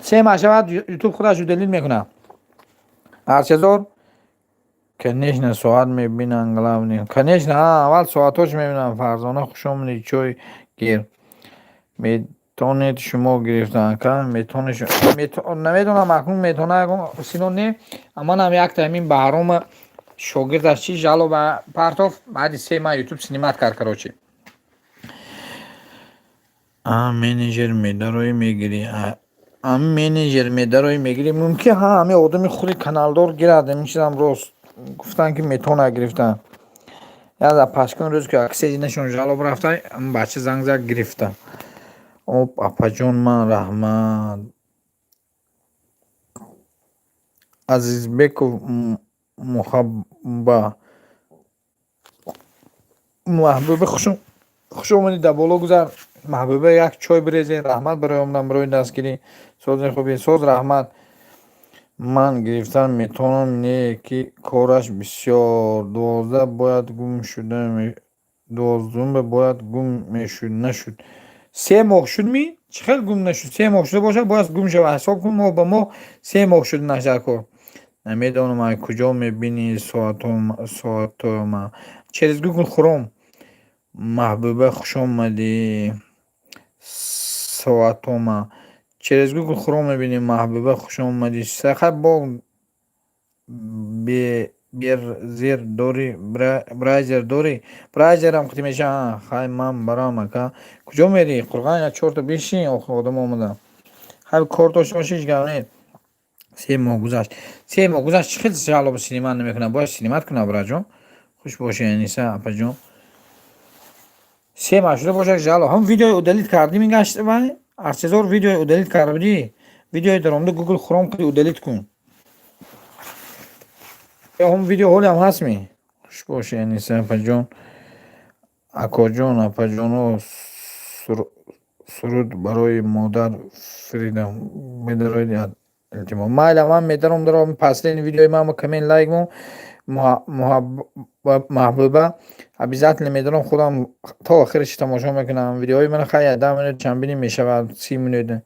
3 маҳ шавад, Ютуб худаш удалить мекунад. Арчазор, конечно, соат мебинанд, главный, конечно, аввал соатҳош мебинанд. Фарзона, хуш омадӣ, чой гир. Метонед шумо гирифтан, ака? Метонед? Намедонам, акнун метона сино не. Манам якта ҳамин Баҳрома шогирдаш чи жалоба партоф, баъди 3 маҳ Ютуб снимать кард, короче. А менеҷер медарои мегирӣ, ами менеҷер медарои мегирӣ, мумкин ҳа, ҳами одами худи каналдор гирад. Ҳамин чизам рост гуфтанд, ки метона гирифтан. Як пашкон рӯз ки акседи нашон жалоб рафта, бача занг зад, гирифта. Оп, апаҷон, ман раҳмат. Азизбеков Муҳабба, Маҳбуба, хуш омадӣ, дар боло гузар. Маҳбуба, як чой бирезед. Раҳмат барои омадан, барои дастгирӣ. Сози хуби соз, раҳмат. Ман гирифтан метавонам, не ки кораш бисёр. 12 бояд гум шуда, 12-ума бояд гум мешуд, нашуд. 3 моҳ шуд ми? Чӣ хел гум нашуд? 3 моҳ шуда бошад, бояд гум шавад. Ҳисоб кун, моҳ ба моҳ 3 моҳ шуд, нашар кор. Намедонам, ай куҷо мебинӣ соатома? Через Google Chrome. Маҳбуба, хуш омадӣ. Соатома через Google Chrome мебинӣ. Маҳбуба, хуш омадӣ. Сахат бо берзер дорӣ, браузер дорӣ? Браузерам қити мешавад. Хай, ман барам, ака. Куҷо мерӣ, Қурғон? Як чорта бишин, охи одам омада. Хай, кор дошта бошӣ, ҳеҷ гап не. 3 моҳ гузашт, 3 моҳ гузашт, чӣ хел жалоба снимать намекунад? Бояд снимать кунад, браҷон. Хуш бошӣ, Аниса апаҷон. 3 моҳ шуда бошад, жалоб ҳам видеои удалить кардӣ, мегашт вай. Арчазор, видеои удалить карда будӣ? Видеои даромада Google Chrome кунӣ, удалить кун. Ҳам видео ҳолиам ҳастми? Хуш бошӣ, Аниса апаҷон. Акоҷон, апаҷоно, суруд барои модар фиридам, медароед, илтимос. Майла, ман медаром, даром. Последний видеои ман коммент, лайк мон. Маҳбуба, обязательно медаром, худам то охираш тамошо мекунам видеои ман. Хай, 10 минут чанд бини мешавад, 30 минут.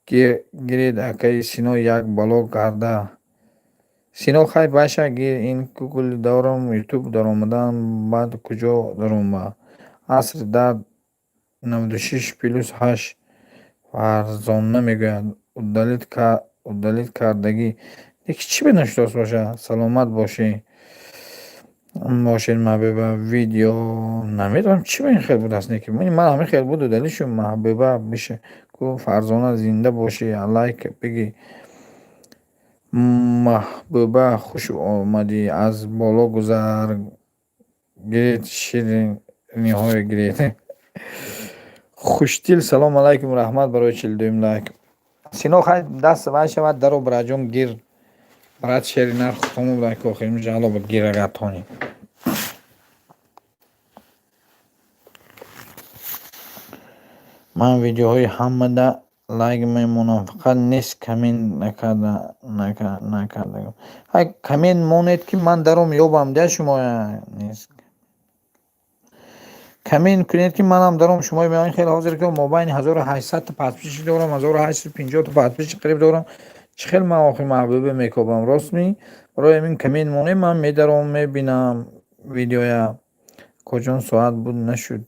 Гиред, акаи Сино, як бало гарда. Сино, хай баша, гир. Ин Гугл дорам, Ютуб даромадан, баъд куҷо дарома? Аср дар 96 плюс 8. Фарзона мегӯяд, удалить кардагӣ. Леки чӣ бинашудааст бошад? Саломат бошӣ, бошед, Маҳбуба. Видео намедонам, чӣ ба ин хел будааст, неки ман ҳамин хел буд, удалить шуд. Маҳбуба, биша ку. Фарзона, зинда бошӣ, лайк бигӣ. Маҳбуба, хуш омадӣ. Аз боло гузар, гиред, шириниҳое гиред. Хуштил, салом алайкум, раҳмат барои 42-юм лайк. Сино, хай, даст вай шавад, даро, браҷон, гир, брат, шери нарх хутомо будан, ки охирин жалоба гир, агар тонӣ. Ман видеоҳои ҳамада лайк мемонам, фақат нест коммент накарда. Ҳай, коммент монед, ки ман даром ёбам дя шумоя. Нест коммент кунед, ки манам даром шумои меоин. Хеле ҳозир ки мобайни 1800-та подписчик дорам, 1850-та подписчик қариб дорам. Чӣ хел ман охи маҳбуба мекобам, рост ми? Барои ҳамин коммент монед, ман медаром, мебинам видеоя. Коҷон, соат буд нашуд,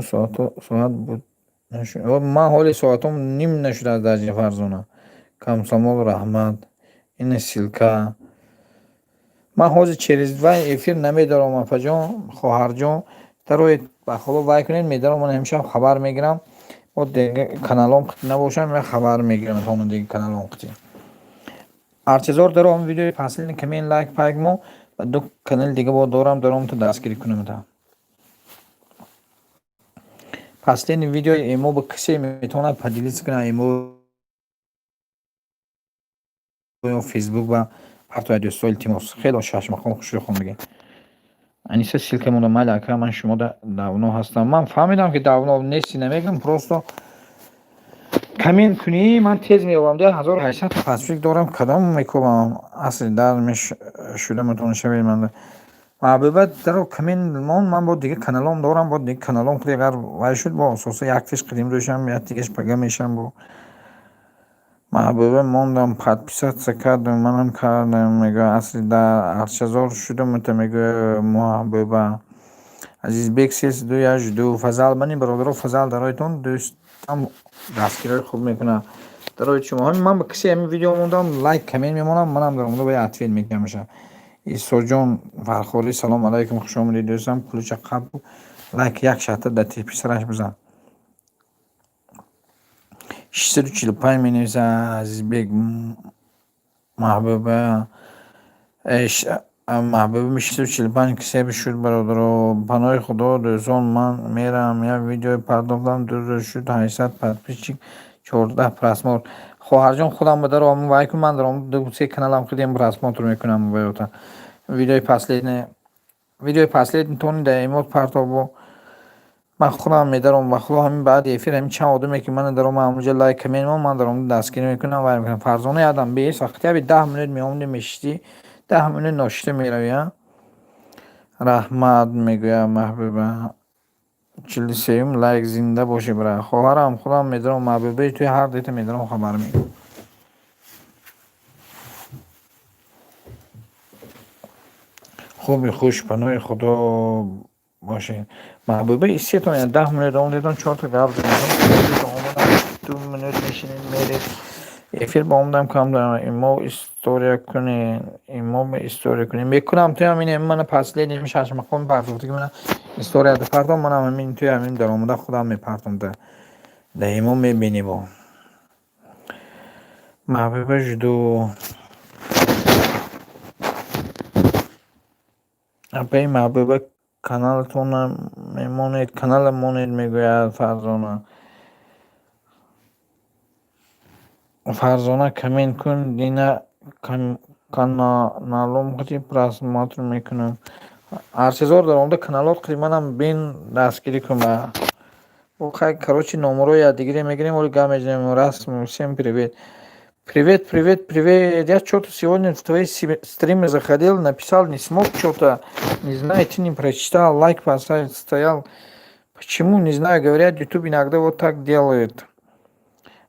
соат буд нашуд. Ман ҳоли соатом ним нашудааст даҷи. Фарзона Комсомол, раҳмат, ина ссылка. Ман ҳозир через вай эфир намедорам, апаҷон, хоҳарҷон, дароед, ба худо, вай кунед, медаром. Ман ҳамешам хабар мегирам, бо каналом набошам, я хабар мегирам тона дига каналом қити. Арчазор, даром, видеои последний коммент, лайк пайк мо ва ду канали дига бо дорам, даром, то дастгирӣ кунам. Та последний видеои эмо ба касе метавонад поделиться кунад, эмо ё Фейсбук ба партояд, дӯсто, илтимос. Хело шашмақом хушрӯ хондагӣ. Аниса, ссылка монда. Майли, ака, ман шумо давно ҳастам. Ман фаҳмидам, ки давно нести, намегам, просто коммент кунӣ, ман тез меёбам. Ди 1800 подписчик дорам, кадом мекобам? Асли дар шуда метавона шавед. Ман маҳбуба, даро, коммент мон. Ман бо дига каналом дорам, бо дига каналом худ агар вай шуд, бо асоса яктиш қадим рӯшам, як дигаш пага мешам. Бо маҳбуба мондам, подписаться кардам, манам кардам, мегӯяд. Асли дар арчазор шудам, мегӯяд маҳбуба. Азизбек сес ду я жду. Фазал, мани бародаро, Фазал, дароитон, дӯстам, дастгириҳои хуб мекунад. Дарои шумо ҳамин ман ба касе ҳамин видео мондам, лайк, коммент мемонам, манам дар омада ба ответ мекунам. Исоҷон Фархорӣ, салом алайкум, хуш омадед, дӯстам. Ключа қаб, лайк як шата дар писараш бизан. 645 менависад Азизбек. Маҳбуба, маҳбуба, 645 кисе шуд, бародаро. Паноҳи худо, дӯстон, ман мерам. Як видеои пардохтам, 2 рӯз шуд, 800 подписчик, 14 просмотр. Хоҳарҷон, худам ба даром вай кун, ман даром ду се каналам худем просмотр мекунам. Ваёта видеои последний, видеои последний тони дар эмод партобо, ман худам медаром. Ба худо, ҳамин баъди эфир ҳамин чанд одаме, ки мана даром, ҳамонҷа лайк, коммент, ман даром, дастгирӣ мекунам, вай мекунам. Фарзона, ядам бес вақти аби 10 минут меомадӣ, мешиштӣ, 10 минут ношита меравӣ, а? Раҳмат, мегӯяд Маҳбуба. 43-юм лайк, зинда бошӣ, бира. Хоҳарам, худам медаром, маҳбубаи туи ҳар дета медаром, хабар мегирам. Хуби хуш, паноҳи худо бошед. Маҳбуба, истетон, 10 минут омадедон, чорта гап задем, омадам, 2 минут мешинед, меред. Эфир ба омадам, кам имо история кунед, имо история кунед, мекунам. Туи ҳамин мана последний шашмақоми партофтаги мана история партом, манам ҳамин туи ҳамин даромада худам мепартом, да имо мебинӣ. Бо Маҳбуба жду. Апаи Маҳбуба, каналтона мемонед, канала монед, мегӯяд Фарзона. Фарзона, коммент кун, дина каналом қити просмотр мекунам. Арчазор, даромада каналот қити манам бин, дастгирӣ кун. Ба хай, короче, номерои якдигаре мегирем, оли гап мезанем. Расм, всем привет. Привет, привет, привет. Я что-то сегодня в твои стримы заходил, написал, не смог что-то. Не знаю, ты не прочитал, лайк поставить стоял. Почему, не знаю, говорят, YouTube иногда вот так делает.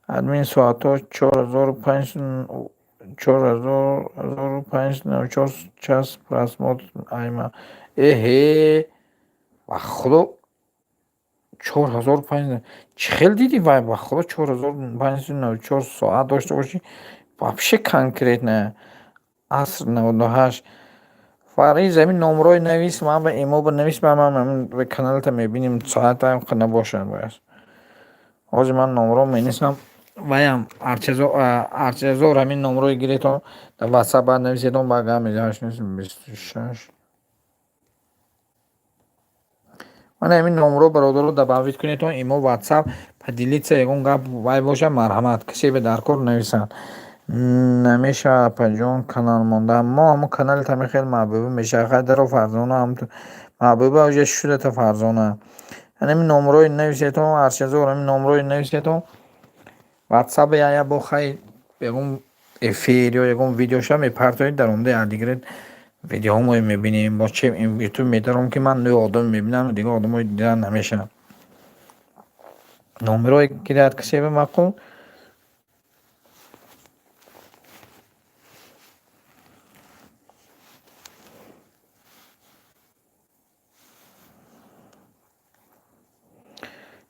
Админ, соато 4594 час просмотр айма. Эҳе, ба худо, 4500 чӣ хел дидӣ вай? Ба худо, 4594 соат дошта бошӣ, вообще конкретно. Аср 98. Фариз, ҳамин номерҳои навис, ман ба имо ба навис, ба ман ба каналата мебинем, соатам набошад бояд. Ҳозир ман номерҳо менависам. Ваям Арчазор, ҳамин номрои гиретон, дар ватсап баъд нависетон, ба гап мезанам. 26. Мана ҳамин номро, бародаро, добавить кунедон, имо, ватсап, поделиться, ягон гап вай боша, марҳамат, касе ба даркор нависанд. Намешавад, апаҷон, канал монда. Мо ҳамун канали тами хел маҳбуба мешавад. Хай, даро, Фарзона, ҳамту маҳбуба уже шудата, Фарзона. Ҳамин номрои нависетон, Арчазор, ҳамин номрои нависетон. Ватсап я бо хай ягон эфир ё ягон видеоша мепартоед, дар омада якдигарет видеоҳо мебинем. Бо че ютуб медаром, ки ман нӯ одам мебинам, дигар одамои дидан намешавад. Номерое гирад касе ба маъқул.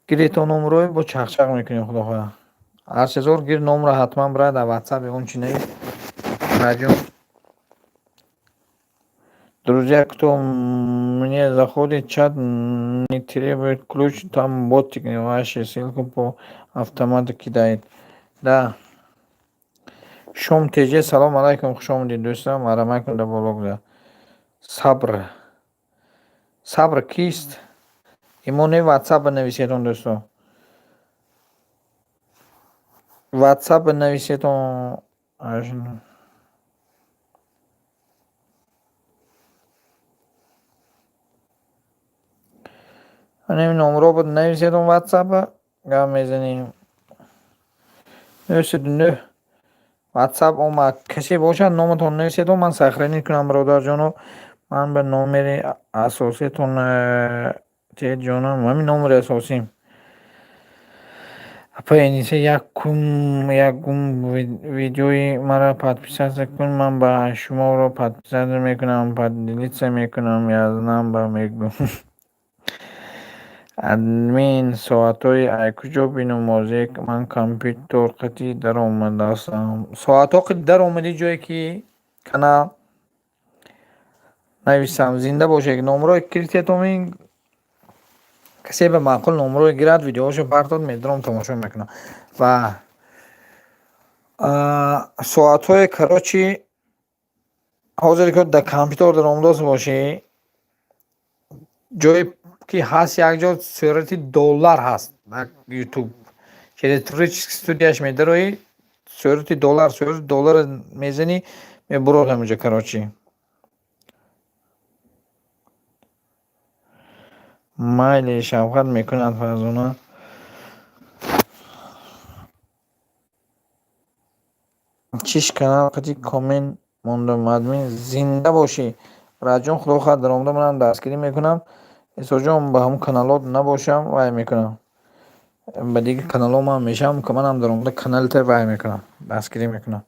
Гиретон номрои, бо чақчақ мекунем, худо хоҳад. Арчазор, гир номро ҳатман, бира дар ватсап ягон чи навис. Раҷон. Друзья, кто мне заходит, чат не требует ключ, там ботик ваши ссылку по автомату кидает. Да. Шом ТЖ, салом алайкум, хуш омадед, дӯстам, марҳамат кун, дар боло гузар. Сабр. Сабр кист? Имони ватсап нависетон, дӯсто. Ватсап нависетон. Ҳамин номро буд нависетон ватсапа, гап мезанем. 909 ватсап омад. Касе бошад, номатон нависетон, ман сохранить кунам, бародарҷоно. Ман ба номери асосиятон ҷонам, ҳамин номери асосим. Апа Эниса, якум видеои маро подписаться кун, ман ба шуморо подписаться мекунам, поделиться мекунам, язнам ба мегӯм. Админ, соатҳои ай куҷо бинум озек, ман компютер қатӣ даромадаастам. Соатҳо қати даромадӣ, ҷое ки канал нависам. Зинда бошед. Номрои киртетомин, касе ба маъқул номрои гирад, видеоҳошо партод, медаром, тамошо мекунам. Ва соатҳое, короче, ҳозир ки дар компютер даромадост бошӣ, ҷое ки ҳаст, якҷо сурати доллар ҳаст дар ютуб. Через творческий студияш медароӣ, сурати доллар, сурати долларро мезанӣ, мебурод ҳаминҷо, короче. Майли, шавқат мекунад, Фарзона. Чиш канал қати коммент мондам, админ, зинда бошӣ. Раҷон, худо хоҳад, даромада манам дастгирӣ мекунам. Исоҷон, ба ҳамун каналот набошам, вай мекунам. Ба дигар каналҳо ман мешавам, ки манам даромада каналта вай мекунам, дастгирӣ мекунам.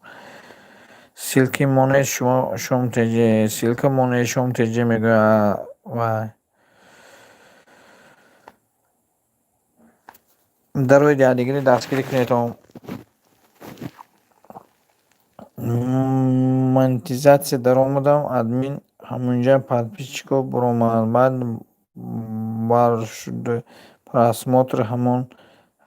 Ссылки монед шумо, Шом ТЖ, ссылка монед, Шом ТЖ мегӯяд вай. Дарои якдигари дастгирӣ кунедон. Монетизатсия даромадам, админ, ҳамунҷа подписчико буромад, баъд бар шуд просмотр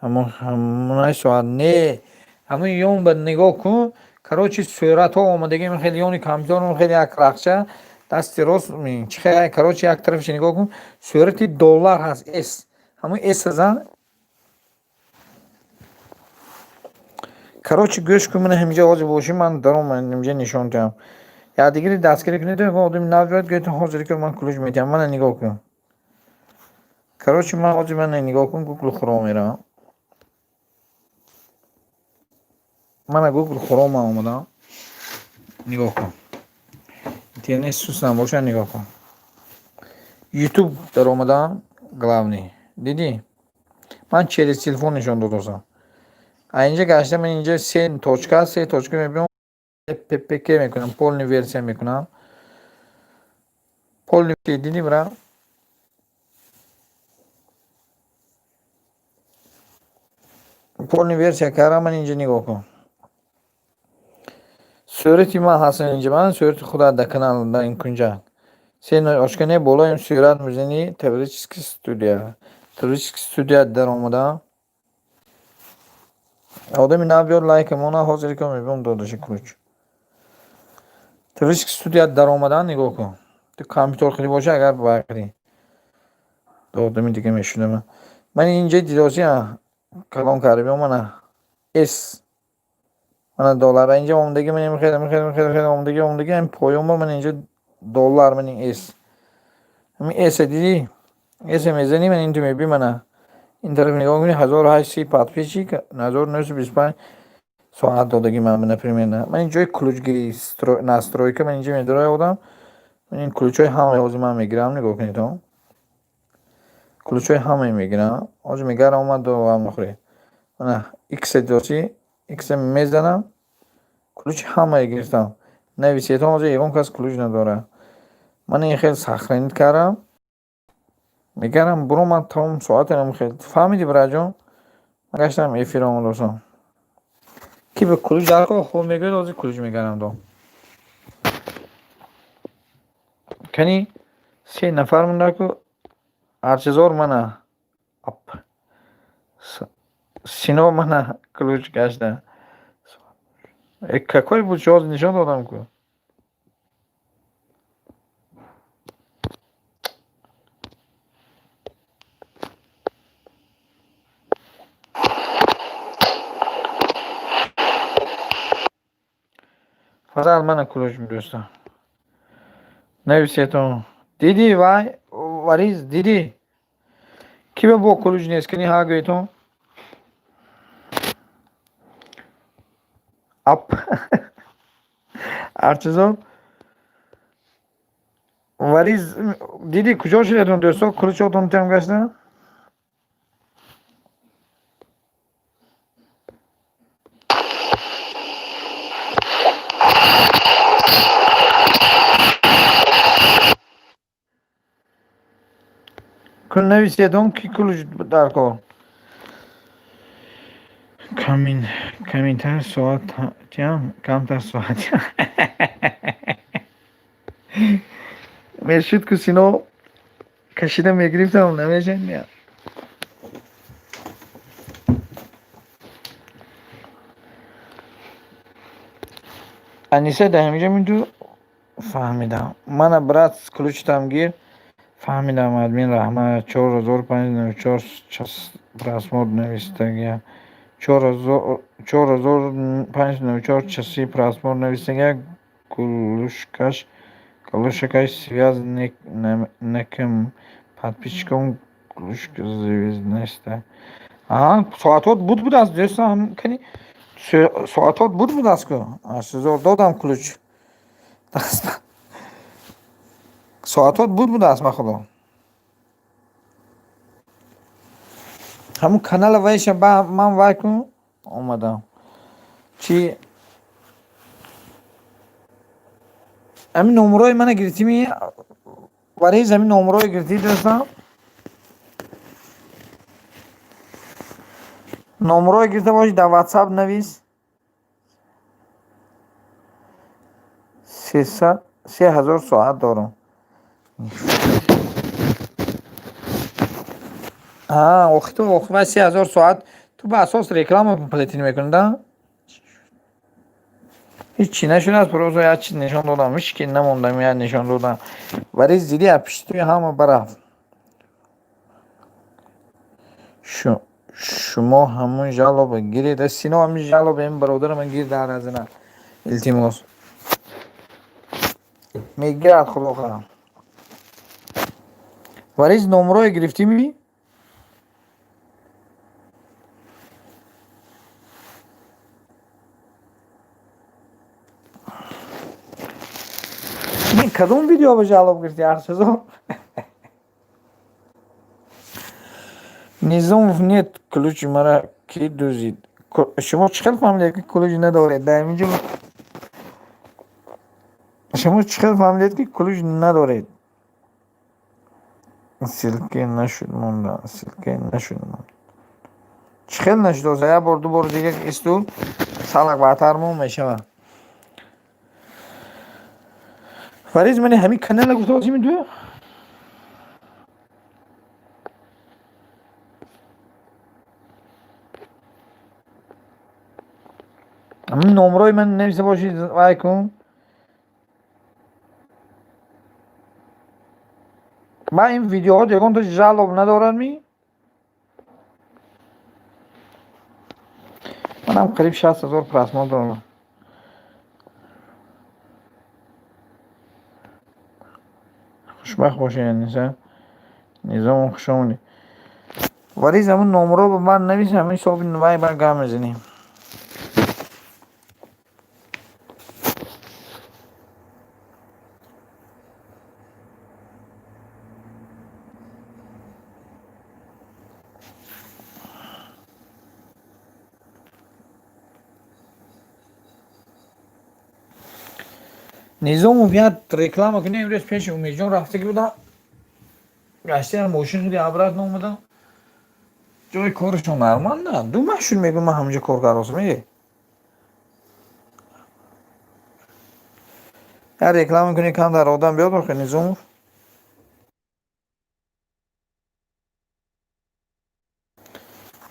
ҳамонай соат. Не, ҳамун ён ба нигоҳ кун, короче, суратҳо омадагӣ хеле ёни компютером, хеле як рақча дасти рост чи хел, короче, як тарафша нигоҳ кун, сурати доллар ҳаст, с, ҳамун с зан. Короче, гӯш кун, мана ҳаминҷа ҳозир бошӣ, ман даром инҷа нишон диҳам. Якдигари дастгирӣ кунед, одами нав биёяд, гӯяд, ҳозир ки ман ключ медиҳам. Мана нигоҳ кун. Короче, ман ҳозир, мана нигоҳ кун, Google Chrome меравам. Мана Google Chrome омадам. Нигоҳ кун. Интернет суст набошад, нигоҳ кун. YouTube даромадам, главный. Дидӣ? Ман через телефон нишон додосам. А инҷа гашта, ман инҷа се точка, се точка мебинам, ppk мекунам, полный версия мекунам. Полный, дидӣ, бра? Полный версия кардам, ман инҷа нигоҳ кун. Сурати ман ҳаст инҷа, ман сурати худат дар канал, дар ин кунҷа. Се точка не, болои сурат мезанӣ, творческий студия. Творческий студия даромадам. Одами нав биёд, лайка мона, ҳозир ка мебиём, додаши ключ. Творческий студия даромадан, нигоҳ кун. Ту компютер хеле боша, агар бақри. Одами дига мешудам. Ман инҷа дидоси, калон карда биём, мана С. Мана доллар инҷа омдаги, ман хеле хеле хеле хеле омдаги, омдаги, ҳам поён ба ман инҷа доллар, ман С. Ҳамин С дидӣ? С мезанӣ, ман инту мебӣ, мана. Ин тараф нигоҳ кунӣ, 1830 подписчик, 1925 соат додагӣ ман, например. Ман ин ҷои ключгирӣ, настройка, ман инҷа медорам одам. Ман ин ключҳои ҳамаи ҳозир ман мегирам, нигоҳ кунед то. Ключҳои ҳамаи мегирам. Ҳозир мегарам, омад довам нахӯред. Мана X доси, X мезанам. Ключи ҳамаи гирифтам. Нависед, ҳозир ягон кас ключ надорад. Ман ин хел сохранить кардам. Мегарам, буро, ман тамом соатерам хел. Фаҳмидӣ, бираҷон? Ман гаштам, эфир омадосам. Ки ба ключ даркор, хуб мегӯяд, ҳозир ключ мегарам до. Кани се нафар монда ку, Арчизор, мана. Ап. Сино, мана ключ гашта. Какой буд, ҳозир нишон додам ку. Фазал, мана ключ, дӯстон. Нависетон. Дидӣ, вай вариз дидӣ? Ки ба бо ключ нест, кани ҳа гӯетон? Ап. Арчизор. Вариз дидӣ, куҷо шудетон, дӯстон? Ключотон тем гашта? Кун нависетон, ки ключ даркор. Камин каминтар соат чиам, камтар соат. Мешуд ку, сино кашида мегирифтам, намешад не. Аниса дар ҳаминҷа минту фаҳмидам. Мана, брат, ключтам гир. Фаҳмидам, админ, раҳмат. 4594 час просмотр навистагия. 4594 часы просмотр навистагия. Гулушкаш, галушакаш связь некм подписчиком, гулушка звезд неста. Аҳа, соатот буд будааст, дӯстон, кани соатот буд будааст ку. Ашзор додам ключ. Соатот буд будааст, ба худо. Ҳамун канала вайша ба ман вай кун, омадам. Чи ҳамин номерои мана гирифтими, вариз, ҳамин номерои гирифтӣ, дӯстон? Номерои гирифта бошӣ, дар WhatsApp навис. 300 3000 соат дорам. А, охи ту охи вай 3000 соат ту ба асос реклама платить мекунӣ, да? Ҳичи нашудааст, просто як чиз нишон додам, ҳеч ки намондам, як нишон додам. Вариз дидӣ, аз пишти туи ҳама барафт. Шумо ҳамун жалоба гиред, сино, ҳамин жалоба ин бародарам гир дар азина. Илтимос. Мегирад, худо хоҳад. Вариз, номерое гирифтими? Кадом видео ба жалоб гирифти, Аршазор? Низомов, нет, ключи мара ки дузид? Шумо чӣ хел фаҳмидед, ки ключ надоред? Дар инҷо шумо чӣ хел фаҳмидед, ки ключ надоред? Ссылка нашуд монда, ссылка нашуд монда. Чӣ хел нашуд? Як бор, ду бор дига исту, салақ баъдтар мон мешавад. Фариз, мани ҳамин канала гуфта ду? Ҳамин номрои ман нависа бошед, вай кун. Ба ин видеоҳо ягон то жалоб надорад ми? Манам қариб 60 000 просмотр дорам. Хушбахт бошед, Аниса. Низомон, хуш омадед. Вариз, ҳамун номро ба ман навис, ҳамин ҳисоби вай ба гап мезанем. Низомов, як реклама кунем. Имрӯз пеши Умедҷон рафтагӣ будам. Гаштиам, мошин худи обратно омадам. Ҷои корашон нормально. 2 маҳ шуд, мегӯям, ман ҳаминҷо кор кардосам. Е. Як реклама кунем, кам дар одам биёд охе, Низомов.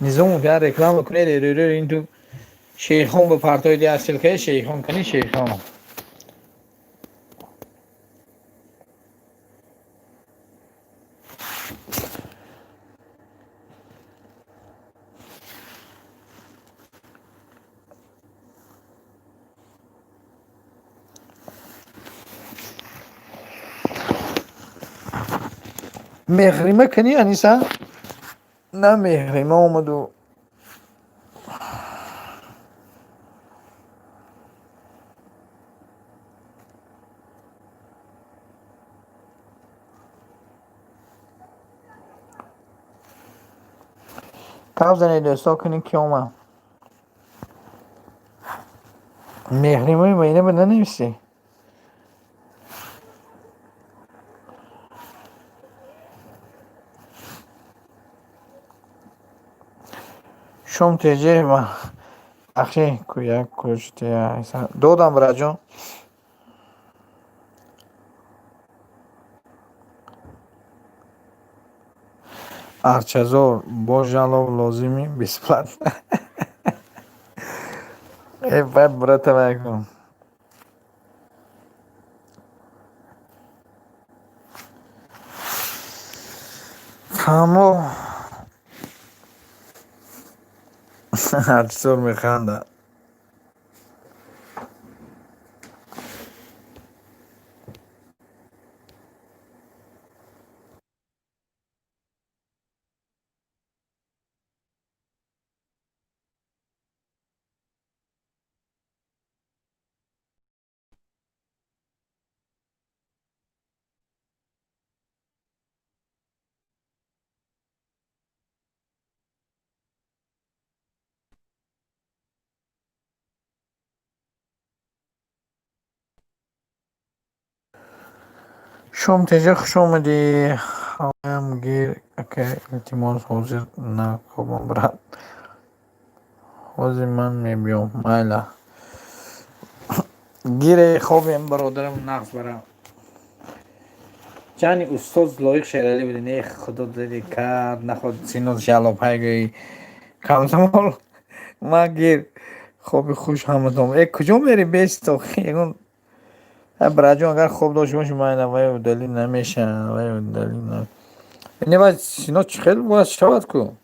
Низомов, як реклама кунед, ин ту Шейхон ба партоиди ссылка и Шейхон кани, Шейхон. Меҳрима кани, Аниса? На, Меҳрима омаду. Гап занед, дӯсто, кунед, ки омад. Меҳримаи ма ина ба нанависӣ? Шом теже бахши як кӯчтия додам, браҷон. Арчазор бо жалоб лозими, бесплатно. Э, вай брата, вай кун. Фаҳмо, Арчазор механдад. Шом теҷа, хуш омадӣ. Ҳавоям гир, ака, илтимос, ҳозир нахобам, брат. Ҳозир ман мебиём, майла. Гире, хобем, бародарам, нағз барам. Ҷани устоз Лоиқ Шералӣ будин. Э, худо диди кард, наход сино жалобҳай гӯӣ. Камсамол ма гир. Хоби хуш ҳаматон. Э, куҷо мери бесто? Ягон браҷон, агар хоб дошта бошӣ, майла, вай удалить намешавад, вай удалить на. Не, вай сино чӣ хел бояд шавад ку?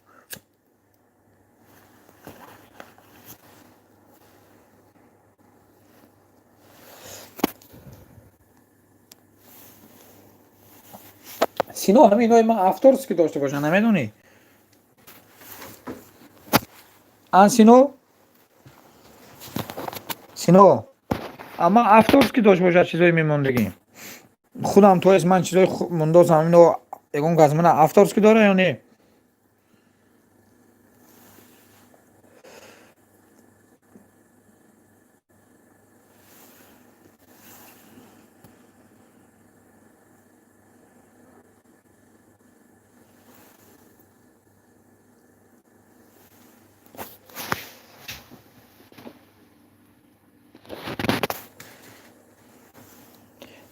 Сино, ҳаминои ман авторский дошта бошанд, намедонӣ? Ан Сино? Сино, амма авторский дошта бошад чизои мемондагӣ. Худам, то есть ман чизои мондосам, ино ягон кас мана авторский дора ё не?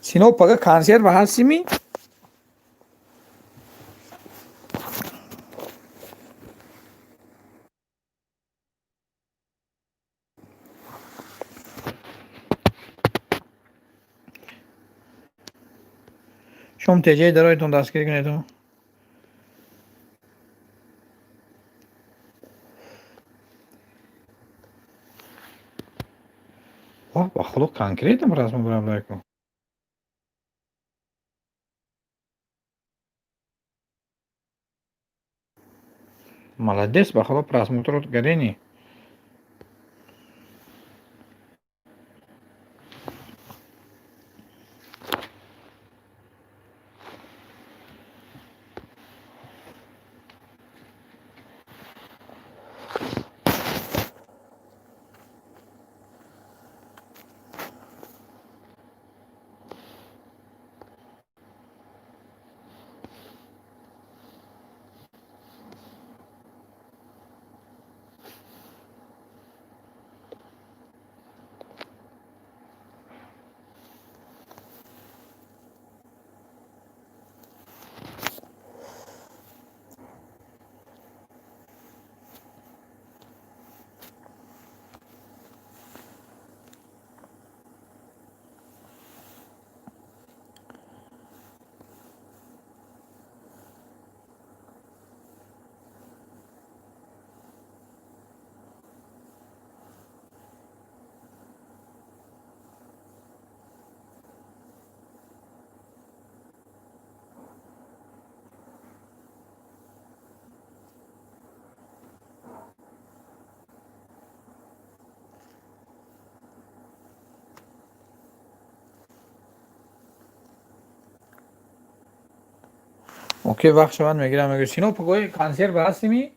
Сино, пага консерт ба ҳастими? Шом теҷаи дароятон дастгирӣ кунед. Ба худо, конкретно расм бурам. Молодец, ба худо, просмотр гарени. Окей, вақт шавад, мегирам, мегӯ. Сино, пагои консерт ба ҳастими?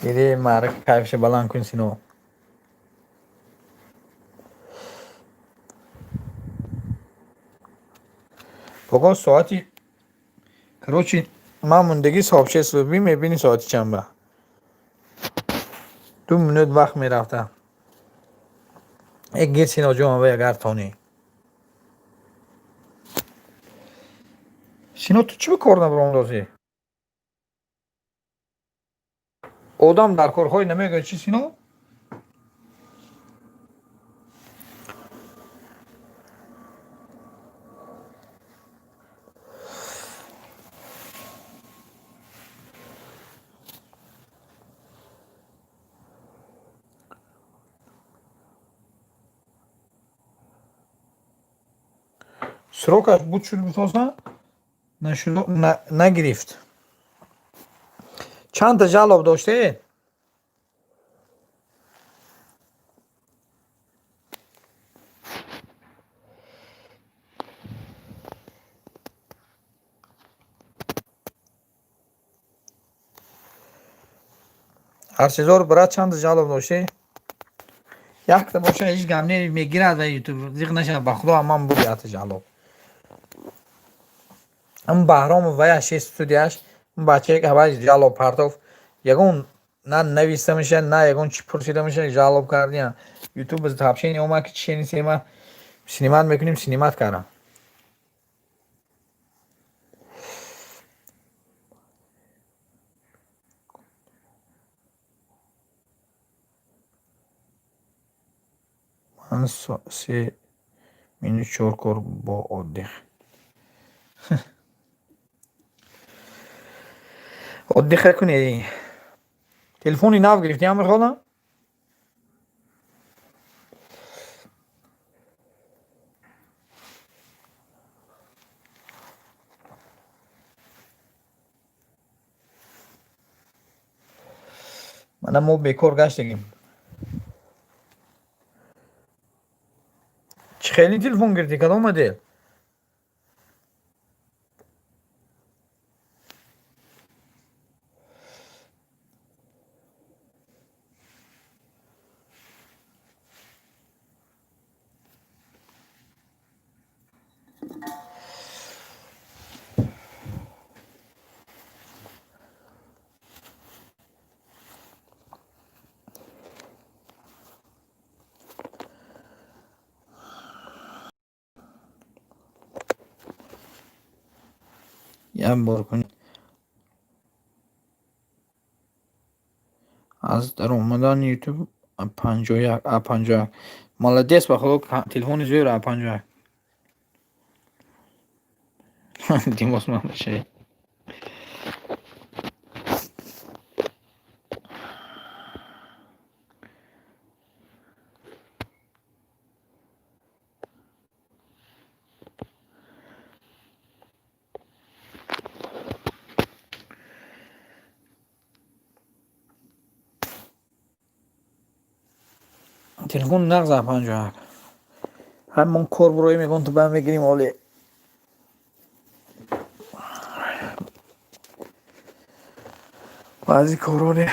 Иди маърака, кайфша баланд кун, Сино. Пого соати, короче, ман мондагӣ сообщество би мебини, соати чанба. 2 минут вақт мерафта. Э, гир, Синоҷон, ва агар тонӣ. Сино, ту чӣ ба кор набаромадозӣ? Одам дар корҳои намегӯяд чӣ, Сино? Срокаш буд, шуд, гуфтоса нашуд, нагирифт. Чандта жалоб доштед? Арчизор, брат, чандта жалоб доштед? Якта боша, ҳеҷ гап не, мегирад ва Ютуб, зиқ нашавад. Ба худо, ман буд якта жалоб. Ам Баҳромов вая шест студияш бачае ҳавай жалоб партоф, ягон на нависта мешавад, на ягон чӣ пурсида мешавад. Жалоб кардия, Ютуб сообщение омад, ки чӣ несема, снимать мекунем, снимать кардам. Ман 3 минут 4 кор бо отдых. Отдыха кунед. Телефони нав гирифтӣ, Амирхона? Мана мо бекор гаштагим. Чӣ хеле телефон гирифтӣ, кадом модел? Як бор кунед. Аз даромадани ютуб 51 А51. Молодец, ба худо, телефони зӯр А51. Илтимос, ман бошед. Телефон нағз А51. Ҳамон кор бурои мегӯм, ту ба мегирим оле. Баъзи короне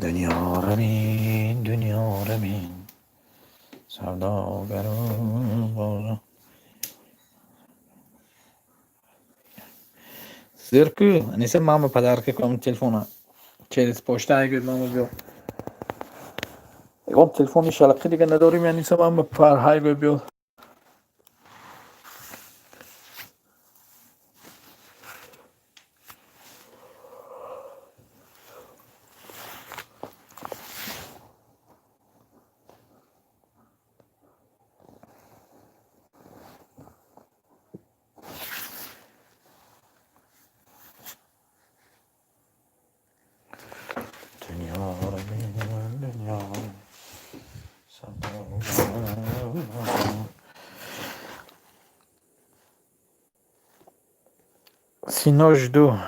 дунё равин, дунё равин, савдогару бозор. Зирку, Аниса, мама подарка кунам телефона. Через почта айгӯд мама биё. Ягон телефони шалақи дига надорим, Аниса, мама ҳайгӯ биё. Дунё равин, дунё савдогару Сино жду.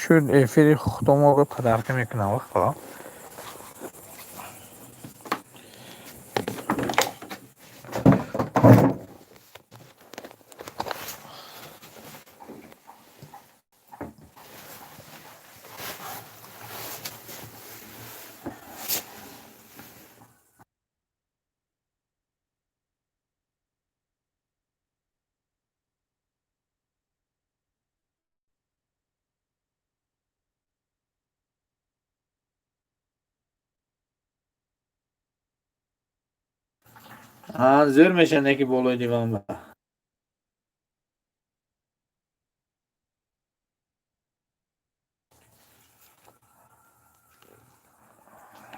Шуд эфири худоморо подарка мекунам вақто. Зӯр мешавад неки болои диван ба.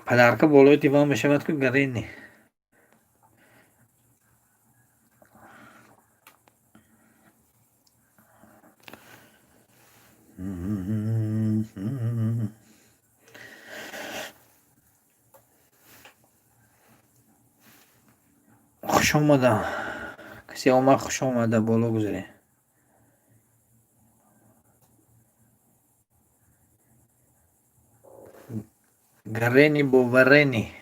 Подарка болои диван мешавад ку гарини. Хуш омада. Касе омад, хуш омада, боло гузаред. Гарени бо варени.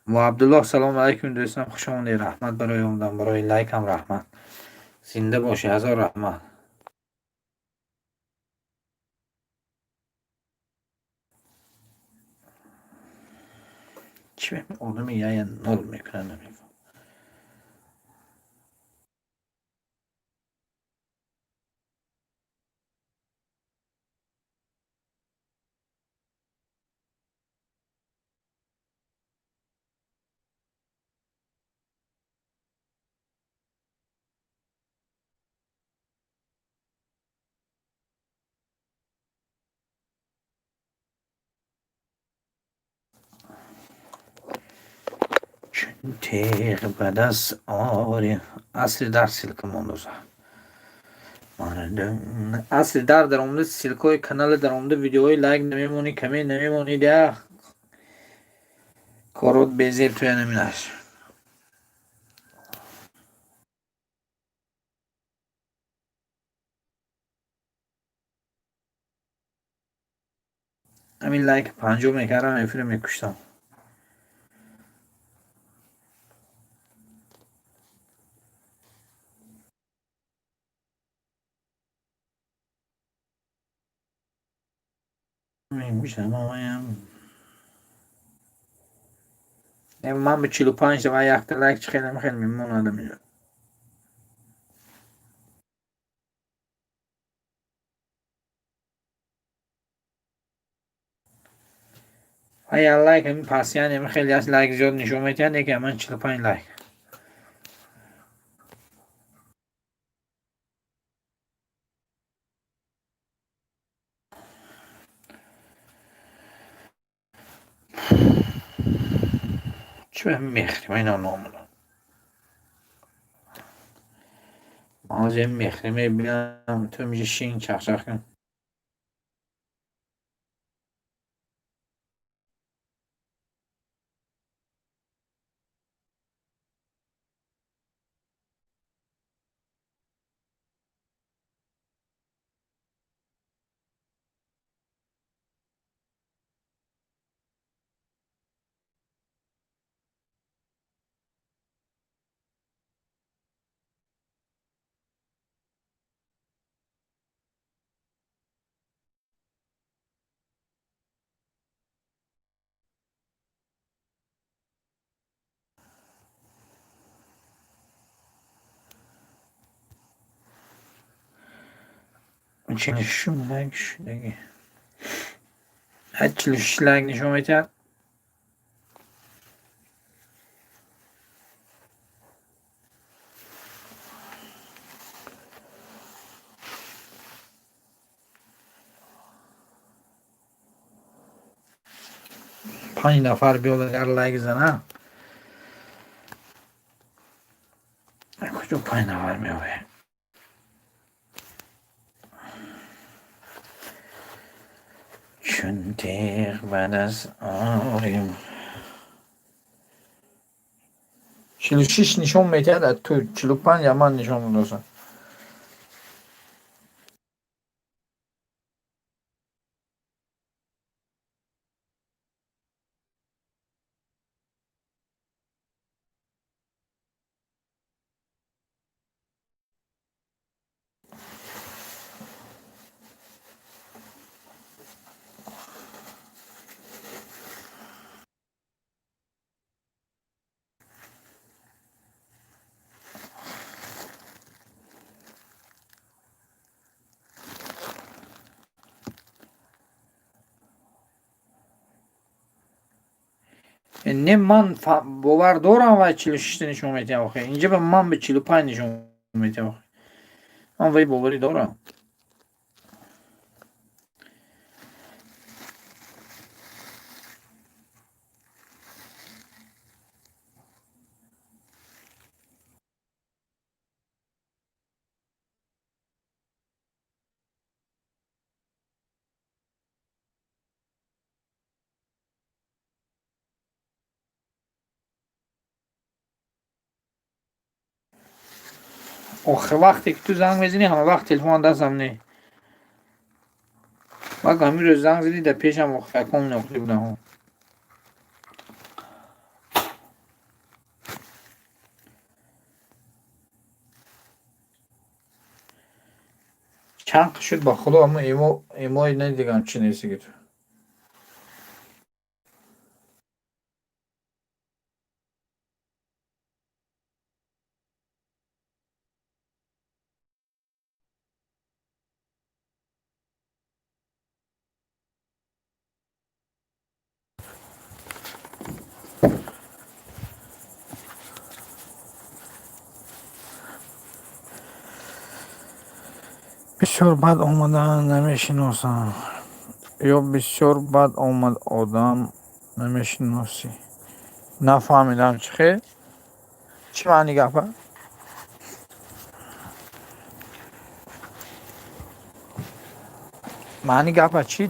Бо Абдуллоҳ, салому алайкум, дӯстам, хуш омадед. Раҳмат барои омадан, барои лайкам раҳмат. Зинда бошӣ, ҳазор раҳмат. Чӣ одами яя нол мекунад, намефаҳмам. Чун теғ ба даст ори асли дар ссылка мондоза. Асли дар даромада ссылкаҳои канали даромада видеоҳои лайк намемонӣ, коммент намемонӣ, да корот безеб туя наминаш. Ҳамин лайк 50 мекардам, эфира мекуштам. Ман ба 45 ва якта лайк чӣ хеле хеле мемонадам инҷо. Ва як лайк ҳамин пасиян ҳамин хеле аст, лайк зиёд нишон медиҳад, лекин ман 45 лайк. Чӣ ба мехрим ина номуна? Ман ҳозир мехрим мебинам, ту миҷа шин чахчах кун. 46 лайк шудаги. 46 лайк нишон медиҳад. Панҷ нафар биёд агар лайк зана. Куҷо панҷ нафар меояд? Чун теғ ба даст орем. 46 нишон медиҳад, а ту 45 ман нишон додам. Не, ман бовар дорам, вай 46 нишон медиҳам охе. Инҷа ба ман ба 45 нишон медиҳам охе. Ман вай боварӣ дорам. Охе, вақте ки ту занг мезанӣ, ҳама вақт телефон дастам не. Вақт ҳамин рӯз занг задӣ, дар пешам охаком нохӯрӣ будам. Чанд шуд, ба худо, аммо эмои надидам, чӣ нестиги ту. Бисёр бад омада намешиносам. Ё бисёр бад омад одам намешиносӣ. Нафаҳмидам, чӣ хел? Чӣ маъни гапа? Маъни гапа чӣ?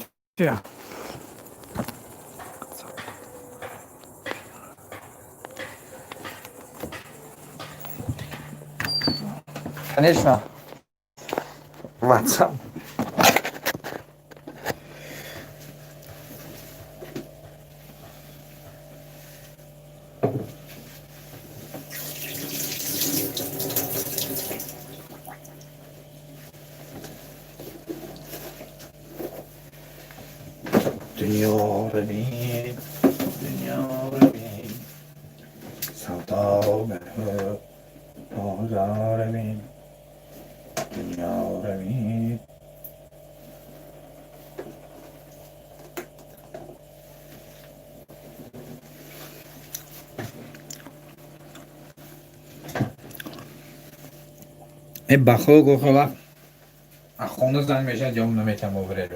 Конечно. WhatsApp. Дунёро бин, дунёро бин, савдогару бозорро бин, дунёро бин. Э, ба худо, гуфт, вақт аз хона занг мешавад, ҷавоб наметиҳам, боварӣ.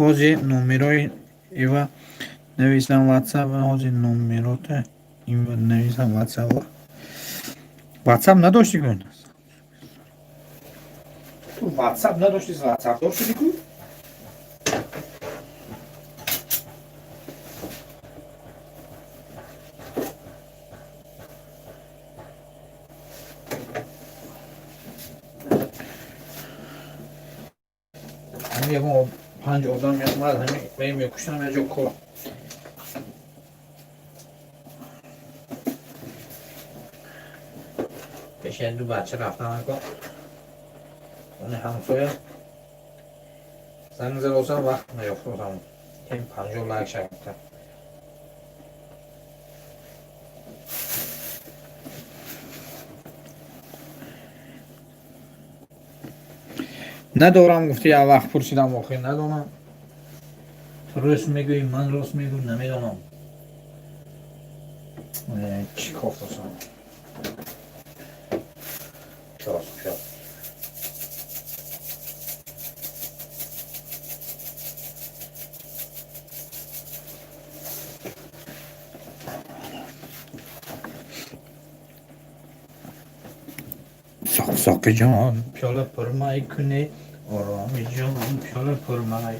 Ҳозир номерои ива нависам ватсап, ҳозир номерота ива нависам ватсап. Ватсап надошти кун? Ту ватсап надошти, ватсап дошти ку? Ҳамин ягон панҷ одам меомад, ҳамин мекуштам як ҷо кор. Пеши ду бача рафтан ко. Они ҳамсоя занг задосам, вақт наёфтосам. Кем 50 лайк шавад. Надорам гуфти, як вақт пурсидам, охир надонам. Ту рост мегӯӣ, ман рост мегӯм, намедонам. Чӣ кофтасам? Пиёз, пиёз. Соқи ҷон, пиёла пурмай кунӣ, ороми ҷон, пиёла пурмай.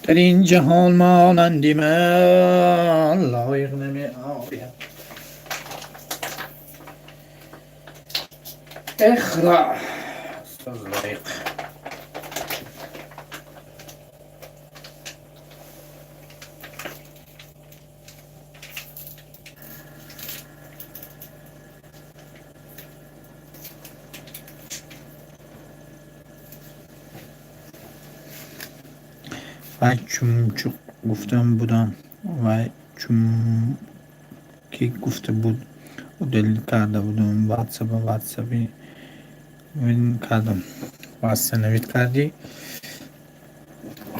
Дар ин ҷаҳон монанди ман лоиқ намеояд. Ихро, устоз лоиқ. Вай чумчуқ гуфта будам, вай чумки гуфта буд, удалить карда будам ватсапа, ватсапи кардам. Восстановить кардӣ?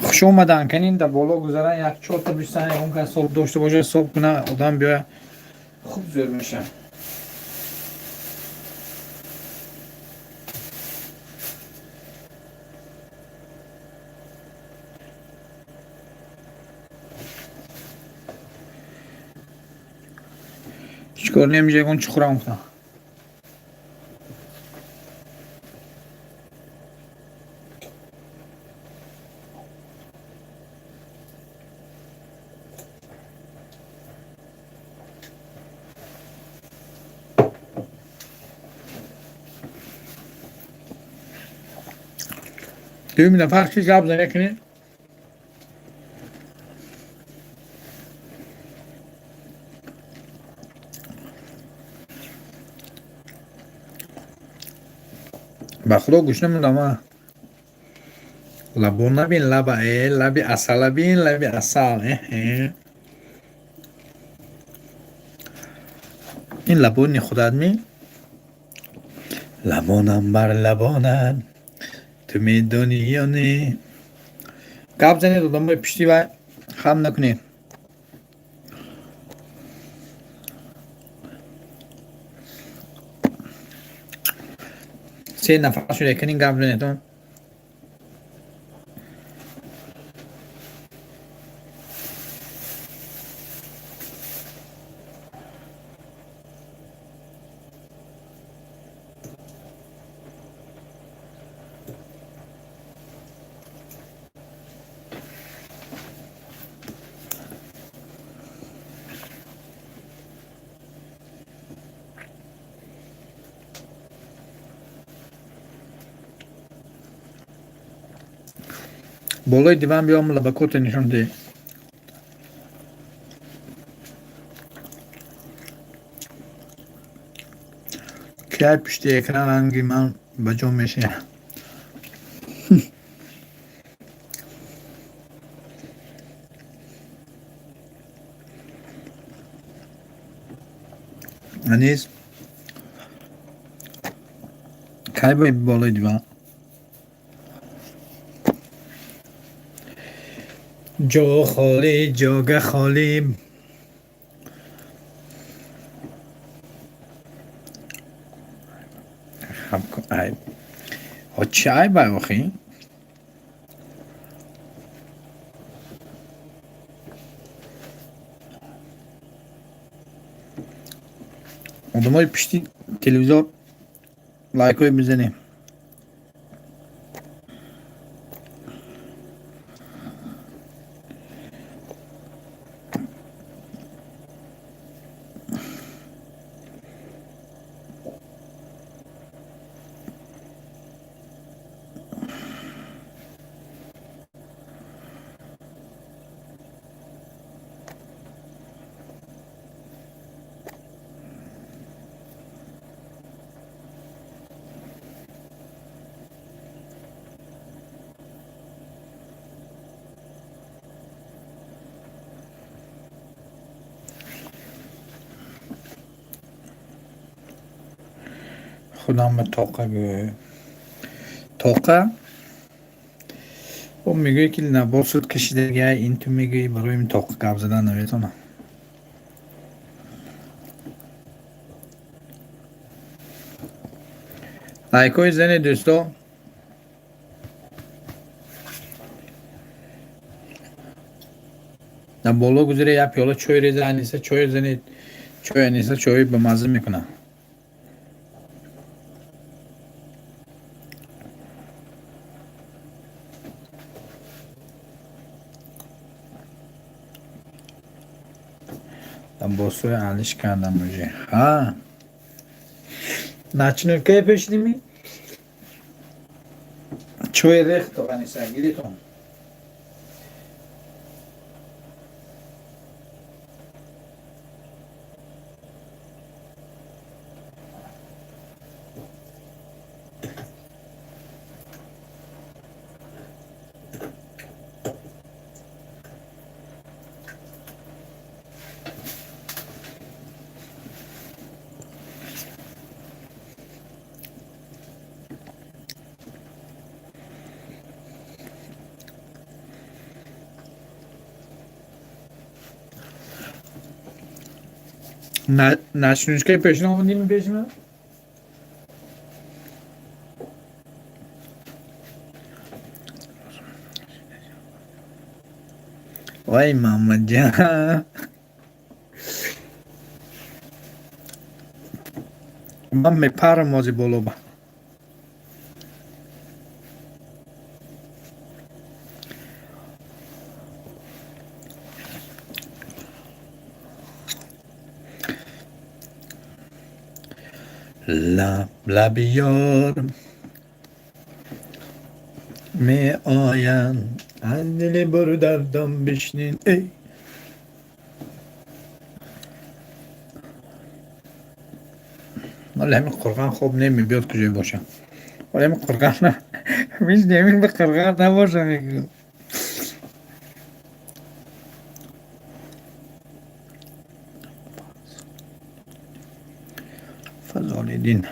Хуш омадан, канин дар боло гузаран, як чорта бистан, ягон кас ҳисоб дошта бошад, ҳисоб куна, одам биёя, хуб зӯр мешавад. Ҳеҷ кор намеша, ягон чӣ хӯрам гуфтам. Дуюми нафар чӣ гап занӣ кунед? Ба худо, гӯш намудам. А лабон набин, лаба, э, лаби асала бин, лаби асал, э, ин лабони худат ми? Лабонам бар лабонат, ту медонӣ ё не? Гап занед, одамои пишти, вай хам накунед. Се нафар шуда, кунин гап занетон. Болои диван биём, лабакота нишон деҳ. Кай пушти экран ранги ман ба ҷо мешавад? Анис, кай болои диван? Ҷо холӣ, ҷога холӣ. Чӣ айб охи? Одамои пушти телевизор лайкҳое бизанем. Худам ба тоқа гӯ. Тоқа? О, мегӯӣ ки набосуд кашидагиай, ин ту мегӯӣ, барои тоқа гап задан наметавонам. Лайкҳои зани дӯсто. Дар боло гузаре, як пиёла чой реза, Аниса чой занед. Чой Аниса чой ба мазза мекунад. Лабосҳои алиш кардам уже. Ҳа. Начнукае пешидими? Чой рехто, Аниса, гиритон. Начнучкаи пешин омадими пеши ман? Вай, Мамаджан. Ман мепарам ози боло ба. Лаб лаби ёр меоянд, аз дили бурдардам бишнин. Эй! Вале ҳамин қурған хоб намебиёд, куҷое бошам. Вале ҳамин қурған мишнем, ба қурған набошам мегӯям. Фазолиддин.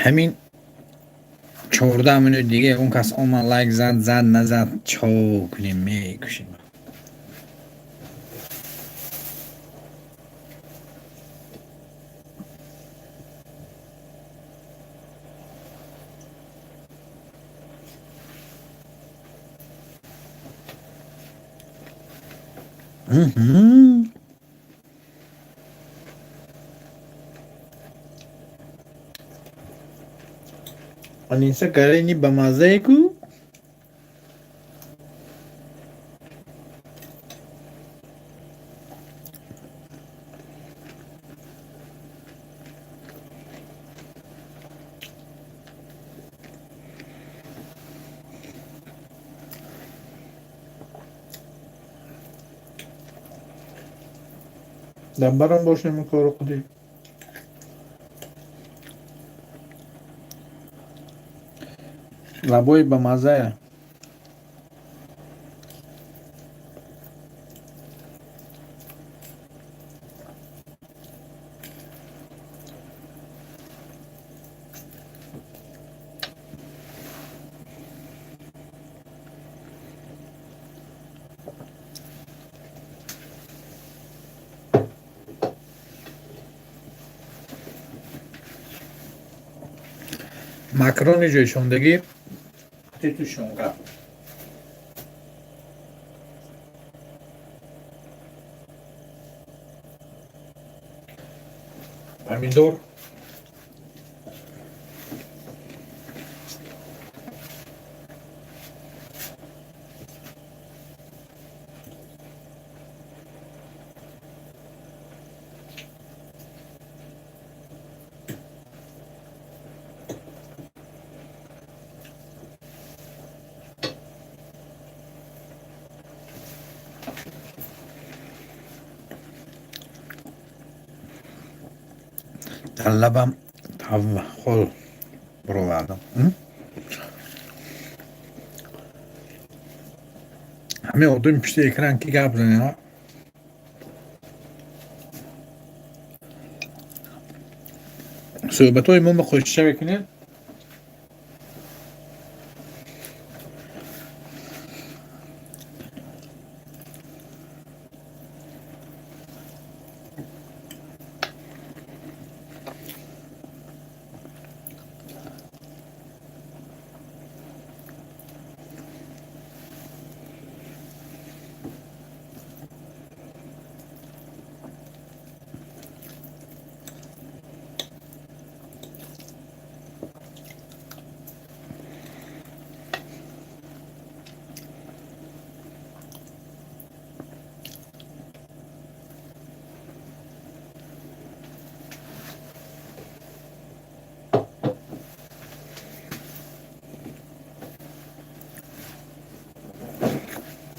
Ҳамин 14 минут дига он кас омад, лайк зад, зад, назад, чо кунем, мекушем. Аниса карени ба маззае ку? Дар барам бошем кору худи. Лабои ба маззая. Макарони ҷӯшондагӣ ту шунға. Помидор. Дар лабам тавҳол баровардам. Ҳамин одами пишти экран ки гап занем, суҳбатҳои мо хушча мекунед.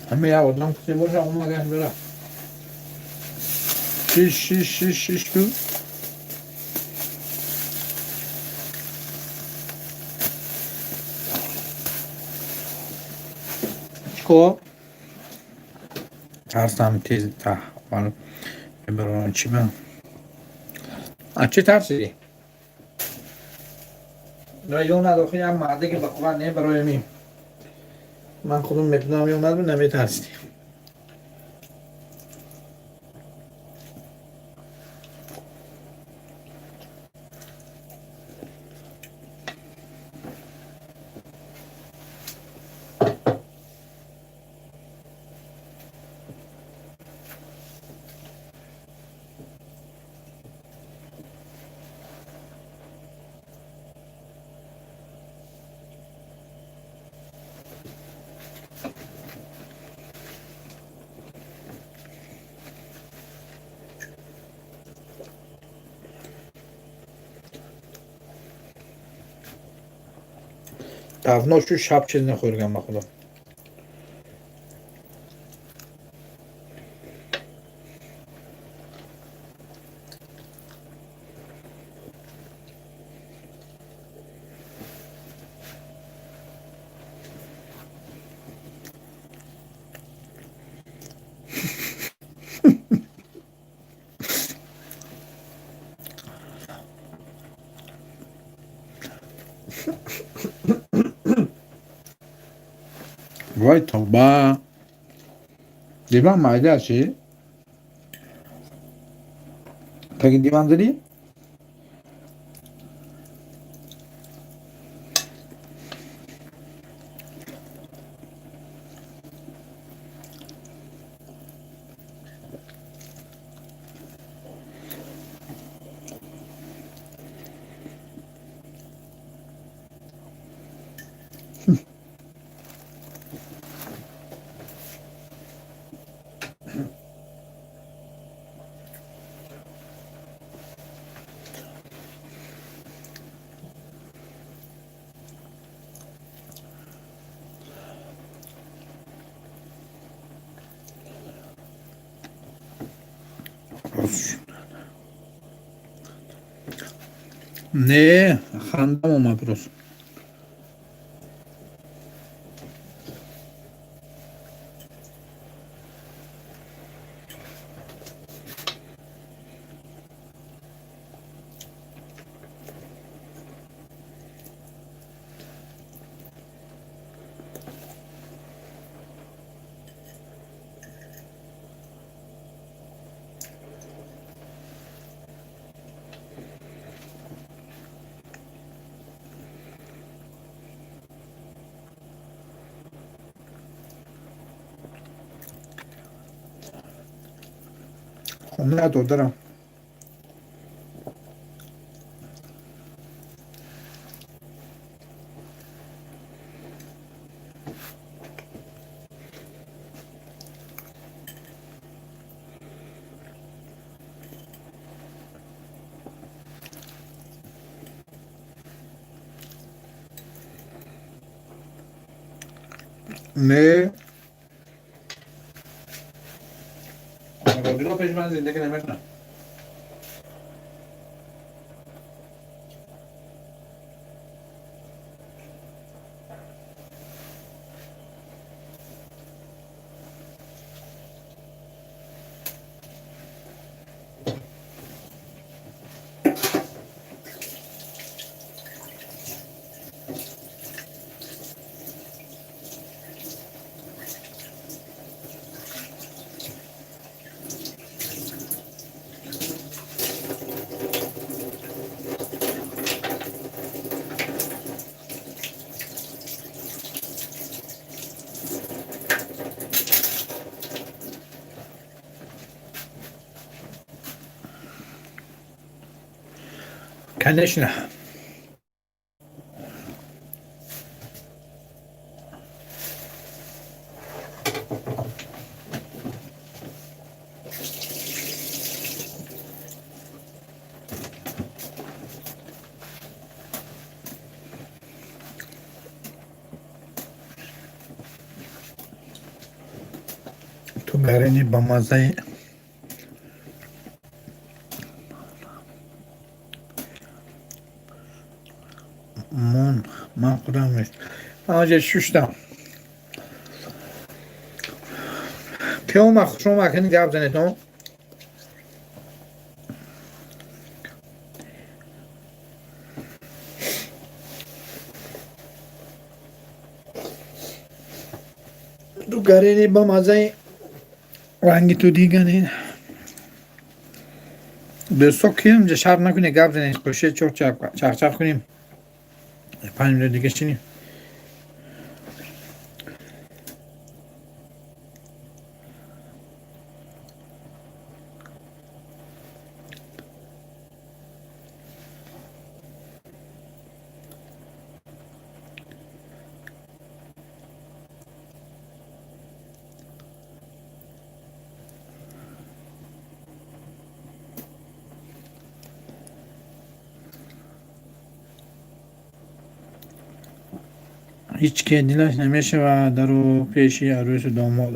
Ҳама як одам кусе боша, омагаш бира. Шиш, шиш, шиш, шиш ду. Чико? Тарсам тез таҳвал мебарам чӣ ба? А чӣ тарсидӣ? Ё надохи як марде ки ба қувват не барои ми. Ман худам метунам ё надо наметарсидӣ. Давно шу шаб чиз нахӯргам ба худо. Вай тавба. Диван майда чӣ? Таги диван задӣ? Не, хандам омад рост. Хона додарам. Не. Родино пеш ман зиндагӣ намекунам. Конечно. Ту гарини ба маззаи мон ман худам нест. Ман шуштам. Кеома хушома кани гап занед, о? Ту гарини ба маззаи ранги ту дигани. Дӯсто кием ҷа шарм накунед гап занед, қӯше чор чахчах кунем. 5 минут дига чинем. Ҳеҷ ке дилаш намешавад дару пеши арӯсу домод.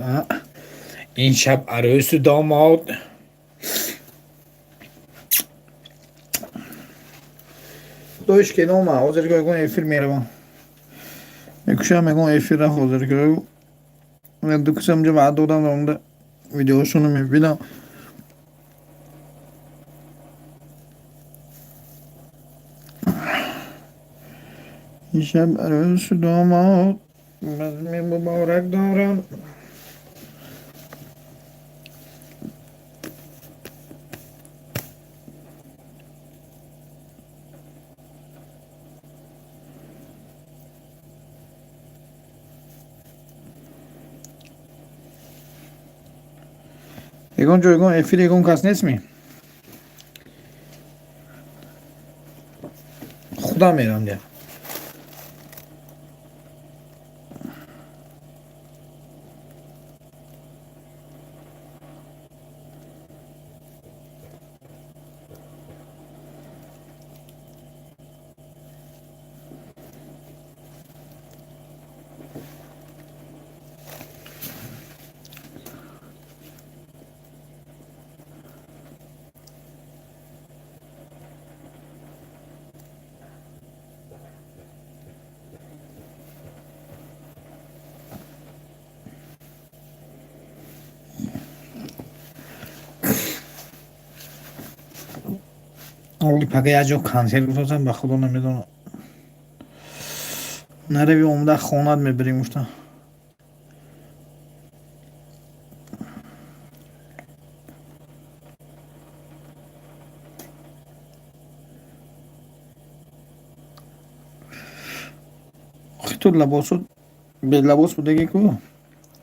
Ин шаб арӯсу домод. Худоиш ке нома, ҳозир ягон эфир меравам. Мекушам ягон эфир рафт ҳозир ки. Ду касам ҷо ваъда додам омада видеошонро мебинам. Ин шаб арӯсу домод базми муборак дорам. Ягон ҷо ягон эфир ягон кас нестми? Худам мерам дия. Оли пага як ҷо консерт гузоштам, ба худо намедонам. Нарави, омада хонат мебарем, гуфтам. Охи, ту лабосу белабос будаги ку,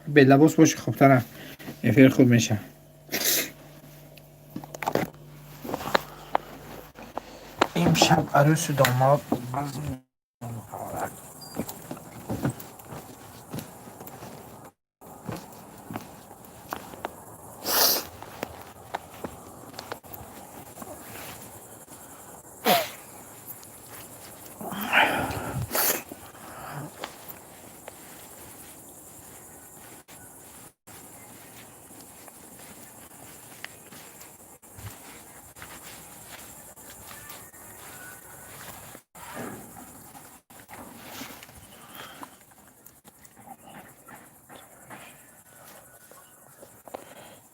белабос боши хубтара, эфир хуб меша. Имшаб арӯсу домод базми муборак.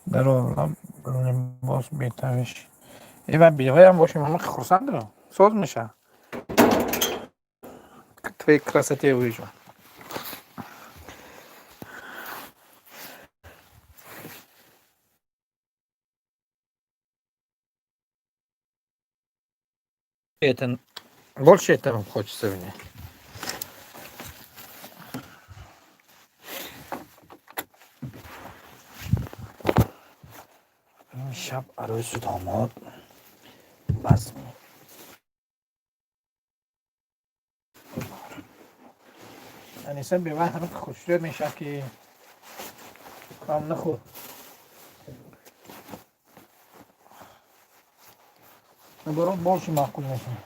Даро либос бетавиш ива беваям бошем, ҳама хурсандро соз меша. Твоей красоте вижу. Это больше этого хочется мне. Имшаб арӯсу домод базми. Аниса бевай ҳама хушрӯ мешавад, ки кам нахӯр. Наоборот, больше маъқул мешавад.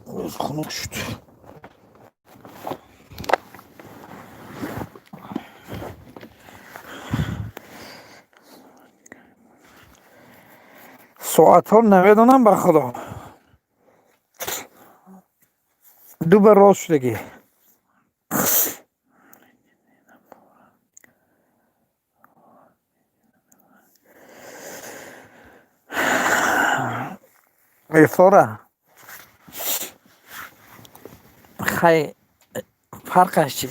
Рӯз хунук шуд. Соатҳо намедонам, ба худо, ду бар рост шудагӣ. Эфора хай, фарқаш чи?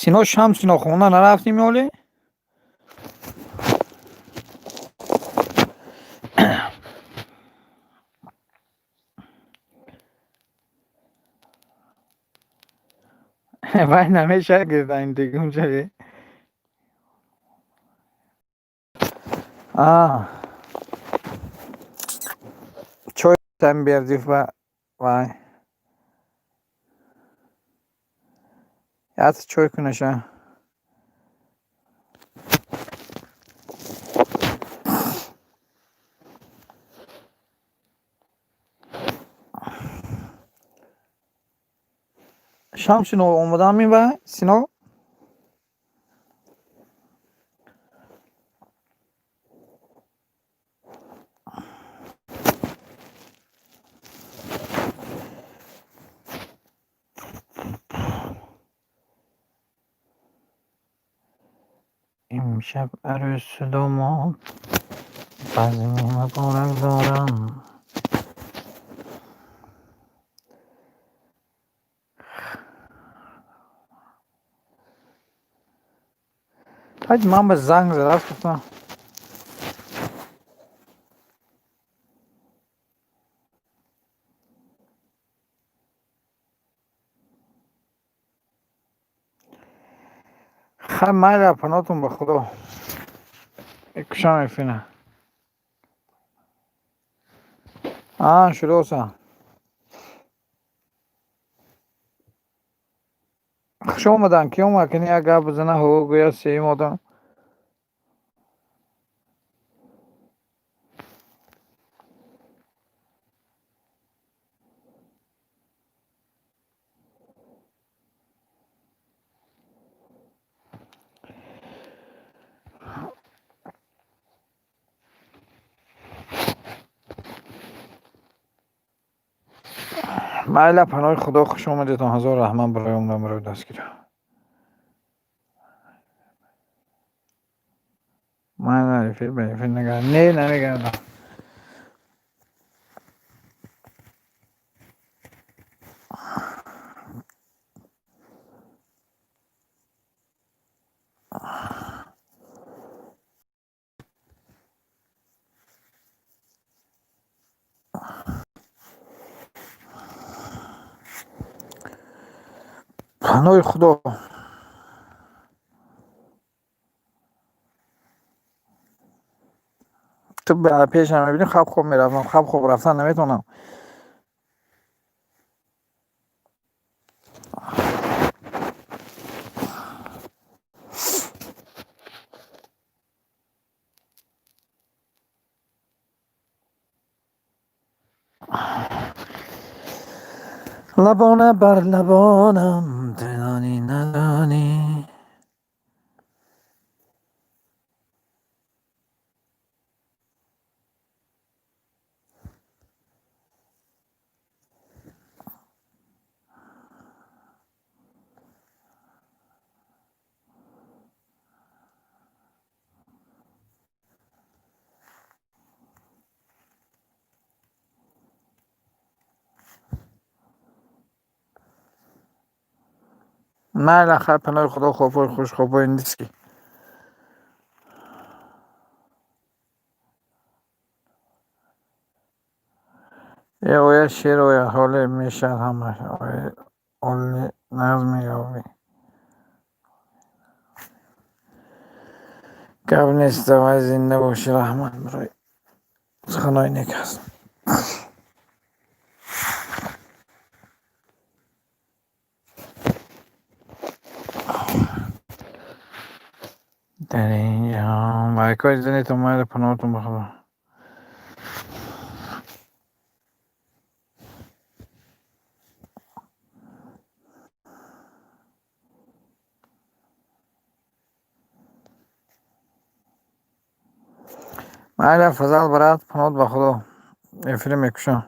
Сино, Шамсино, хона нарафтем ҳоле? Вай намешавад гирифта ин дигумчаи. А чой там биёрдиф ба вай ят чой кунаша. Шамсино, омадам ин вай Сино. Имшаб арӯсу домод базми муборак дорам. Ҳаҷ, ман ба занг задаст, гуфтам. Хай, майла, панотон ба худо, кушам эфина. А шудоса. Хуш омадан. Ки омад, кани як гап бизана, ҳо гӯя сеюм одам. Майла, паноҳи Худо, хуш омадетон, ҳазор раҳмат барои омадан, барои дастгирӣ. Ман эфир ба эфир нагардам, не, намегардам. Паноҳи Худо. Ту пешам мебинӣ, хаб хоб мерафтам, хаб хоб рафтан наметавонам. Лабона бар лабонам, дилони надонӣ. Майла, хайр, паноҳи Худо, хобҳои хуш, хобҳои низкӣ. Е оя шер оя, ҳоле мешавад ҳамаш, оли нағз меёбӣ. Гап нест, давай, зинда бошӣ, раҳмат барои суханои нек аст. Дар ин ҷаҳон лайкҳои занетон, майла, паноҳатон ба Худо. Майла, Фазал брат, паноҳат ба Худо. Эфире мекушам.